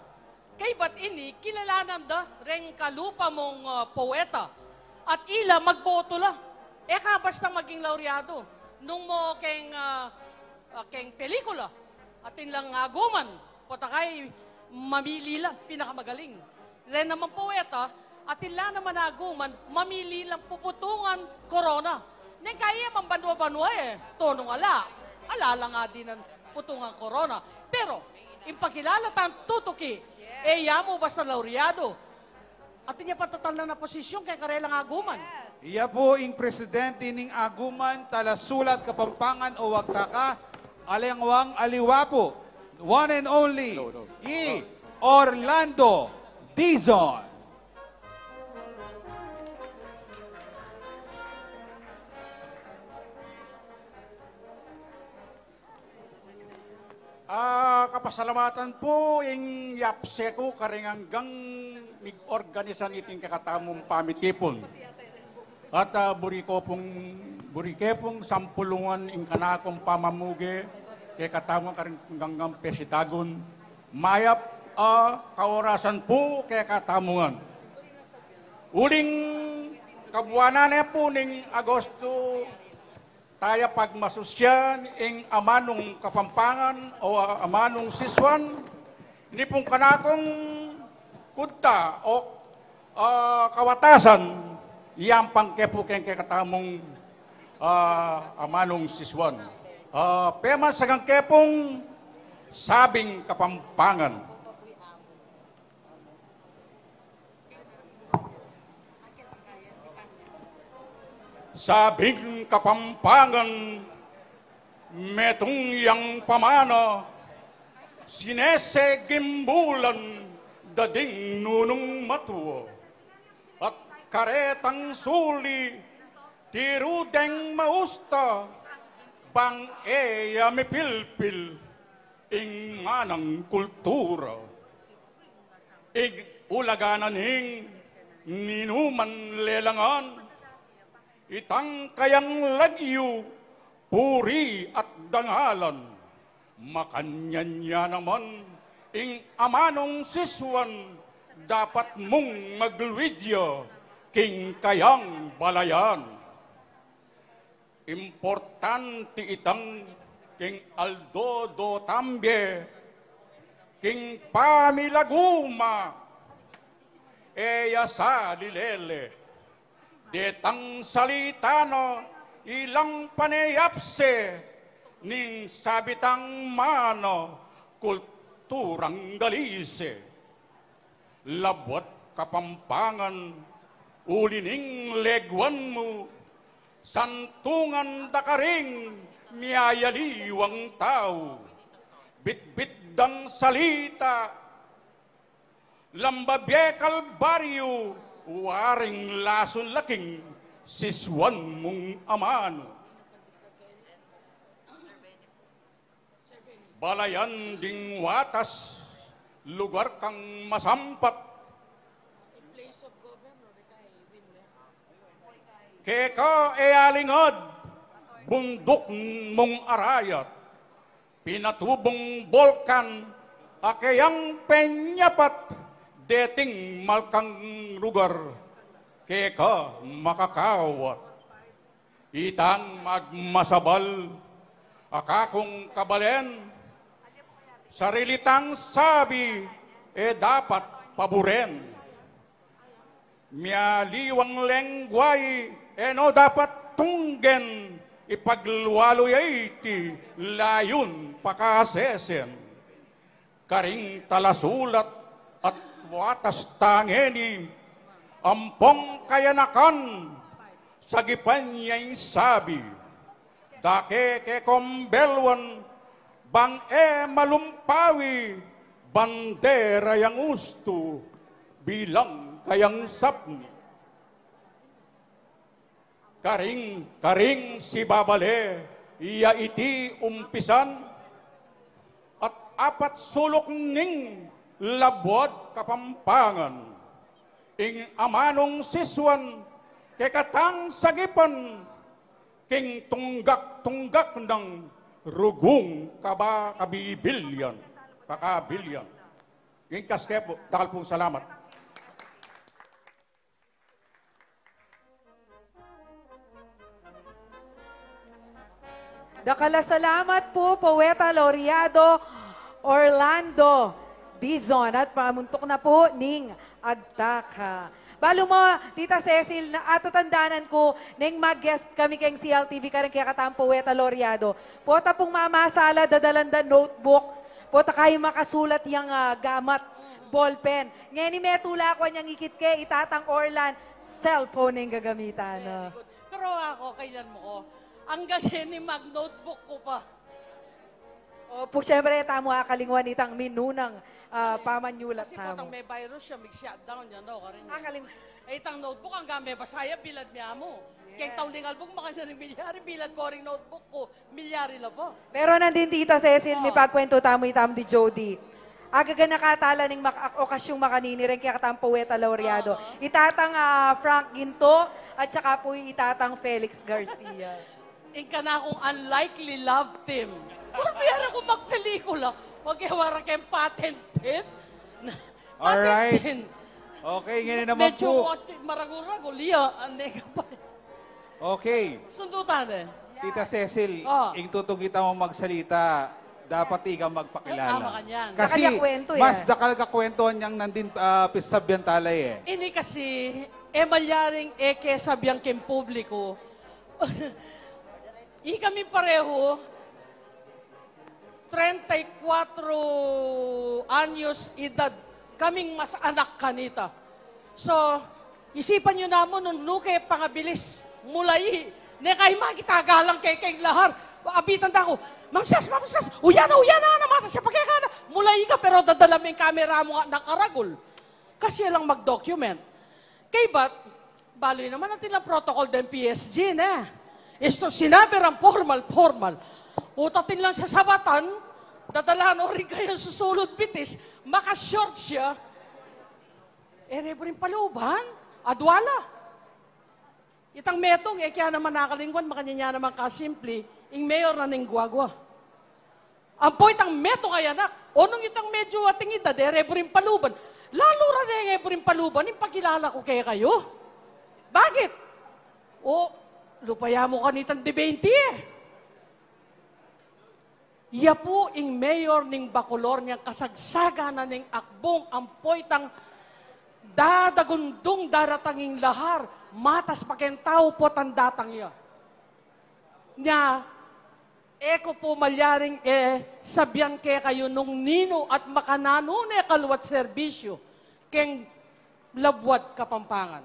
Kaybat ini, kilalanan da reng kalupa mung, ah, poeta. At ila magboto la. E ka basta maging laureado. Nung mo keng, ah, ah, keng pelikula, atin lang aguman, potang mamili lang pinakamagaling. Ren naman poeta, atin la naman aguman, mamili lang puputungan korona. Neng kaya man banua-banua e, tonung ala, ala lang a dinan putungan korona. Pero, ing pakilala tang tutuki, e ya mu basta laureado. Atin ya patatalnan a posisyon keng karelang aguman. Iya pu ing presidente ning Aguman Talasulat Kapampangan o Wagtaka, alang aliwa pu, one and only, i Orlando Dizon. Ah, kapasalamatan pu ing yapse ku karing anggang mig-organisa niting kekatamung pamitipun. At, ah, buri ku pung, buri ke pung sampulungan ing kanakung pamamuge kekatamu karing anggang pesitagun. Mayap a kaorasan pu kekatamu ngan. Uling kabuanan ne pu ning Agosto, taya pagmasusyan ing amanung Kapampangan o amanung sisuan, ini pung kanakung kudta o, ah, kawatasan, yampang ke pu keng kekatamung, ah, amanung sisuan. Ah, pemansagan ke pung Sabing Kapampangan. Sabing Kapampangan, metung yang pamana, sinesegimbulan da ding nunung matua. At karetang suli, tiru deng mausta, bang e ya mipilpil. Ing manang kultura, ig ulaga na ning ninuman lelangan, itang kayang lagyu, puri at dangalan. Makanyan ya naman, ing amanung sisuan, dapat mung magluid ya king kayang balayan. Importante itang king aldo do tambe, king pamilaguma, e ya salilele. Detang salita na ilang paneyapse, ning sabitang mana kulturang galise. Labuad Kapampangan, uli ning leguan mu, santungan da karing miyayaliwang tau. Bitbit dang salita, lamba bie Kalbaryu, waring lasun la king sisuan mung amanu. Balayan ding watas, lugar kang masampat. Keka e alingad, bunduk mung arayat. Pinatubung bolkan, a keyang penyapat, deting malkang lugar, keka makakawat. Itang magmasabal, a kakung kabalen, sarili tang sabi, e dapat paburen. Miyaliwang lengguay, e no dapat tunggen, ipaglualu ya iti layun pakasesen. Karing talasulat at watas tang ngeni, ampong kayanakan, sagipan ya ing sabi. Dake ke kombelwan, bang e malumpawi, bandera yang ustu, bilang kayang sapni. Karing, karing sibabale, iya iti umpisan, at apat suluk ning Labuad Kapampangan. Ing amanung sisuan, kekatang sagipan, king tunggak-tunggak nang rugung kaba-, kabibilyan, kakabilyan. King kaske pu, dakal pung salamat. Dakal a salamat pu, Poeta Laureado Orlando Dizon. At pamuntuk na pu ning agtaka. Balu mu, Tita Cecil, na atatandanan ku, neng mag-guest kami keng C L T V, kareng kekatang Poeta Laureado. Pota pung mamasala, dadalan da notebook. Pota kayu makasulat yang, ah, gamat, ballpen. Ngeni metula ku anyang ikit ke, i Tatang Orlan, cellphone ing gagamitan na. Very good. Pero ako, kailan mo ko? Anggang ngeni mag-notebook ku pa. Opu, siyempre, e tamu akalingwan itang minunang, ah, pamanyulat tamu. Kasi potang me-virus ya, mig-shutdown ya, no? Karin ya. Akalingwan. E, itang notebook, anggang mebasa ya, bilad mi amu. Keng tau lingalbug, makanyan ring milyari, bilad ko ring notebook ku, milyari la pa. Pero nandin, Tita Cecil, mipagkwentu tamu itam di Jody. Agaganaka tala ning mak-, okasyung makanini reng kekatang Poeta Laureado. I Tatang, ah, Frank Ginto, at saka pu i Tatang Felix Garcia. Ing kanakung unlikely love team. Purbiara ku magpelikula. Wag e wara keng patent. Alright. Patent. Okay, ngeni naman pu. Medyo maragul-ragul, iya, ane ka pa. Okay. Sundutan e. Tita Cecil, ing tutung kita mung magsalita, dapat ika magpakilala. Kasi mas dakal kakwentuhan yang nandin, ah, pisabyan tala e. Ini kasi, e malyaring e ke sabyan keng publiko. Ikami pareho, treinta y cuatro anyos edad, kaming mas anak kanita. So, isipan yu namu nung nu ke pangabilis, mulayi, ne kayu makitagalang ke keng lahar, abitan da ku, "Ma'am Ses, Ma'am Ses, uya na, uya na, namatas ya, pakeka na." Mulayi ka, pero dadala me ing kamera mu nga nakaragul. Kasi alang mag-document. Kaybat, balu yu naman atin lang protocol deng P S G, ne? Istu sinabi rang formal, formal. Uta atin lang sasabatan, Dadala no rin kaya susulud bitis, maka-short siya. E re bu rin paluban, adwa la. Itang metung, e kaya naman nakalingwan, makanyan ya naman kasimple, ing mayor na ning Guagua. Ampo itang metung a anak, o nung itang medyu ating edad, e re bu rin paluban. Lalu ra re bu rin paluban, ing pakilala ku kekayu. Bakit? O, lupaya mu kanitang de bente e. Ya pu ing mayor ning Bacolor, ning kasagsagan na ning akbung, ampo itang dadagundung daratang ing lahar, matas pa keng tau potang datang ya. Nya, e ku pu malyaring e sabian kekayu nung ninu at makananu ne kaluat serbisyu keng labuad Kapampangan.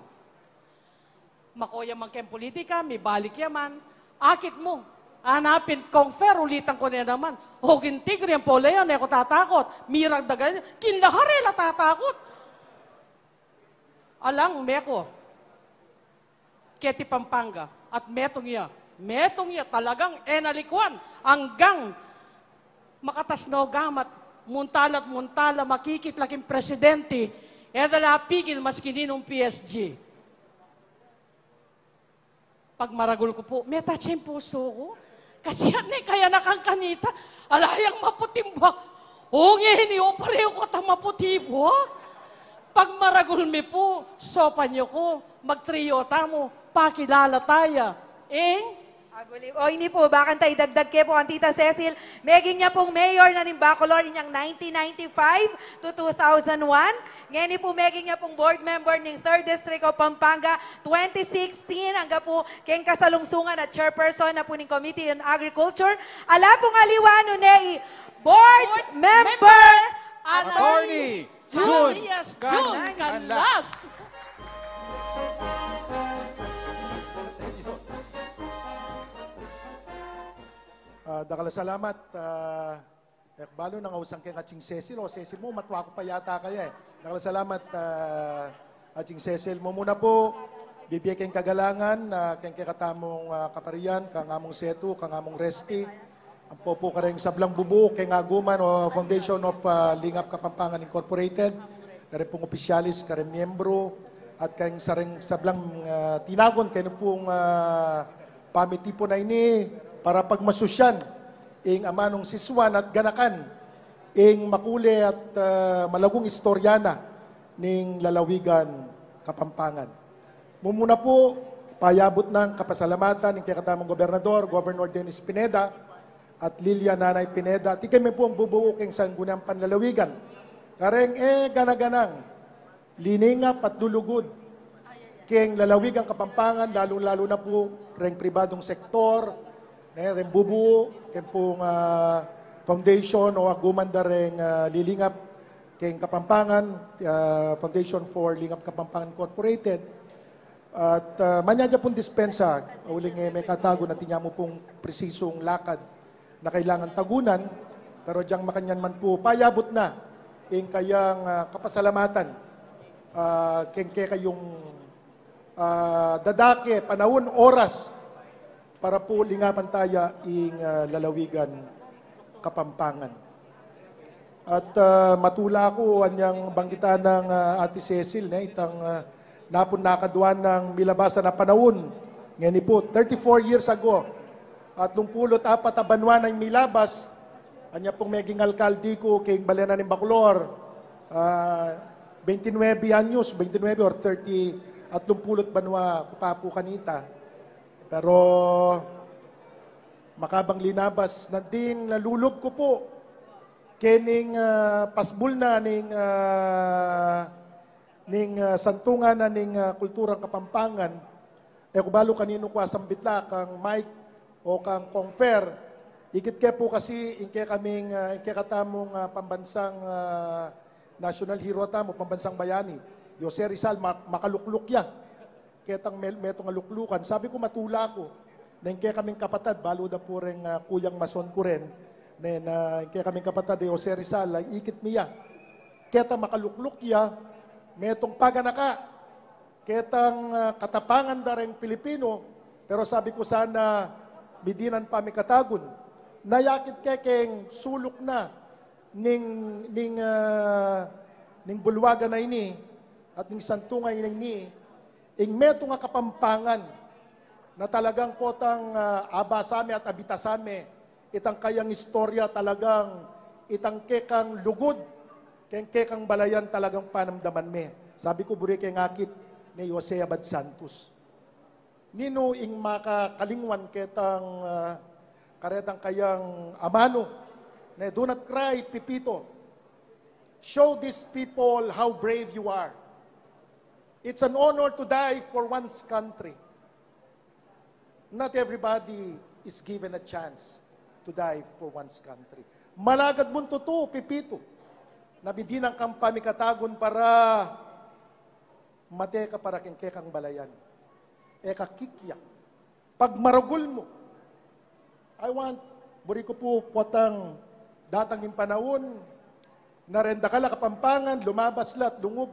Mako ya man keng politika, mibalik ya man. Akit mu, ana pin, Kong Fer, ulitan ku ne naman. O king Tigre, ampo Leon, e ku tatakut. Miragdagan, king lahar e la tatakut. Alang meko keti Pampanga, at metung ya. Metung ya, talagang e na likuan. Anggang makatas no gamat, muntal at muntal a makikit la king presidente, e da la pigil maski ninung P S G. Pagmaragul ku pu, metatse ing pusu ku. Kasi ane kaya na kang kanita, ala yang maputing buak. O ngeni, o pareho kata maputi buak. Pagmaragul mi pu, sopan yu ku, magtrio tamu, pakilala taya. Ing? Aguli. O ini pu, bakanta idagdag ke pu kang Tita Cecil, meging ya pung mayor na ning Bacolor inyang nineteen ninety-five to two thousand one. Ngeni pu, meging ya pung board member ning Third District of Pampanga, twenty sixteen, angga pu keng kasalungsungan at chairperson na pu ning Committee on Agriculture. Ala pung aliwa nune i Board Member Attorney Jun Canlas. Ah, dakal a salamat, ah, e ku balu nung ausan keng Atsing Cecil, o Cecil mu, matua ku pa yata kaya e. Dakal a salamat, ah, Atsing Cecil. Mumuna pu, bibie keng kagalangan, ah, keng kekatamung, ah, kaparian, kang Among Setu, kang Among Resty, ampo pu kareng sablang bubu keng aguman o Foundation of, ah, Lingap Kapampangan Incorporated, kareng pung opisyalis, kareng miyembru, at keng sareng sablang, ah, tinagun keni pung, ah, pamitipun a ini para pagmasusyan ing amanung sisuan at ganakan ing makuli at, ah, malagung istorya na ning lalawigan Kapampangan. Mumuna pu, payabut nang kapasalamatan ing kekatamung gobernador, Governor Dennis Pineda, at Lilia Nanay Pineda, at ikami pung bubu keng Sangguniang Panlalawigan. Kareng e gana-ganang liningap at lulugud keng lalawigan Kapampangan, lalung-lalu na pu reng pribadung sektor, ne, reng bubu keng pung, ah, foundation o aguman da reng, ah, lilingap keng Kapampangan, ah, Foundation for Lingap Kapampangan Incorporated. At, ah, manyadya pung dispensa, uling e mekatagun, atin ya mu pung presisung lakad na kailangan tagunan, pero dyang makanyan man pu, payabut na ing kayang, ah, kapasalamatan, ah, keng kekayung, ah, dadake panaun, oras, para pu lingapan taya ing, ah, lalawigan Kapampangan. At, ah, matula ku anyang banggitan nang, ah, Ate Cecil, ne, itang, ah, napun nakaduan nang milabasan a panaun. Ngeni pu, thirty-four years ago, atlung pulu't apat a banua nang milabas, anya pung meging alkalde ku keng bale na ning Bacolor, ah, twenty-nuebe anyos, twenty-nuebe or thirty, atlung pulu't banua ku pa pu kanita. Pero makabang linabas na din, nalulub ku pu kening, ah, pasbul na ning, ah, ning, ah, santungan na ning, ah, kulturang Kapampangan. E ku balu kaninu ku asambit la, kang Mike o kang Kong Fer. Ikit ke pu kasi ing kekaming, ah, ing kekatamung, ah, pambansang, ah, national hero tamu, pambansang bayani, Jose Rizal, ma-, makalukluk ya. Ketang mel-, metung a luklukan. Sabi ku, matula ku, neng kekaming kapatad, balu da pu reng, ah, kuyang mason ku rin, ne, na kekaming kapatad, e, Jose Rizal, ikit mi ya. Keta makalukluk ya, metung paganaka, ketang, ah, katapangan da reng Pilipino, pero sabi ku, sana mi dinan pa mikatagun. Nayakit ke keng suluk na, ning, ning, ah, ning bulwagan a ini at ning santungan a ini, ing metung a Kapampangan na talagang potang, ah, abasa me at abitasa me itang kayang istorya, talagang itang kekang lugud keng kekang balayan talagang panamdaman me. Sabi ku, buri keng akit ni Jose Abad Santos. Ninu ing makakalingwan ketang, ah, karetang kayang amanu, ne, "Do not cry, Pepito. Show these people how brave you are. It's an honor to die for one's country. Not everybody is given a chance to die for one's country." Malagad mung tutu, Pepito, na midinan kang pamikatagun para mate ka para keng kekang balayan. E ka kikyak. Pagmaragul mu. I want, buri ku pu potang datang ing panaun na reng dakal a Kapampangan lumabas la at lungub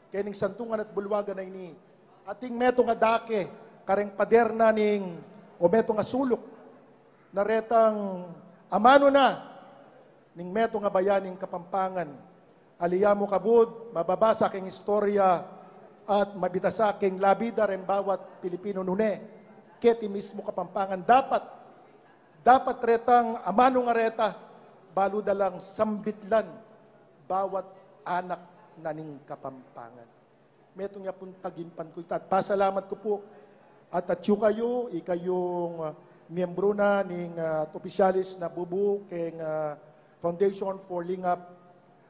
kening santungan at bulwagan a ini. Ating metung a dake kareng pader na ning, o metung a suluk na retang amanu na ning metung a bayaning Kapampangan. Ali ya mu kabud, mababasa keng istorya at mabitasa keng labi da reng bawat Pilipinu, nune keti mismu Kapampangan. Dapat, dapat retang amanu nga reta, balu da lang sambitlan bawat anak na ning Kapampangan. Metung ya pung tagimpan ku ita. At pasalamat ku pu at atyu kayu, ikayung, ah, miyembru na ning, ah, opisyalis na bubu keng, ah, Foundation for Lingap,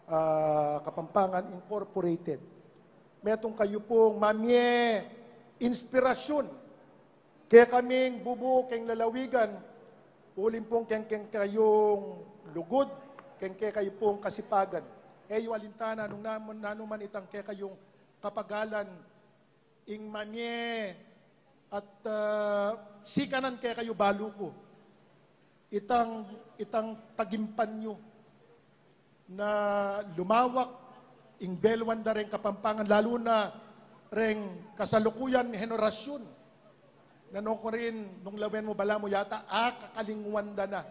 ah, Kapampangan Incorporated. Metung kayu pung mamie inspirasyun kekaming bubu keng lalawigan, uling pung keng, keng kekayung lugud, keng kekayu pung kasipagan. E yu alintana nung naman, nanu man itang kekayung kapagalan, ing mamie at, ah, sikanan kekayu balu ku. Itang, itang tagimpan yu na lumawak ing belwan da reng Kapampangan, lalu na reng kasalukuyan henerasyun. Nanu ku rin, nung lawen mu, balamu yata akakalingwan da na.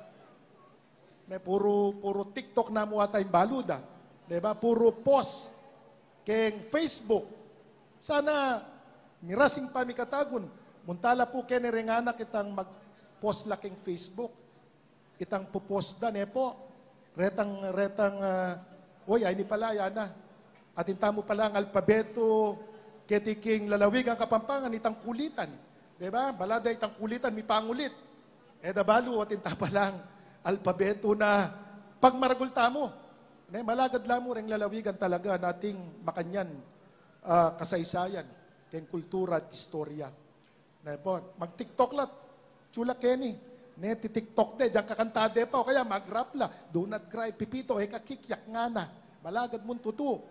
Ne, puru, puru TikTok na mu ata ing balu da. Diba? Puru post keng Facebook. Sana miras ing pamikatagun. Munta la pu keni reng anak itang mag-post la keng Facebook. Itang pu-post da, ne pu. Retang, retang, ah, "Uy, ay ni pala, yan na. Atin tamu palang alpabetu keti king lalawigan Kapampangan, itang kulitan." Diba? Bala da itang kulitan, mipangulit. E da balu, atin ta palang alpabetu na pagmaragul tamu. Ne, malagad la mu reng lalawigan talaga na ating makanyan, ah, kasaysayan, keng kultura at istorya. Ne pu, mag-TikTok la. Atyu la keni. Ne, ti-TikTok de, dinan kakanta de pa, o kaya mag-rap la. "Do not cry, Pepito, e ka kikyak," ngana. Malagad mung tutu.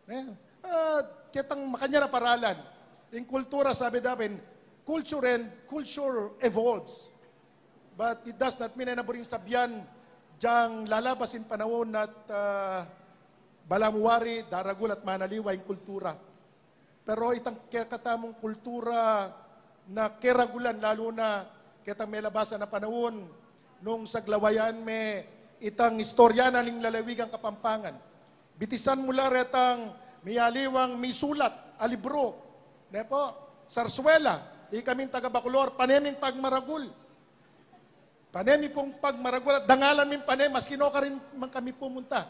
Ne? Ah, ketang makanyan a paralan. Ing kultura, sabi da pin, culture and culture evolves. But it does not mean na buring sabyan, dinan lalabas ing panaun at, ah, balamu wari, daragul at manaliwa ing kultura. Pero itang kekatamung kultura na keragulan, lalu na ketang melabasan a panaun, nung saglawayan me itang istorya na ning lalawigan Kapampangan. Bitisan mu la retang miyaliwang misulat a libru. Ne pu, sarswela, ikaming taga Bacolor, pane ming pagmaragul. Pane mi pung pagmaragul at dangalan ming pane, maski nukarin man kami pumunta.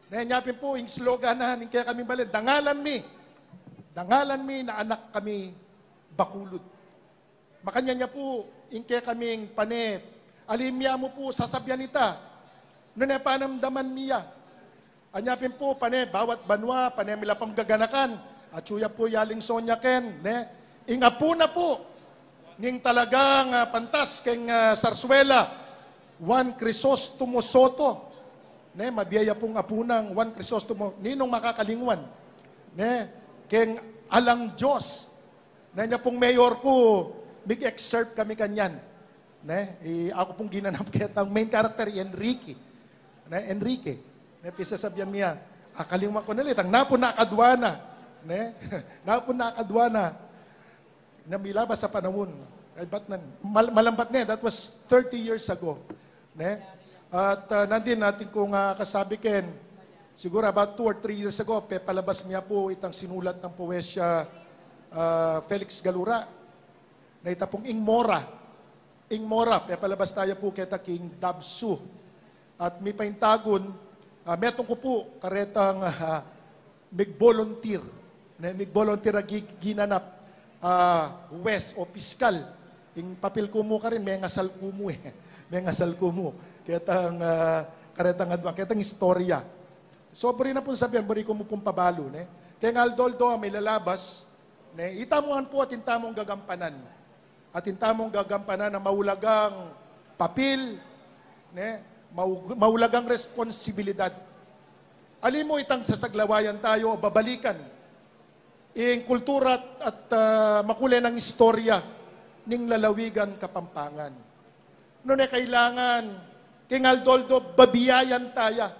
Ne, nya pin pu, ing slogan na ning kekaming balen, "Dangalan mi, dangalan mi na anak kami Bacolod." Makanyan ya pu, ing kekaming pane, ali mi ya mu pu sasabyan ita, nune panamdaman mi ya. Anya pin pu, pane, bawat banua, pane mi la pung gaganakan. Atyu ya pu i Aling Sonia Ken, ne? Ing apu na pu ning talagang, ah, pantas keng, ah, sarswela, Juan Crisostomo Soto. Ne, mabie ya pung apu nang Juan Crisostomo. Ninung makakalingwan, ne? Keng Alang Dios. Ne, nya pung mayor ku, mig-excerpt kami kanyan. Ne, i, aku pung ginanap ketang main character, i Enrique. Ne, Enrique. Ne, pisasabyan mi ya, akalingwan ku na la itang napu na kadwa na. Ne, napu na kadwa na. Na milabas a panaun. Ay, bat na, mal-, malambat ne, that was thirty years ago. Ne? At, ah, nandin atin kung, ah, kasabi ken, siguro about two or three years ago, pepalabas mi pu itang sinulat nang powesya, ah, Felix Galura, na ita pung Ing Mora. Ing Mora, pepalabas taya pu keta king DABSU. At mipaintagun, ah, metung ku pu karetang, ah, mig-volunteer. Ne, mig-volunteer a gi-, ginanap, ah, huwes o piskal. Ing papil ku mu karin, mengasal ku mu e. Mengasal ku mu. Ketang, ah, karetang adwa-, ketang istorya. So, buri na pung sabian, buri ku mu pung pabalu, ne? Keng aldo-aldo a milalabas, ne? Ita mu ngan pu atin tamung gagampanan. Atin tamung gagampanan a maulagang papil, ne? Mau-, maulagang responsibilidad. Ali mu itang sasaglawayan tayu, babalikan ing kultura at, at, ah, makulay nang istorya ning lalawigan Kapampangan. Nune kailangan, keng aldo-aldo, babiayan taya.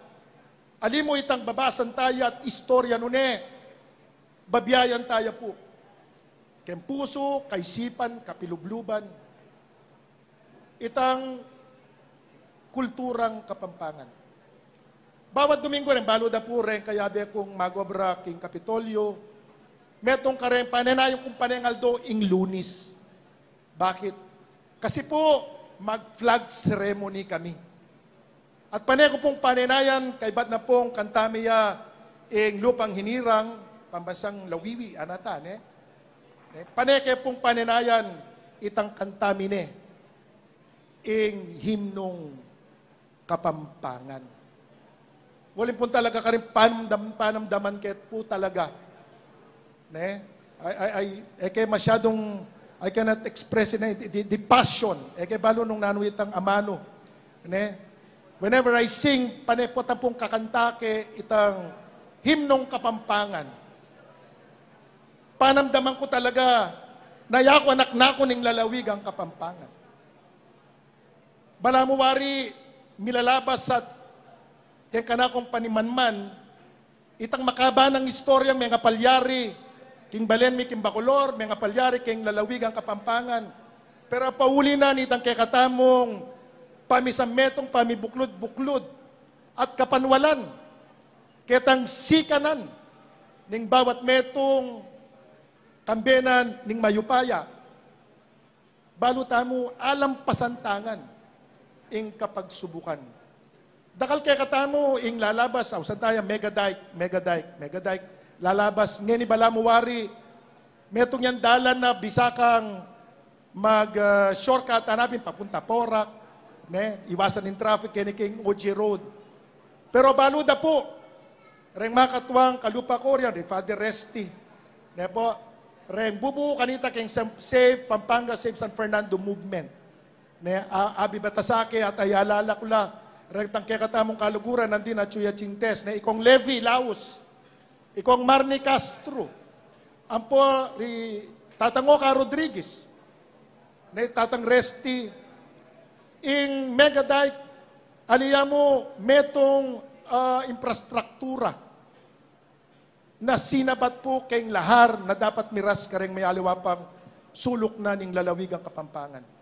Ali mu itang babasan taya at istorya, nune babiayan taya pu. Keng pusu, kaisipan, kapilubluban. Itang kulturang Kapampangan. Bawat Domingo reng balu da pu reng kayabe kung mag-obra king Kapitolyo, metung kareng panenayan kung panengaldo ing Lunis. Bakit? Kasi pu, mag-flag ceremony kami. At pane ku pung panenayan, kaybat na pung kanta mi ya ing Lupang Hinirang, pambansang lawiwi, anata, ne? Ne? Pane ke pung panenayan, itang kanta mi ne, ing himnung Kapampangan. Uling pun talaga karin panamdam-, panamdaman ke pu talaga. Ne? I, I, I, e ke masyadung, I cannot express it, ne? The, the, the passion. E ke balu nung nanu itang amanu. Ne? Whenever I sing, pane pu ta pung kakanta ke itang himnung Kapampangan. Panamdaman ku talaga na yaku anak na ku ning lalawigang Kapampangan. Balamu wari milalabas at keng kanakung panimanman, itang makaba nang istorya mengapalyari king balen mi king Bacolor, mengapalyari king lalawigang Kapampangan. Pero pauli na nitang kekatamung pamisametung, pamibuklud-buklud at kapanwalan, ketang sikanan ning bawat metung kambe na ning mayupaya. Balu tamu, alang pasantangan ing kapagsubukan. Dakal kekatamu ing lalabas, ausan taya, mega dike, mega dike, mega dike. Lalabas, ngeni balamu wari, metung yang dalan na bisa kang mag, ah, shortcut, anapin, papunta Porac, ne? Iwasan ing traffic, keni king O G Road. Pero balu da pu, reng makatuang kalupa ku rian, reng Father Resty. Ne pu, reng bubu kanita keng Sam-, Save Pampanga, Save San Fernando movement. Ne, a-, abi bata sake at ayalala ku la, reng tang kekatamung kaluguran, nandin a Chuya Chintes, ne, ikong Levi Laus, ikong Marnie Castro, ampo ri Tatang Oka Rodriguez, ne, Tatang Resty, ing mega dike, ali ya mu metung, ah, infrastruktura na sinabat pu keng lahar na dapat miras kareng mayaliwa pang suluk na ning lalawigang Kapampangan.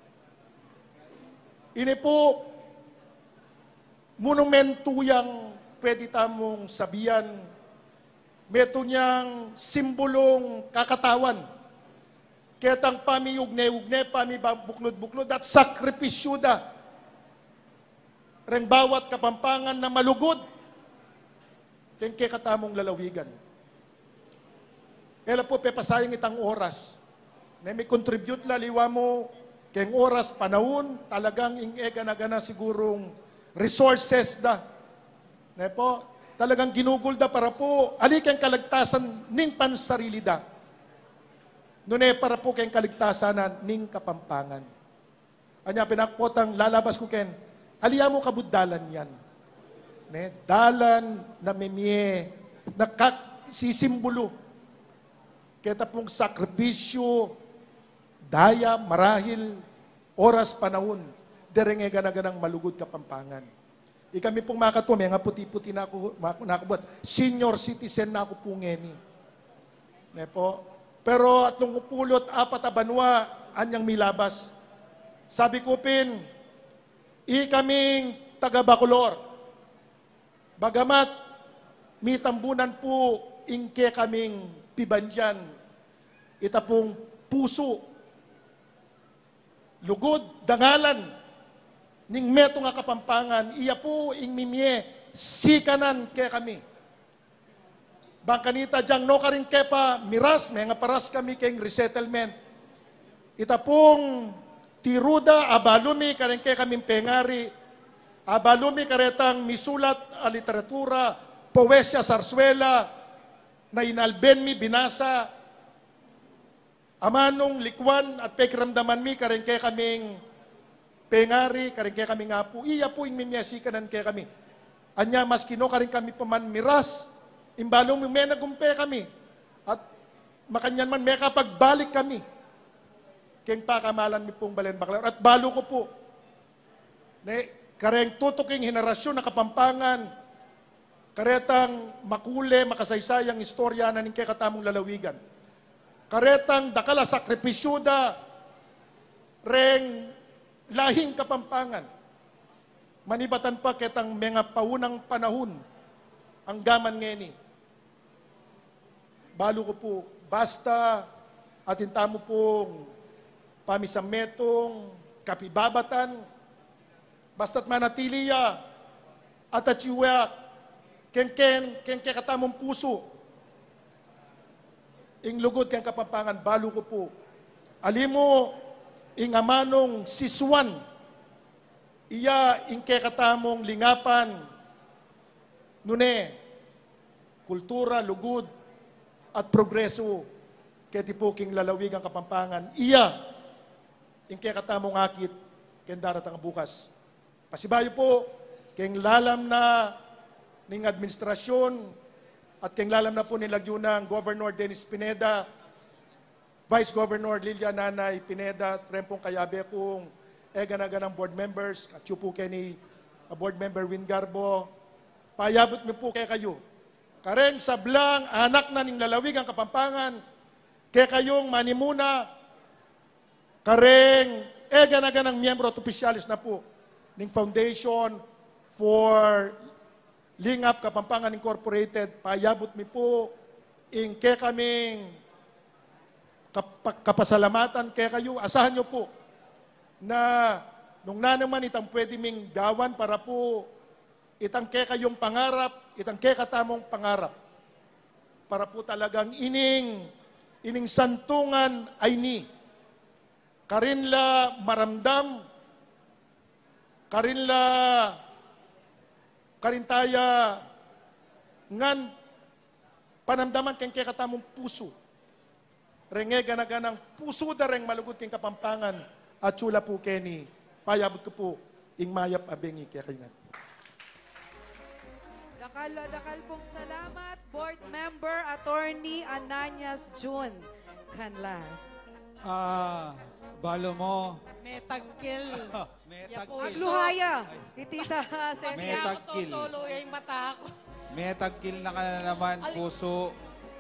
Ini pu, monumentu yang pwede tamung sabian, metung yang simbolung kakatawan ketang pamiugne-ugne, pamibuklud-buklud, at sakripisyu da reng bawat Kapampangan na malugud keng kekatamung lalawigan. E la pu pepasayang itang oras. Ne, mi-contribute la, aliwa mu, keng oras, panaun, talagang ing e gana-gana sigurung resources da. Ne pu, talagang ginugol da para pu ali keng kaligtasan ning pansarili da, nune para pu keng kaligtasan na ning Kapampangan. Anya pinakpotang lalabas ku ken, ali ya mu kabud dalan yan. Ne, dalan na memie, na kak-, sisimbulu keta pung sakripisyu, daya, marahil, oras, panaun, dereng e gana-ganang malugud Kapampangan. Ikami pung makatua, mengaputi-puti na ku, ma-, na ku buat. Senior citizen na ku pu ngeni. Ne pu? Pero atlung pulu't apat a banua anyang milabas. Sabi ku pin, ikaming taga Bacolor. Bagamat mitambunan pu ing kekaming pibandian, ita pung pusu, lugud, dangalan ning metung a Kapampangan, iya pu ing mimie sikanan kekami. Bang kanita, diang no karin ke pa miras, mengaparas kami keng resettlement. Ita pung tiru da, abalu mi kareng kekaming pengari, abalu mi karetang misulat a literatura, poesia, sarsuela, na inalben mi binasa, amanung likuan at pekiramdaman mi kareng kekaming pengari, kareng kekaming apu, iya pu ing mimie sikanan kekami. Anya maski no karin kami pa man miras, ing balu mi menagumpe kami. At makanyan man mekapagbalik kami keng pakamalan mi pung balen Bacolor. At balu ku pu, ne, kareng tutuking henerasyun a Kapampangan, karetang makule, makasaysayang istorya na ning kekatamung lalawigan. Karetang dakal a sakripisyu da reng lahing Kapampangan. Manibatan pa ketang mengapaunang panahun anggaman ngeni. Balu ku pu, basta atin tamu pung pamisametung, kapibabatan, basta't manatili ya at atyu ya keng, keng, keng kekatamung pusu ing lugud keng Kapampangan, balu ku pu. Ali mu ing amanung sisuan, iya ing kekatamung lingapan, nune kultura, lugud, at progresu keti pu king lalawigang Kapampangan. Iya ing kekatamung akit keng daratang a bukas. Pasibayu pu keng lalam na ning administrasyun at keng lalam na pu ning lagyu nang Governor Dennis Pineda, Vice Governor Lilia Nanay Pineda, at reng pung kayabe kung egana-ganang board members, at yu pu keni, a, Board Member Win Garbo, payabut mi pu kekayu kareng sablang anak na ning lalawigang Kapampangan, kekayung manimuna, kareng egana-ganang miyembru at opisyales na pu ning Foundation for Lingap Kapampangan Incorporated, payabut mi pu ing kekaming kap-, kapasalamatan kekayu. Asahan yu pu na nung nanu man itang pwede ming gawan para pu itang kekayung pangarap, itang kekatamung pangarap, para pu talagang ining, ining santungan a ini karin la maramdam, karin la, karin taya ngan panamdaman keng kekatamung pusu reng egana-ganang pusu da reng malugud king Kapampangan. Atyu la pu keni, payabut ku pu ing mayap a bengi kekayu ngan. Dakal, dakal pung salamat, Board Member Attorney Ananias Jun Canlas. Ah, balu mu. Metagkil. Metagkil. Agluhaya. Ay. Itita, Ceci. Metagkil. Tutulu ya ing mata ku. Metagkil na ka na naman, ali-, pusu.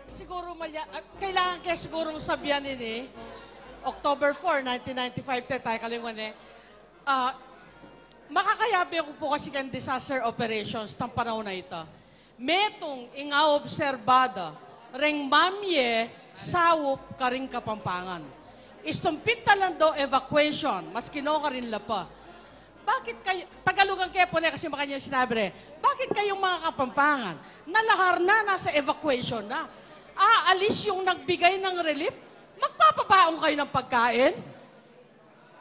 Siguru malya-, ah, kailangan ke sigurung sabian ini. October four, nineteen ninety-five, te, taya kalinguan e. Ah, makakayabe ku pu kasi keng disaster operations tang panaun a ita. Metung ing aobserba da reng mamie saup karing Kapampangan. Istung pinta lang do evacuation, maski no karin la pa. Bakit kayu, Tagalugan ke pu ne kasi makanyan sinabi re, "Bakit kayong mga Kapampangan na lahar na, nasa evacuation na? Aalis yung nagbigay ng relief, magpapabaon kayo ng pagkain?"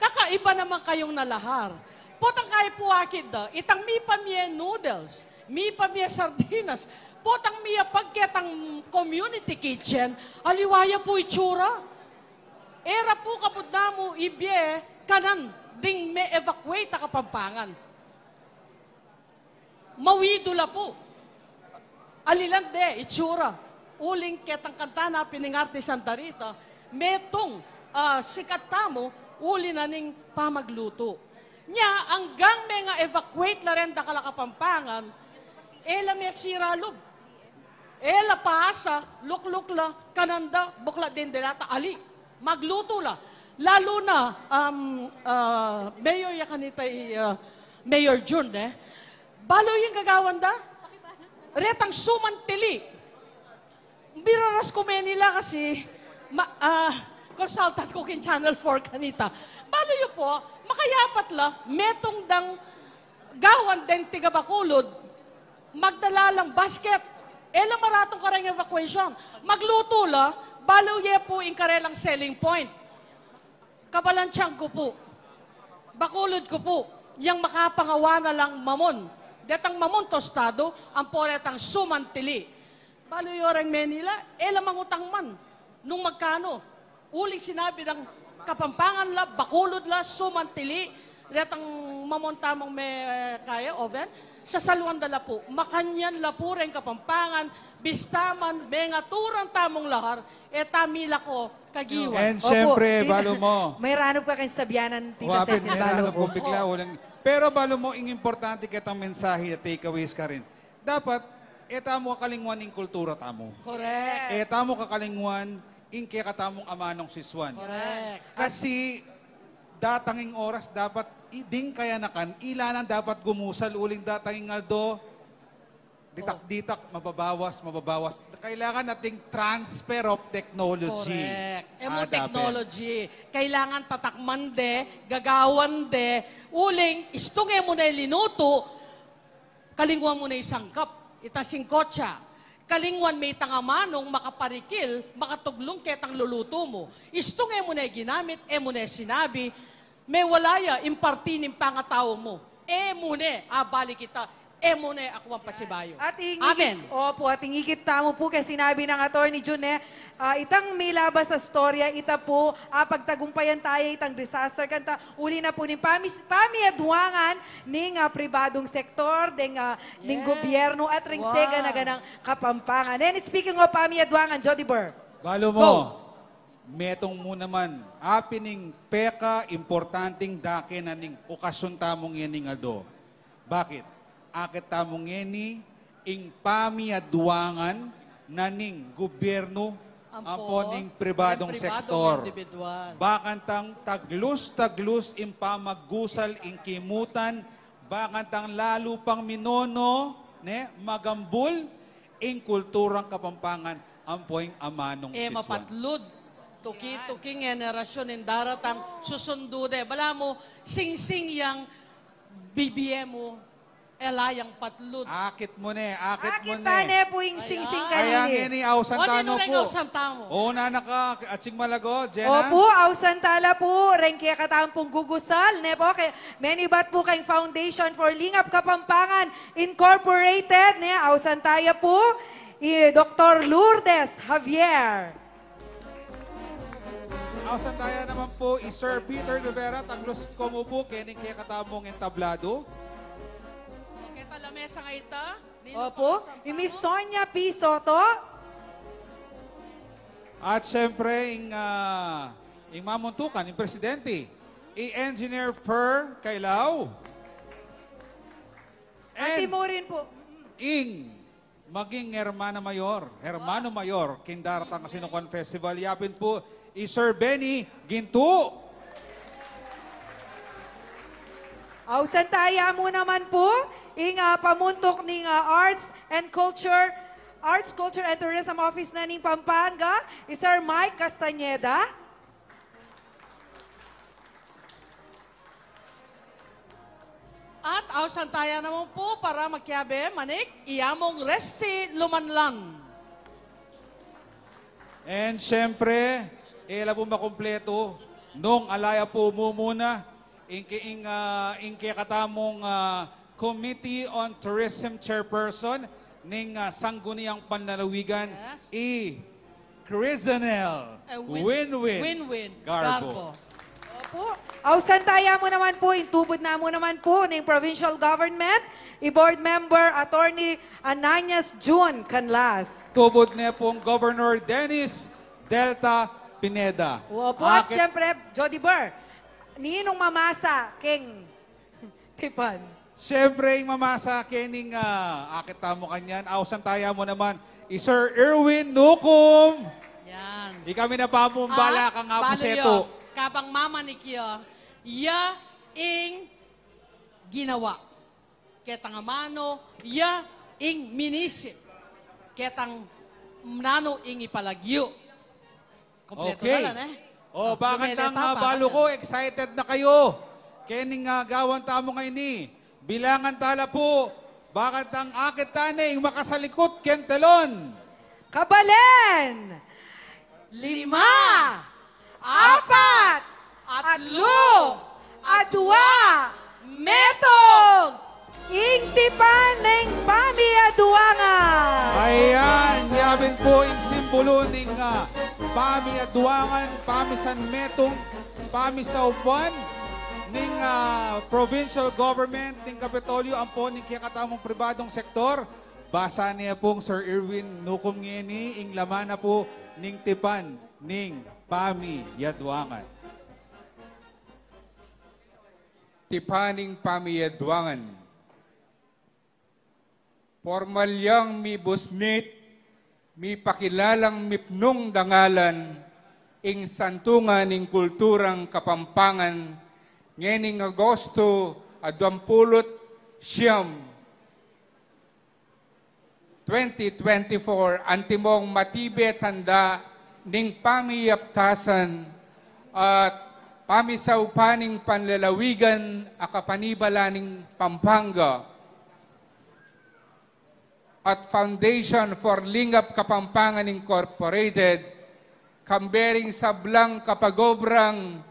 Kakaiba naman kayong nalahar. Potang kayi pu akit da, itang mipamie noodles, mipamie sardinas, potang miyapag ketang community kitchen, aliwa ya pu itsura. E ra pu kabud namu ibie kanan ding me-evacuate a Kapampangan. Mawidu la pu. Ali lang de itsura. Uling ketang kanta na pin ning artis Santa Rita, metung, ah, sikat tamu, uli na ning pamaglutu. Nya, anggang menga-evacuate la reng dakal a Kapampangan, e la mesira lub. E la paasa, lukluk la, kanan da, buklat ding dilata, ali. Maglutu la. Lalu na, um, ah, Mayor ya kanita i, ah, Mayor Jun, e. Balu yu ing gagawan da? Retang sumantili. Miraras ku Manila kasi ma-, ah, consultant ku king Channel four kanita. Balu yu pu, makayapat la, metung dang gawan deng tiga Bacolod, magdala lang basket. E la maratung kareng evacuation. Maglutu la, balu ye pu ing karelang selling point. Kabalantian ku pu, Bacolod ku pu, yang makapangawa na lang mamon. Detang mamon tostado, ampo retang sumantili. Balu yu reng Manila, e la mangutang man nung magkanu. Uling sinabi dang Kapampangan la, Bacolod la, sumantili, retang mamon tamung me-, kaya, oven, sasaluan da la pu. Makanyan la pu reng Kapampangan, bista man, mengaturang tamung lahar, e ta milako kagiwan. And siyempre, balu mu. May ranup ka keng sabianan, Tita Cecil, balu mu. Pero balu mu, ing importante ketang mensahe at takeaways karin. Dapat, e tamu kakalingwan ing kultura tamu. Correct. E tamu kakalingwan ing kekatamung amanung sisuan. Correct. Kasi, datang ing oras, dapat, i-, ding kayanakan, ila nang dapat gumusal uling datang ing aldo, ditak-ditak, mababawas, mababawas. Kailangan ating transfer of technology. Correct. E mu technology. Kailangan tatakman de, gagawan de, uling, istung e mu ne linutu, kalingwan mu ne isangkap, itang singkotsa. Kalingwan me itang amanung makaparikil, makatuglung ketang lulutu mu. Istung e mu ne ginamit, e mu ne sinabi, mewala ya ing parti ning pangatau mu. E mu ne, abalik ita, e mu ne, akuang pasibayu. Amen. Opo, at ing ikit tamu pu keng sinabi nang Attorney Jun, e, ah, itang milabas a istorya, ita pu, apagtagumpayan taya itang disaster, kanta, uli na pu ning pami-, pamiadwangan ning, ah, pribadung sektor, deng, ah, ning gobyernu at ring seganaganang Kapampangan. And speaking of pamiadwangan, Jody Burr. Balu mu, metung mu naman, apin ing pekaimportanting dake na ning okasyon tamu ngening aldo. Bakit? Akit tamu ngeni ing pamiadwangan na ning gobyernu ampo ning pribadung sektor. Bakantang taglus-taglus ing pamagusal ing kimutan, bakantang lalu pang minono, ne, magambul ing kulturang Kapampangan ampo ing amanung sisuan. E mapatlud. Tuki-tuki ing henerasyon ing daratang susundu de. Balamu, singsing yang bibie mu, e la yang patlud. Akit mu ne, akit mu ne. Akit ta ne pu ing singsing kanini. Kaya ngeni, ausan ta no pu. O, nanu ka, atsing malago, Jenna? Opu, ausan ta la pu reng kekatamung gugusal, ne pu, ke, menibat pu keng Foundation for Lingap Kapampangan Incorporated, ne, ausan ta ya pu i Doktor Lourdes Javier. Ausan ta ya naman pu i Sir Peter Rivera, taglus ko mu pu keni kekatamung entablado. Keta lamesa nga ita. Opu, i Miss Sonia P. Soto. At siyempre, ing, ah, ing mamuntukan, ing presidente, i Engineer Fer Kailaw. At ing maging hermana mayor, hermano mayor, king daratang Asinukoan Festival, yapin pu i Sir Benny Gintu. Ausan ta ya mu naman pu ing, ah, pamuntuk ning, ah, Arts and Culture, Arts, Culture and Tourism Office na ning Pampanga, i Sir Mike Castañeda. At ausan ta ya naman pu para makiabe manik i Among Resty Lumanlan. And siyempre, e la pu makumpletu nung ala ya pu mumuna ing ke-, ing, ah, ing kekatamung, ah, Committee on Tourism Chairperson ning, ah, Sangguniang Panlalawigan, i Crisanel Winwin Garbo. Opu. Ausan ta ya mu naman pu ing tubud na mu naman pu ning provincial government, i board member Attorney Ananias Jun Canlas. Tubud ne pung Governor Dennis Delta Pineda. Opu, at siyempre, Jody Burr, ninung mamasa keng tipan? Siyempre, ing mamasa kening, ah, akit tamu kanyan, ausan ta ya mu naman i Sir Erwin Nukum. Yan. Ikami na pa mu, bala kang apusetu. Kabang mamanik ya, ya ing ginawa. Ketang amanu ya ing minisip. Ketang nanu ing ipalagyu. Kompleto na la, ne? O, bakanta nga, balu ku excited na kayu kening gawan tamu ngeni. Bilangan ta la pu, bakanta akit tane ing makasalikut keng telon. Kabalen! Lima, apat, atlu, adua, metung. Ing tipan ning pamiaduangan. Ayan, ya pin pu ing simbulu ning, ah, pamiaduangan, pamisanmetung, pamisaupan ning, ah, provincial government ning Kapitolyo ampo ning kekatamung pribadung sektor. Basa ne pung Sir Erwin, nukum ngeni ing laman na pu ning tipan ning pamiaduangan. Tipan ning pamiaduangan. Pormal yang mibusnit, mipakilalang mipnung dangalan ing Santungan ning Kulturang Kapampangan ngening Agosto aduang pulu't siyam, twenty twenty-four, antimong matibe tanda ning pamiyaptasan at pamisaupan ning panlalawigan a kapanibalan ning Pampanga at Foundation for Lingap Kapampangan Incorporated, kambe ring sablang kapagobrang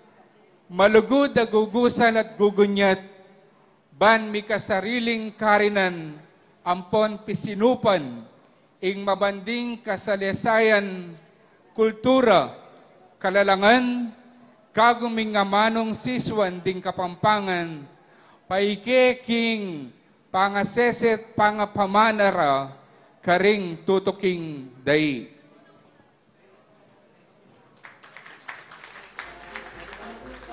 malugud a gugusal at gugunyat, ban mikasariling karinan ampon pisinupan ing mabanding kasalesayan, kultura, kalalangan, kagum ing amanung sisuan ding Kapampangan, paike king pangasese't pangapamana ra karing tutuking dai.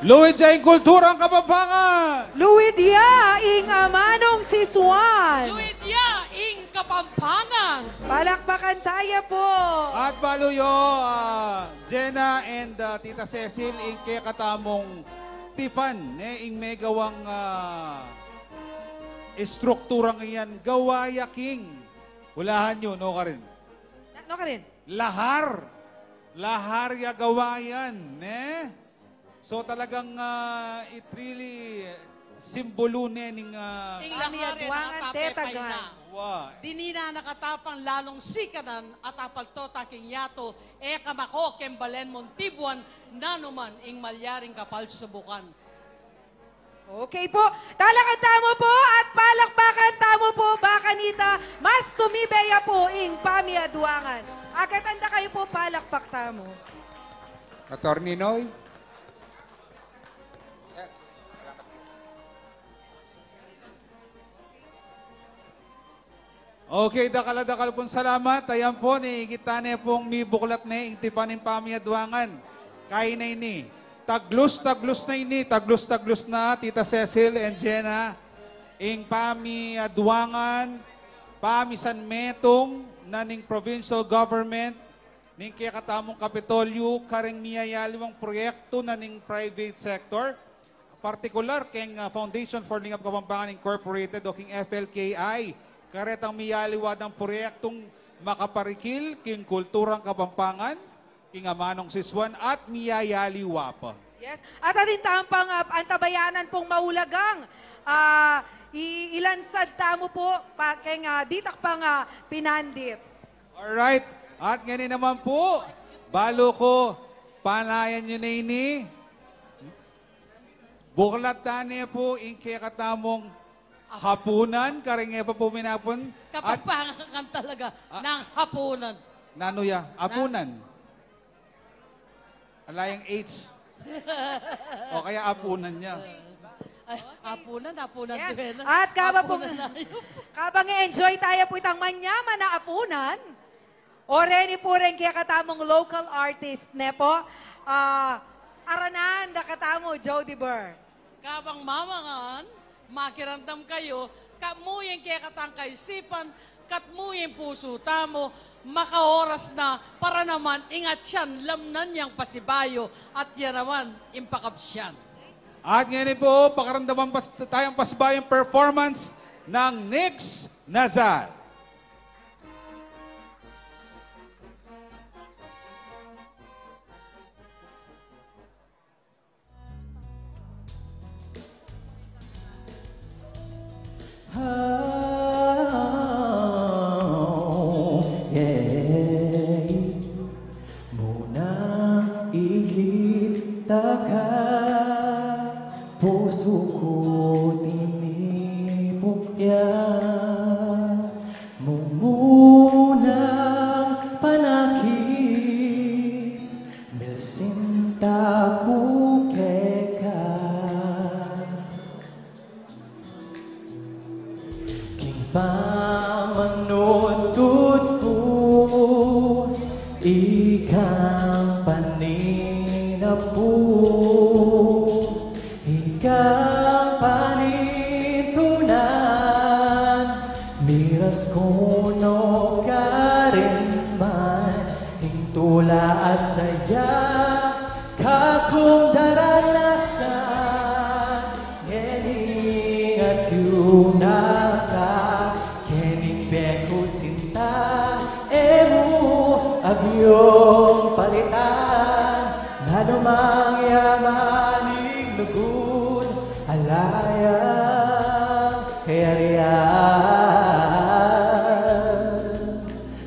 Luid ya ing kulturang Kapampangan! Luid ya ing amanung sisuan! Luid ya ing Kapampangan! Palakpakan taya pu! At balu yu, ah, Jenna and, ah, Tita Cecil, ing kekatamung tipan, ne, ing megawang, ah, estrukturang iyan, gawa ya king, ulahan yu, nukarin? Na-, nukarin? Lahar. Lahar ya gawa yan, ne? So talagang, ah, it really simbulu ne ning, ah, ing lahar e pamiaduangan nakatatap e tetagan. Paina. Wa. Dininan na katapang lalung sikanan at apalto ta king yatu, e ka mako keng balen mung tibuan, nanu man ing malyaring kapal subukan. Okay pu. Talakan tamu pu at palakpakan tamu pu, ba kanita mas tumibe ya pu ing pamiaduangan. Akatan da kayu pu, palakpak tamu. Attorney Noy. Sir. Okay, dakal a dakal pung salamat. Ayan pu, nakikit ta ne pung mibuklat ne ing tipan ning pamiaduangan. Kaina ini. Taglus-taglus na ini, taglus-taglus na, Tita Cecil and Jenna. Ing pamiaduangan, pamisanmetung na ning provincial government, ning kekatamung Kapitolyo, karing miyayaliwang proyektu na ning private sector, partikular keng, ah, Foundation for Lingap Kapampangan Incorporated o king F L K I, karetang miyaliwa dang proyektung makaparikil king kulturang Kapampangan, king amanung sisuan at miyayaliwa pa. Yes. At atin tampang, ah, antabayanan pung maulagang, ah, i-, ilansad tamu pu, pa, keng, ah, ditak pang, ah, pinandit. Alright. At ngeni naman pu, balu ku, panayan yu na ini. Buklat ta ne pu ing kekatamung hapunan, karing e pa pu minapun. At Kapampangan talaga, ah, nang hapunan. Nanu ya? Na- Hapunan. Ala yang H. O kaya apunan ya. Ay, apunan, apunan. Yeah. At kaba pung, apunan na yun. Kabang enjoy taya pu itang manyaman a apunan, o reni pu reng kekatamung local artist, ne pu? Ah, aranan da katamu, Jody Burr. Kabang mamangan, makiramdam kayu, katmu ing kekatang kaisipan, katmu ing pusu tamu, makaoras na para naman ing atyan lamnan yang pasibayu at ya naman ing pakabsyan. At ngeni pu, pakiramdaman pas-, tayang pasibayung performance nang Nix Nazar. Munang ikit ta ka, pusu ku tinipuk ya. Mumunang panakit, misinta ku keka. King pamanuntut ku, ikang paninapu, ikang panintunan, miras ku no karin man, ing tula at saya, kakung daranasan, ngening atiu na ka, kening beku sinta, e mu agyung palitan, nanumang yaman ing lugud, ala yang kayarian.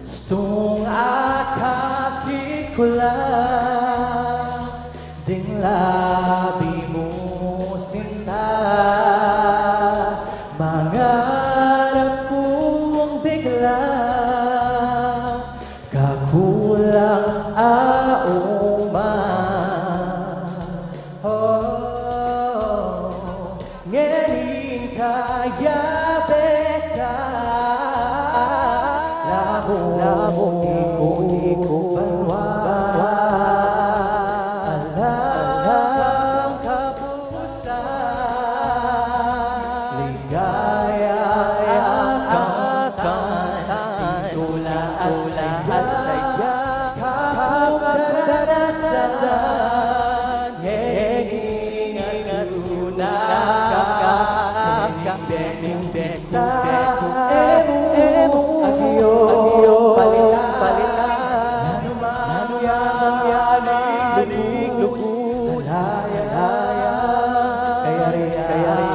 Stung akakit ku la ding labi mu sinta, mangarap kung bigla kakulang auma. Oh, ngening kayabe ka, lamu, lamu, iku, iku, banwa, alam kapusan, ligaya, akan, tula at saya, kapagdarasan, ngening atiu na ka, ngening beku, beku, e mu agyung palitan, palitan, nanumang yaman ing lugud, ala yang kayarian.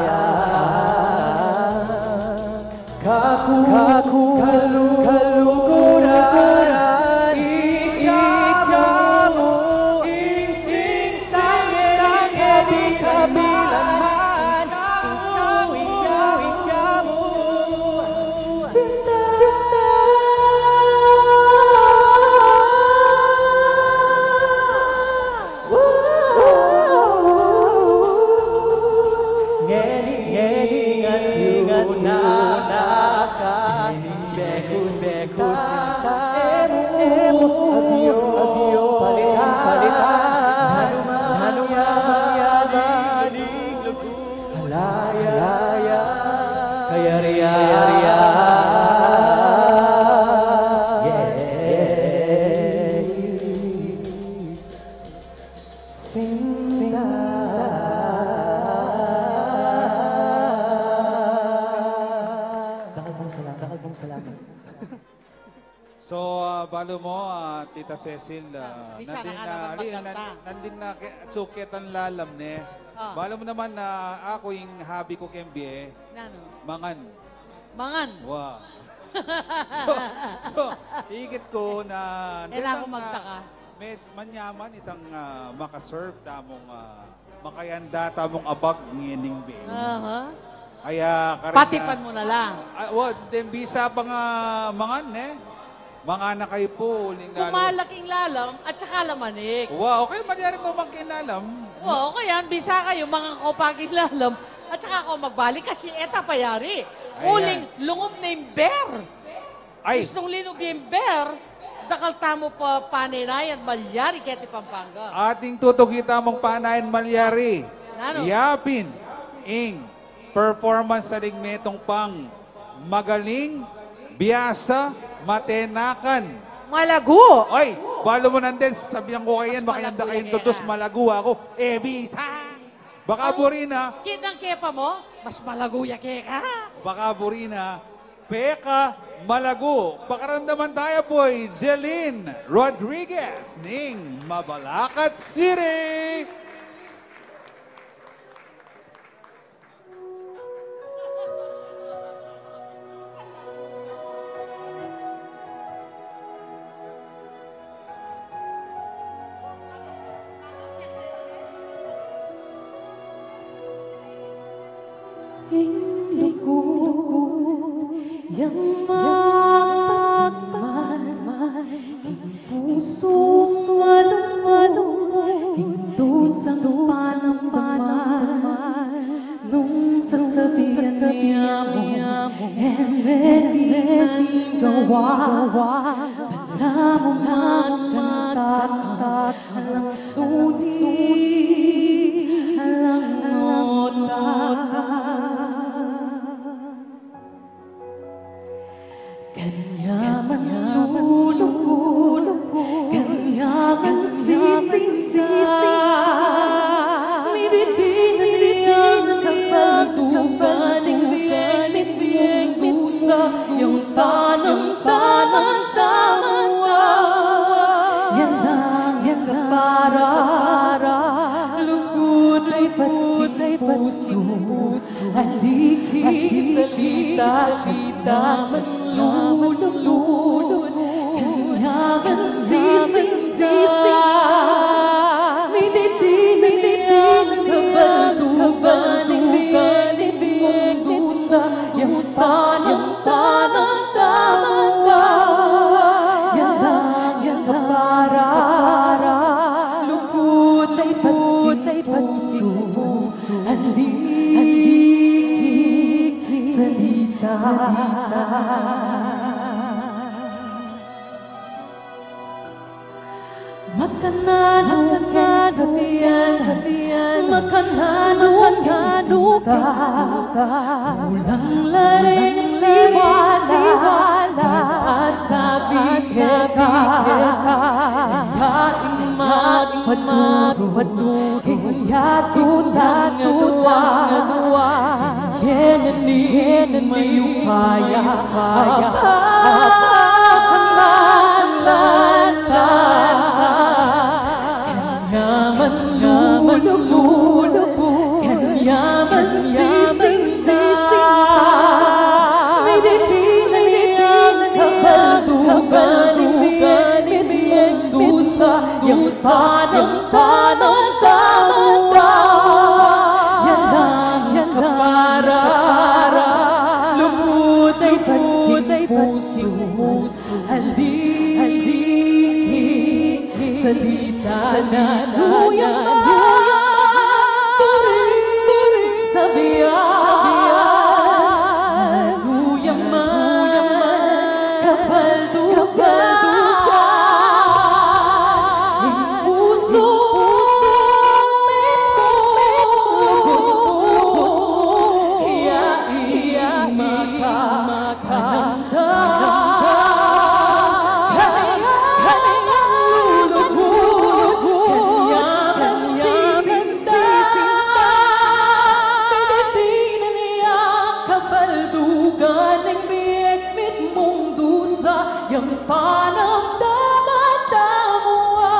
Kaku, kaku, kaluguran, ikamu, ing singsang, e di kabilang man, ikamu, ikamu, sinta, sinta. Ngening, ngening atiu na ka, ngening beku, beku sinta, e mu agyung palitan, palitan, nanumang yaman ing lugud, ala yang kayarian. Yeah. Sinta. Dakal pong salamat. Dakal pong salamat. So, ah, balu mu, ah, Tita Cecil, ah, bisa nandin na ka naman ali-, magkanta. Nan-, nandin na ke-, suket ang lalam, ne? Ah. Balu mu naman na aku, ing hobby ku keng bie, nanu? Mangan. Mangan. Wa. So, so, ikit ku na, e na aku detang, ah, magtaka. Med-, manyaman itang, ah, makaserve tamung, ah, makayanda tamung abag ngening bie. Aha. Kaya, karin na patipan mu na lang. Ah, wa, den bisa pa nga mangan, e. Mangan na kayu pu, uling lalo. Kumalak ing lalam at saka lamanik. Wa, o kaya malyari mu mangan king lalam. Wa, o kaya bisa kayu, mangan kayu pa king lalam at saka kayu magbalik kasi e ta payari. Ayan. Uling lungub na ing ber. Ay. Istung linub ya ing ber, dakal tamu pa panaynayan malyari keti Pampanga. Atin tutuki tamung panaynayan malyari. Nanu? Yapin ing performance sa ning metung pang magaling, biasa, matenakan. Malagu. Ay, balu mu nandin, sabian ku kayu yan, mas makayanda malagu kayung ya tudus, kaya. Malagu aku. E, bisa. Baka buri na. Kitang kepa mu? Mas malagu ya keka. Baka buri na, peka malagu. Pakaramdaman taya pu i Jeline Rodriguez ning Mabalacat City. Ing lugud yang magpatmal, ing pusung malugud, ing dusang panamdaman. Nung sasabian ya mu, e me nang gawa, balamu magkantak, alang sunis, alang nota. Kanyaman lulugud, kanyaman sisita. Mididinan yang kapaldugan ning biye mit mung dusa, yang panamdaman tamu a. Yan lang yang kapara, lugud a ibat king pusu. Aliki, salita, salita, manlulugud, kanyaman sisita. Mididinan yang kapaldugan ning biye mit mung dusa, yang panamdaman tamu a. Yan lang yang kapara, lugud a ibat king pusu. Aliki, salita. Makananu keng sabian, makananu keng tuta. Kulang la ring siwala, asabi keka. Kaya ing magpaturu, kaya tutang adua, kaya na ning mayupaya a pamamalatan. Kanyaman lulugud, kanyaman sisita. Mididinan yang kapaldugan ning biye mit mung dusa, yang panamdaman tamu a. Yan lang yang kapara, lugud a ibat king pusu. Aliki, salita, salita. Nanu yang man, nanu yang man, sabian, nanu yang man, kapaldugan ning pusu. Iya, iya, maka Yang panamdaman tamu a,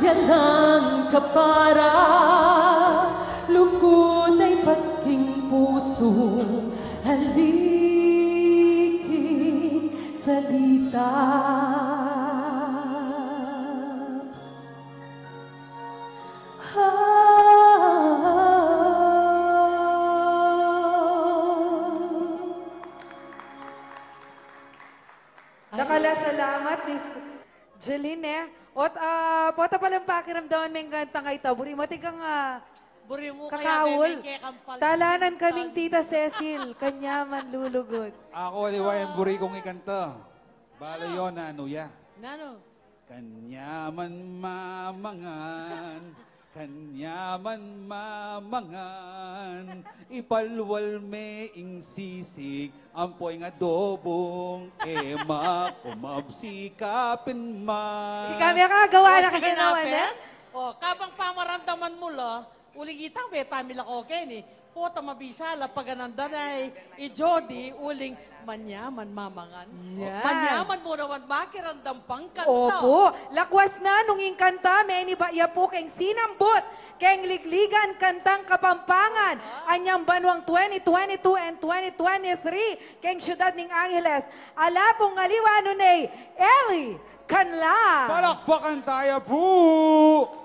yan ang kapara, lugud a ibat king pusu, aliki, salita. Dakal a salamat, Miss Jeline, e. Ot, ah, pota palang pakiramdaman me ing kantang ita. Buri mu atin kang, ah, buri mu kaya kakawul. Bebe, kaya kang palsin. Talanan kaming Tita Cecil, Kanyaman Lulugud. Aku, aliwa yang buri kung ikanta. Bale, nanu? Yu, nanu ya? Nanu? Kanyaman mamangan, kanyaman mamangan, ipalwal me ing sisig, ampo ing adobong ema, kumabsi ka pin man. Ika me kagawa na. O, sige na, kaginawan, Pe. E? O, kabang pamaramdaman mu la, uling ita, Pe, tamilak, okay ni. Pota mabisala, pagananda na i Jody, uling manyaman mamangan. Yan. Manyaman mu naman makiramdam pang kanta. Opo. Lakwas na nung ing kanta, menibat ya pu keng sinambut keng Ligligan Kantang Kapampangan anyang banuang twenty twenty-two and twenty twenty-three keng siyudad ning Angeles. Ala pung aliwa nune, Ellie Canlas. Palakpakan taya pu!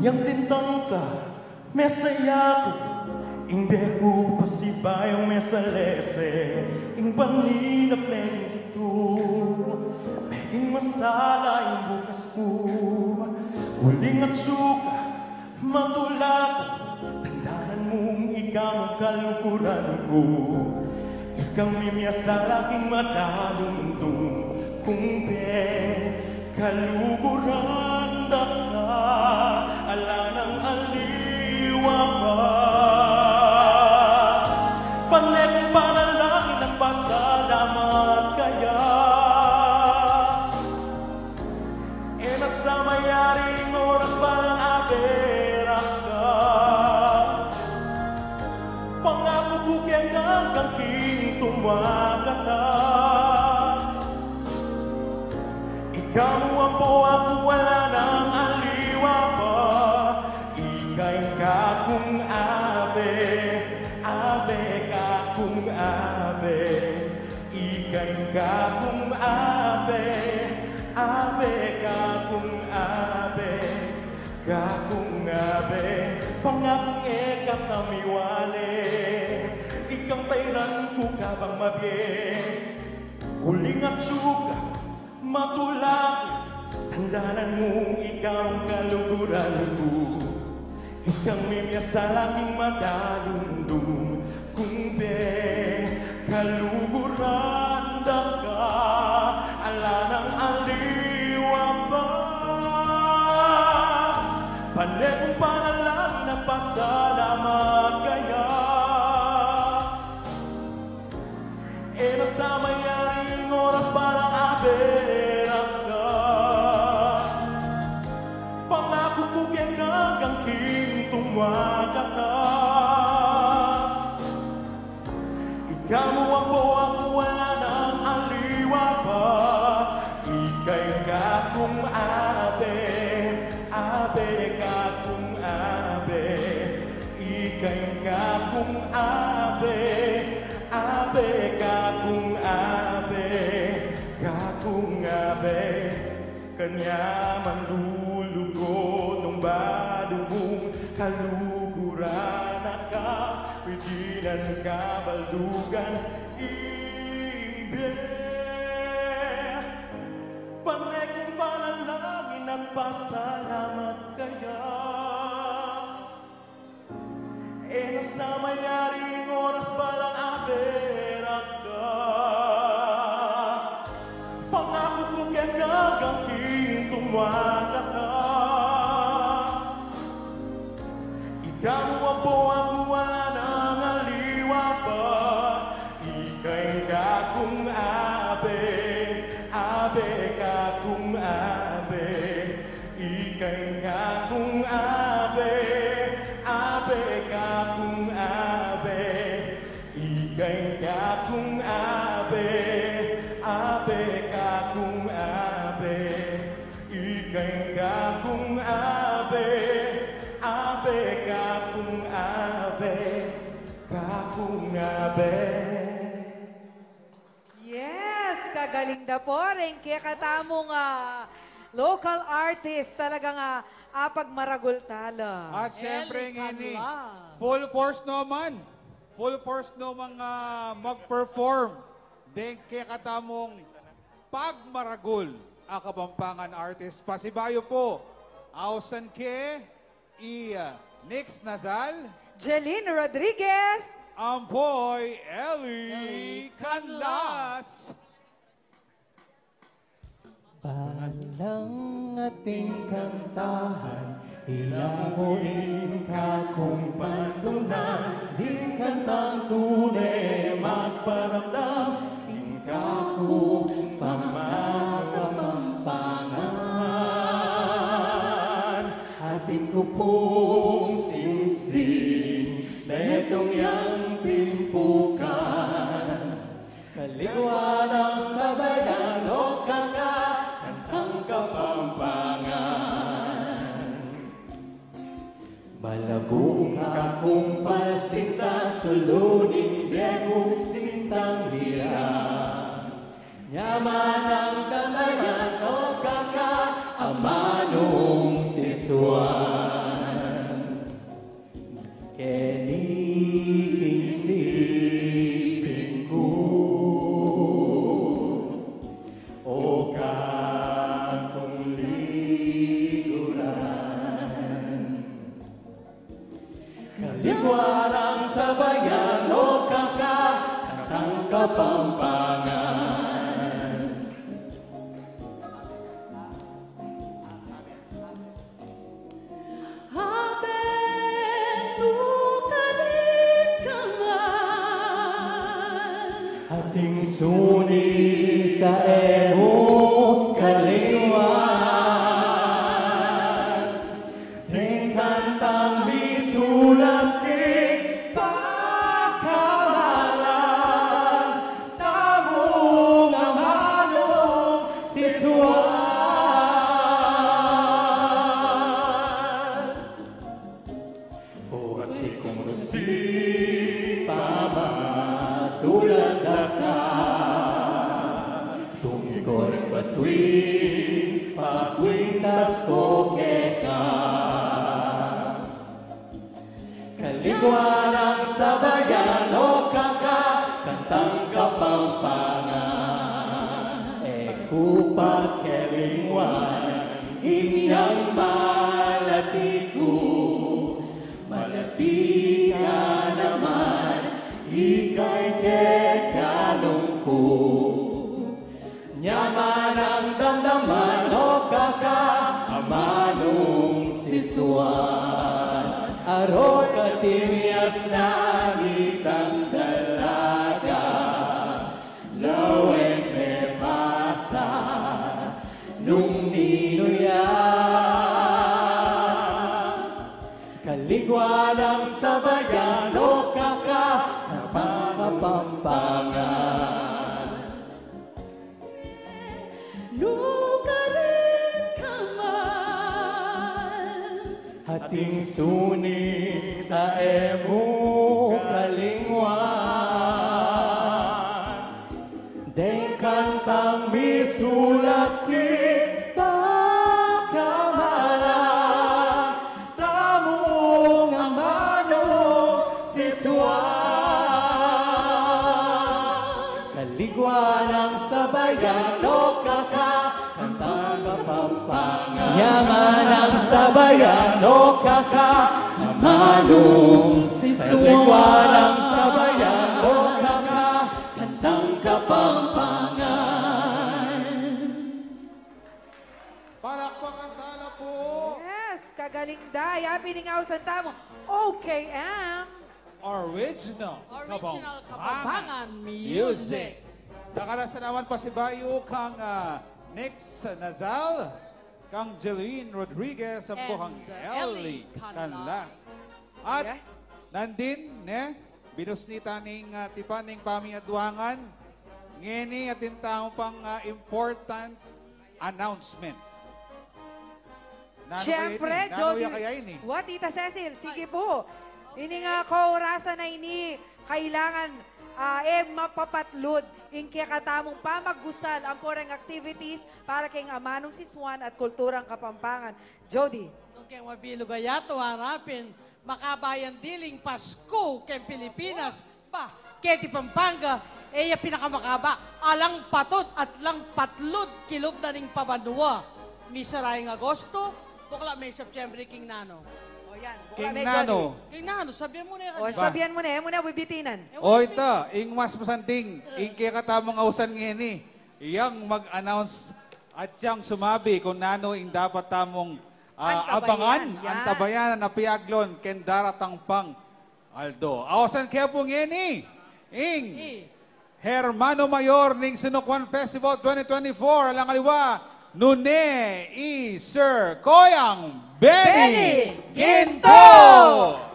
Nyang tintang ka, mesaya ku, ing be ku pasibayu mesalese, ing panindak meging tutu, meging masala ing bukas ku, uling atsu ka, matula ku, tandanan mung ika mu ing kaluguran ku. Ikang mimyasala king madalumdum, kung be kaluguran da ka, ala nang aliwa pa. Pane kung panalangin at pasalamat kaya. E na sa mayaring oras balang abe ra ka. Pangaku ku keka anggang king tumakat na. Ika mu ampo aku ala nang aliwa pa. Ika ing kakung abe, abe kakung abe. Ika ing kakung abe, abe kakung abe, kakung abe, pangakung e ka tamiwale, ikang tairan ku kabang mabie, uling atsu ka, matula ku, tandanan mu ika ing kaluguran ku. Ikang mimyasala king madalumdum, kung be kaluguran da ka, ala nang aliwa pa. Pane kung panalangin at pasalamat kaya. E na sa mayaring oras balang abe ra ka. Pangaku ku keka anggang king tumakat na. Ika mu ampo aku ala nang aliwa pa. Ika ing kakung abe, abe kakung abe. Ika ing kakung abe, abe kakung abe, kakung abe. Kanya manlulugo nung balumung kaluguran na ka, pidinan kabaldugan ing bie. Pane kung panalangin at pasalamat kaya. E na sa mayaring oras balang abe ra ka. Pangaku ku keka anggang king tumakat na. Ika mu ampo aku ala nang aliwa pa. Ika ing kakung abe, abe kakung abe. Ika ing kakung abe, abe kakung abe. Ika ing kakung abe, abe kakung abe. Ika ing kakung abe, abe kakung abe, kakung abe. Yes, kagaling da pu ring kekatamung, ah, local artist. Talagang, ah, apagmaragul tala. At siyempre, Eli ngeni, Canlas. Full force naman. Full force naman, ah, mag-perform deng kekatamung pagmaragul a Kapampangan artist. Pasibayu pu, ausan ke i, ah, Nix Nazal, Jeline Rodriguez, ampo i Eli Eli Canlas. Canlas. Sang ating kantahan, ilamu ing kakung pantunan, ding kantang tune magparamdam ing kakung pamakapampangan. Atin ku pung singsing, detong yang timpukan. Kaligwa nang sabayan, o kaka, kantang Kapampangan. Malabung kakung palsinta, sulu ning bie kung sintang hira. Nyaman nang sabayan, o kaka, amanung sisuan. Keni king siping ku, o kakung liguran. Kaligwa nang sabayan, o kaka, kantang Kapampangan. Atin nu karin kaman. Atin suni sa e mu kalingwan. Ding kantang misulat king pakamalan tamung amanung sisuan. O at sikung rusi pamatulad da ka, tungikor batuing pakwintas ko keka. Kaligwa nang sabayan, o kaka, kantang Kapampangan. E ku pakalingwan inyang malati ku, malati ka naman, ika'y kekang lungkut. Nyaman nang damdaman, o kaka, amanung sisuan. Arok at imias na nitang dalaga, lawen mepasa nung ninu ya. Kaligwa nang sabayan, o kaka, kantang Kapampangan. Nu karin kaman. Atin suni sa e mu kalingwan. Deng kantang misulat king pakamalan tamung amanung sisuan. Kaligwa nang sabayan, o kaka, kantang Kapampangan. Nyaman nang sabayan, o kaka, amanung sisuan. Kaligwa nang sabayan, o kaka, kantang Kapampangan. Palakpakan tala pu. Yes, kagaling da. Yapin ing ausan tamu. O K M. Original. Original Kapampangan. Kapampangan music. Dakal a salamat pasibayu kang, ah, Nix Nazal, kang Jeline Rodriguez, ampo kang Ellie Canlas. At nandin, ne, binusnitan ning, ah, tipan ning pamiadwangan. Ngeni atin tamu pang, ah, important announcement. Nanu kaya ini? Siyempre, Jody. Nanu ya kaya ini? Wa, Tita Cecil, sige pu. Ini nga kaurasan a ini, kailangan, ah, e mapapatlud ing kekatamung pamagusal ampo reng activities para keng amanung sisuan at kulturang Kapampangan. Jody. Nung keng mabilug a yatu, harapin, makaba yang diling Pasku keng Pilipinas, ba, keti Pampanga, e ya pinakamakaba, alang patud at lang patlud kilub na ning pabanua. Misa rayang Agosto, bukla me Septiembre, king nanu? O yan, bukla me Jody. King nanu, sabian mu ne. O, sabian mu ne, e mu ne bibitinan. O ita, ing mas masanting, ing kekatamung ausan ngeni, yang mag-announce At siyang sumabi kung nanu ing dapat tamung, ah, abangan, antabayanan, antabayanan a piaglon keng daratang pang aldo. Ausan ke pu ngeni ing Hermano Mayor ning Sinukuan Festival twenty twenty-four, alang aliwa, nune i Sir Koyang Benny Ginto.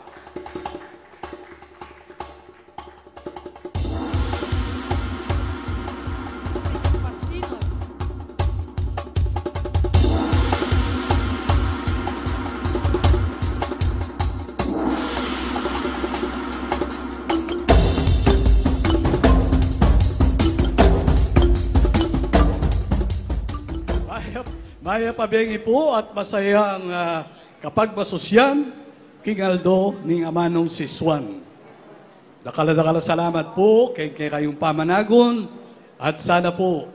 Mayap, mayap a bengi pu at masayang, ah, kapagmasusyan king aldo ning amanung sisuan. Dakal a dakal a salamat pu keng kekayung pamanagun, at sana pu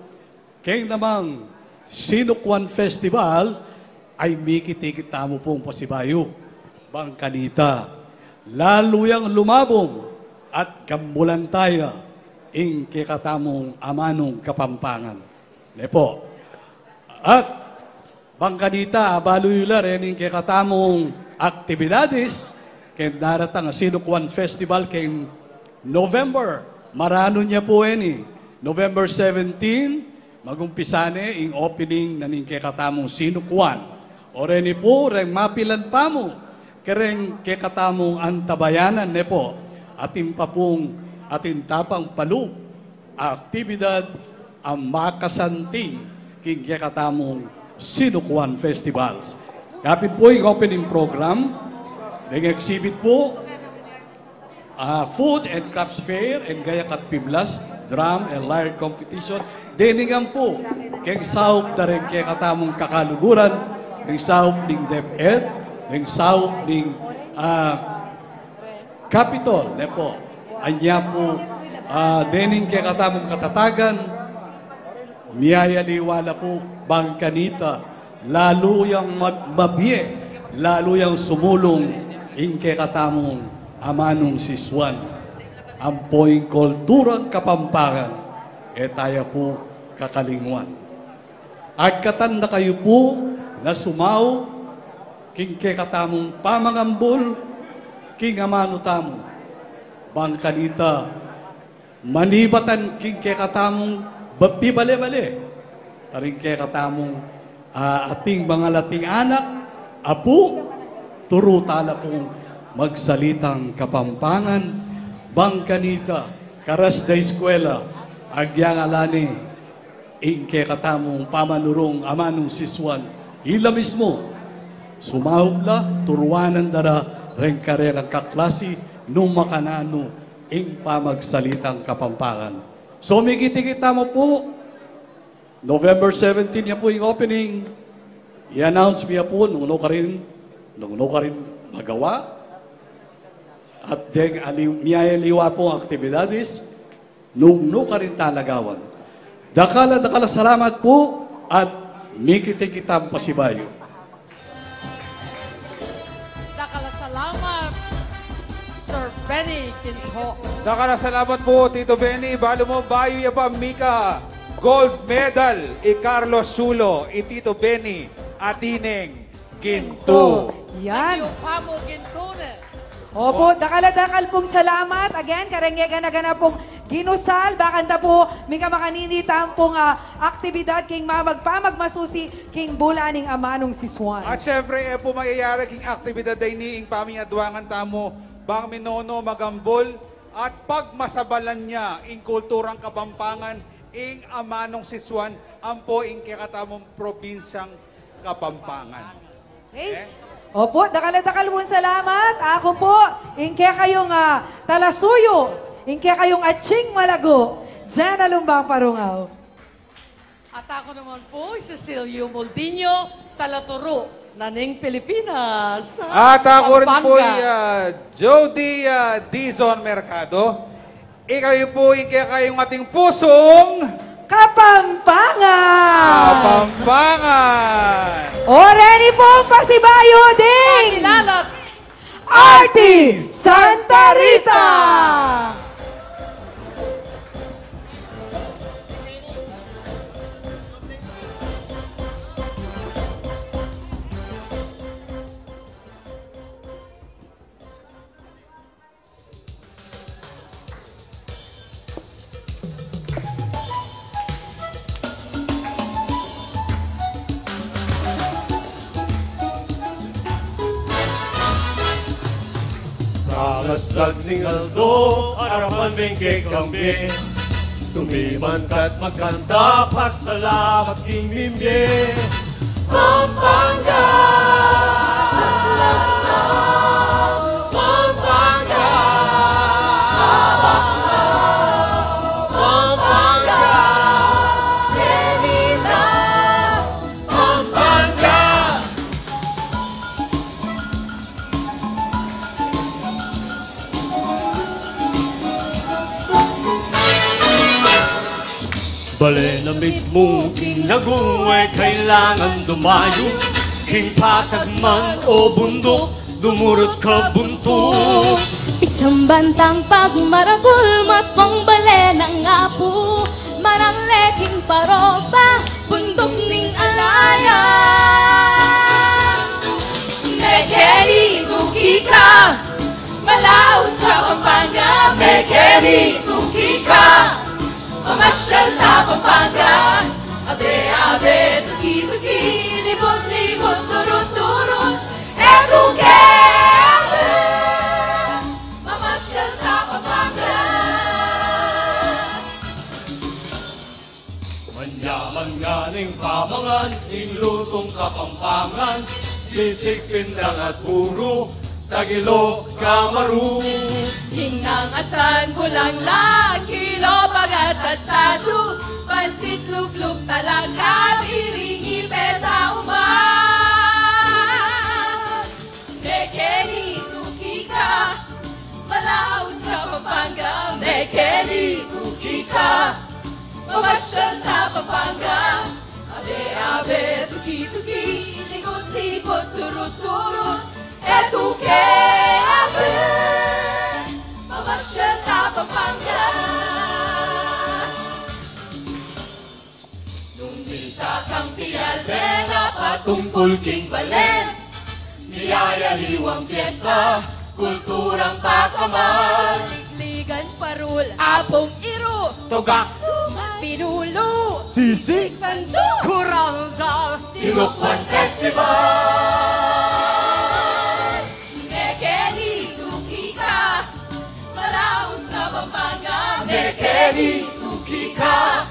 keng namang Sinukuan Festival ay mikit-ikit tamu pung pasibayu. Bang kanita, lalu yang lumabung at gambulan taya ing kekatamung amanung Kapampangan. Ne pu. At bang kanita, abalu yu la rening kekatamung aktibidades keng daratang a Sinukuan Festival keng November. Maranun ya pu ini, November seventeen, magumpisa ne ing opening na ning kekatamung Sinukuan. O reni pu, reng mapilan tamu, kareng kekatamung antabayanan, ne pu, atin pa pung, atin ta pang palub a aktibidad a makasanting king kekatamung Sinukuan Festivals. Kapin pu ing opening program, deng exhibit pu, ah, food and crafts fair, and gayak at piblas, drum and lyre competition. Dening ampu keng saup da reng kekatamung kakaluguran, keng saup ning DepEd, keng saup ning, ah, Capitol, ne pu. Anya pu, ah, dening kekatamung katatagan, miyayaliwa la pu, bang kanita, lalu yang ma-, mabie, lalu yang sumulung ing kekatamung amanung sisuan. Ampo ing kulturang Kapampangan, e taya pu kakalingwan. Agkatan da kayu pu na sumaup king kekatamung pamangambul king amanu tamu. Bang kanita, manibatan king kekatamung ba-, pibale-bale, karing kekatamung, ah, ating mangalating anak, apu, turu tala pung magsalitang Kapampangan. Bang kanita, karas da eskwela, agyang ala ne ing kekatamung pamanurung amanung sisuan, ila mismu sumaup la, turuanan da ra reng karelang kaklasi nung makananu ing pamagsalitang Kapampangan. So, mikit-ikit tamu pu, November seventeen ya pu ing opening. I-announce mi ya pu nung nu karin, nung nu karin magawa. At deng ali-, miyayaliwa pung aktibidades nung nu karin talagawan. Dakal a dakal a salamat pu at mikit-ikit tamu pasibayu. Dakal a salamat, Sir Benny Ginto. Dakal a salamat pu, Tito Benny. Balu mu, bayu ya pa mika gold medal i Carlos Sulo, i Tito Benny, atin neng Ginto. Yan. Thank you, Pamu Ginto ne. Opu, dakal a dakal pung salamat. Again, kareng e gana-gana pung ginusal, bakanta pu mika makanini tampung, ah, aktibidad king mamagpamagmasusi king bula ning amanung sisuan. At syempre, e pu mayayari king aktibidad a ini ing pamiadwangan tamu bang minono magambul at pagmasabalan ya ing kulturang Kapampangan, ing amanung sisuan, ampo ing kekatamung probinsyang Kapampangan. Okay? Eh? Opu, dakal a dakal pung salamat. Aku pu, ing kekayung, ah, talasuyu, ing kekayung atsing malagu, Jenna Lumbang Parungaw. At aku naman pu, Cecilio Muldiño, talaturu na ning Pilipinas. At aku rin pu, Pampanga. Ah, Jody, ah, Dizon Mercado. Ikayu pu ing kekayung ating pusung Kapampangan! Kapampangan! O reni pung pasibayu ding Arti Santa Rita! Lag ning aldo, arapan meng kekambe. Tumiman ka't magkanta, pasalamat king mimye. Pampanga, sasalam na. Pampanga, abang na. Pampanga, keni na. Pampanga. Bale na mitmu king lagu, e kailangan dumayu king patag man o bunduk, dumurut ka buntuk. Pisamban tang pagmaragul, matpang bale nang Apu, manangle king paroba, bunduk ning Alaya. Mekeni tuki ka, malaus ka Pampanga. Mekeni tuki ka, mamasyal ta Pampanga. Abe, abe, tuki, tuki, libut, libut, turut, turut. E tuki, abe, mamasyal ta Pampanga. Manyaman ngana ing pamangan, ing lutung Kapampangan, sisig, pindang at puru, tagilok, kamaru. Ing nang asan, bulanglang, kilo, bagat, asado, pansit, luglug, talangkab, iring, ipesa, uma. Mekeni tuki ka, malaus ka Pampanga. Mekeni tuki ka, mamasyal ta Pampanga. Abe, abe, tuki, tuki, libut, libut, turut, turut. E tuki, abe, mamasyal ta Pampanga. Nung misa kang pialbe na patungkul king balen, miyayaliwang fiesta, kulturang pakamal. Ligligan, parul, apung, iru, tugak, pinulu, sisig, sandu, kuralda, Sinukwan Festival. Mekeni tuki ka, malaus ka Pampanga. Mekeni tuki ka,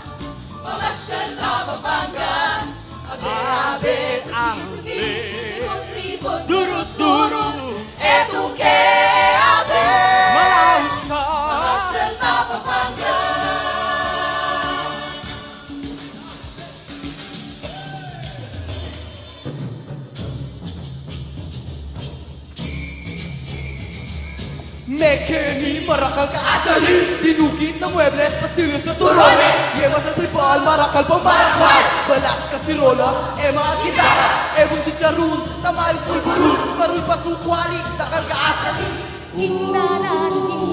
mamasyal ta Pampanga. Abe, abe, tuki, tuki, libut, libut, durut, durut. E tuki, abe, malaus ka, mamasyal ta Pampanga. Mekeni marakal ka asali, dinukit na muebles, pastillas at turon. Yemas a sipal, marakal pang marakal. Balas, kasirola, e ma gitara, e bung chicharun, tamales, bulbulun, marul, pasu, kwali, dakal ka asali. Ing nanan, ing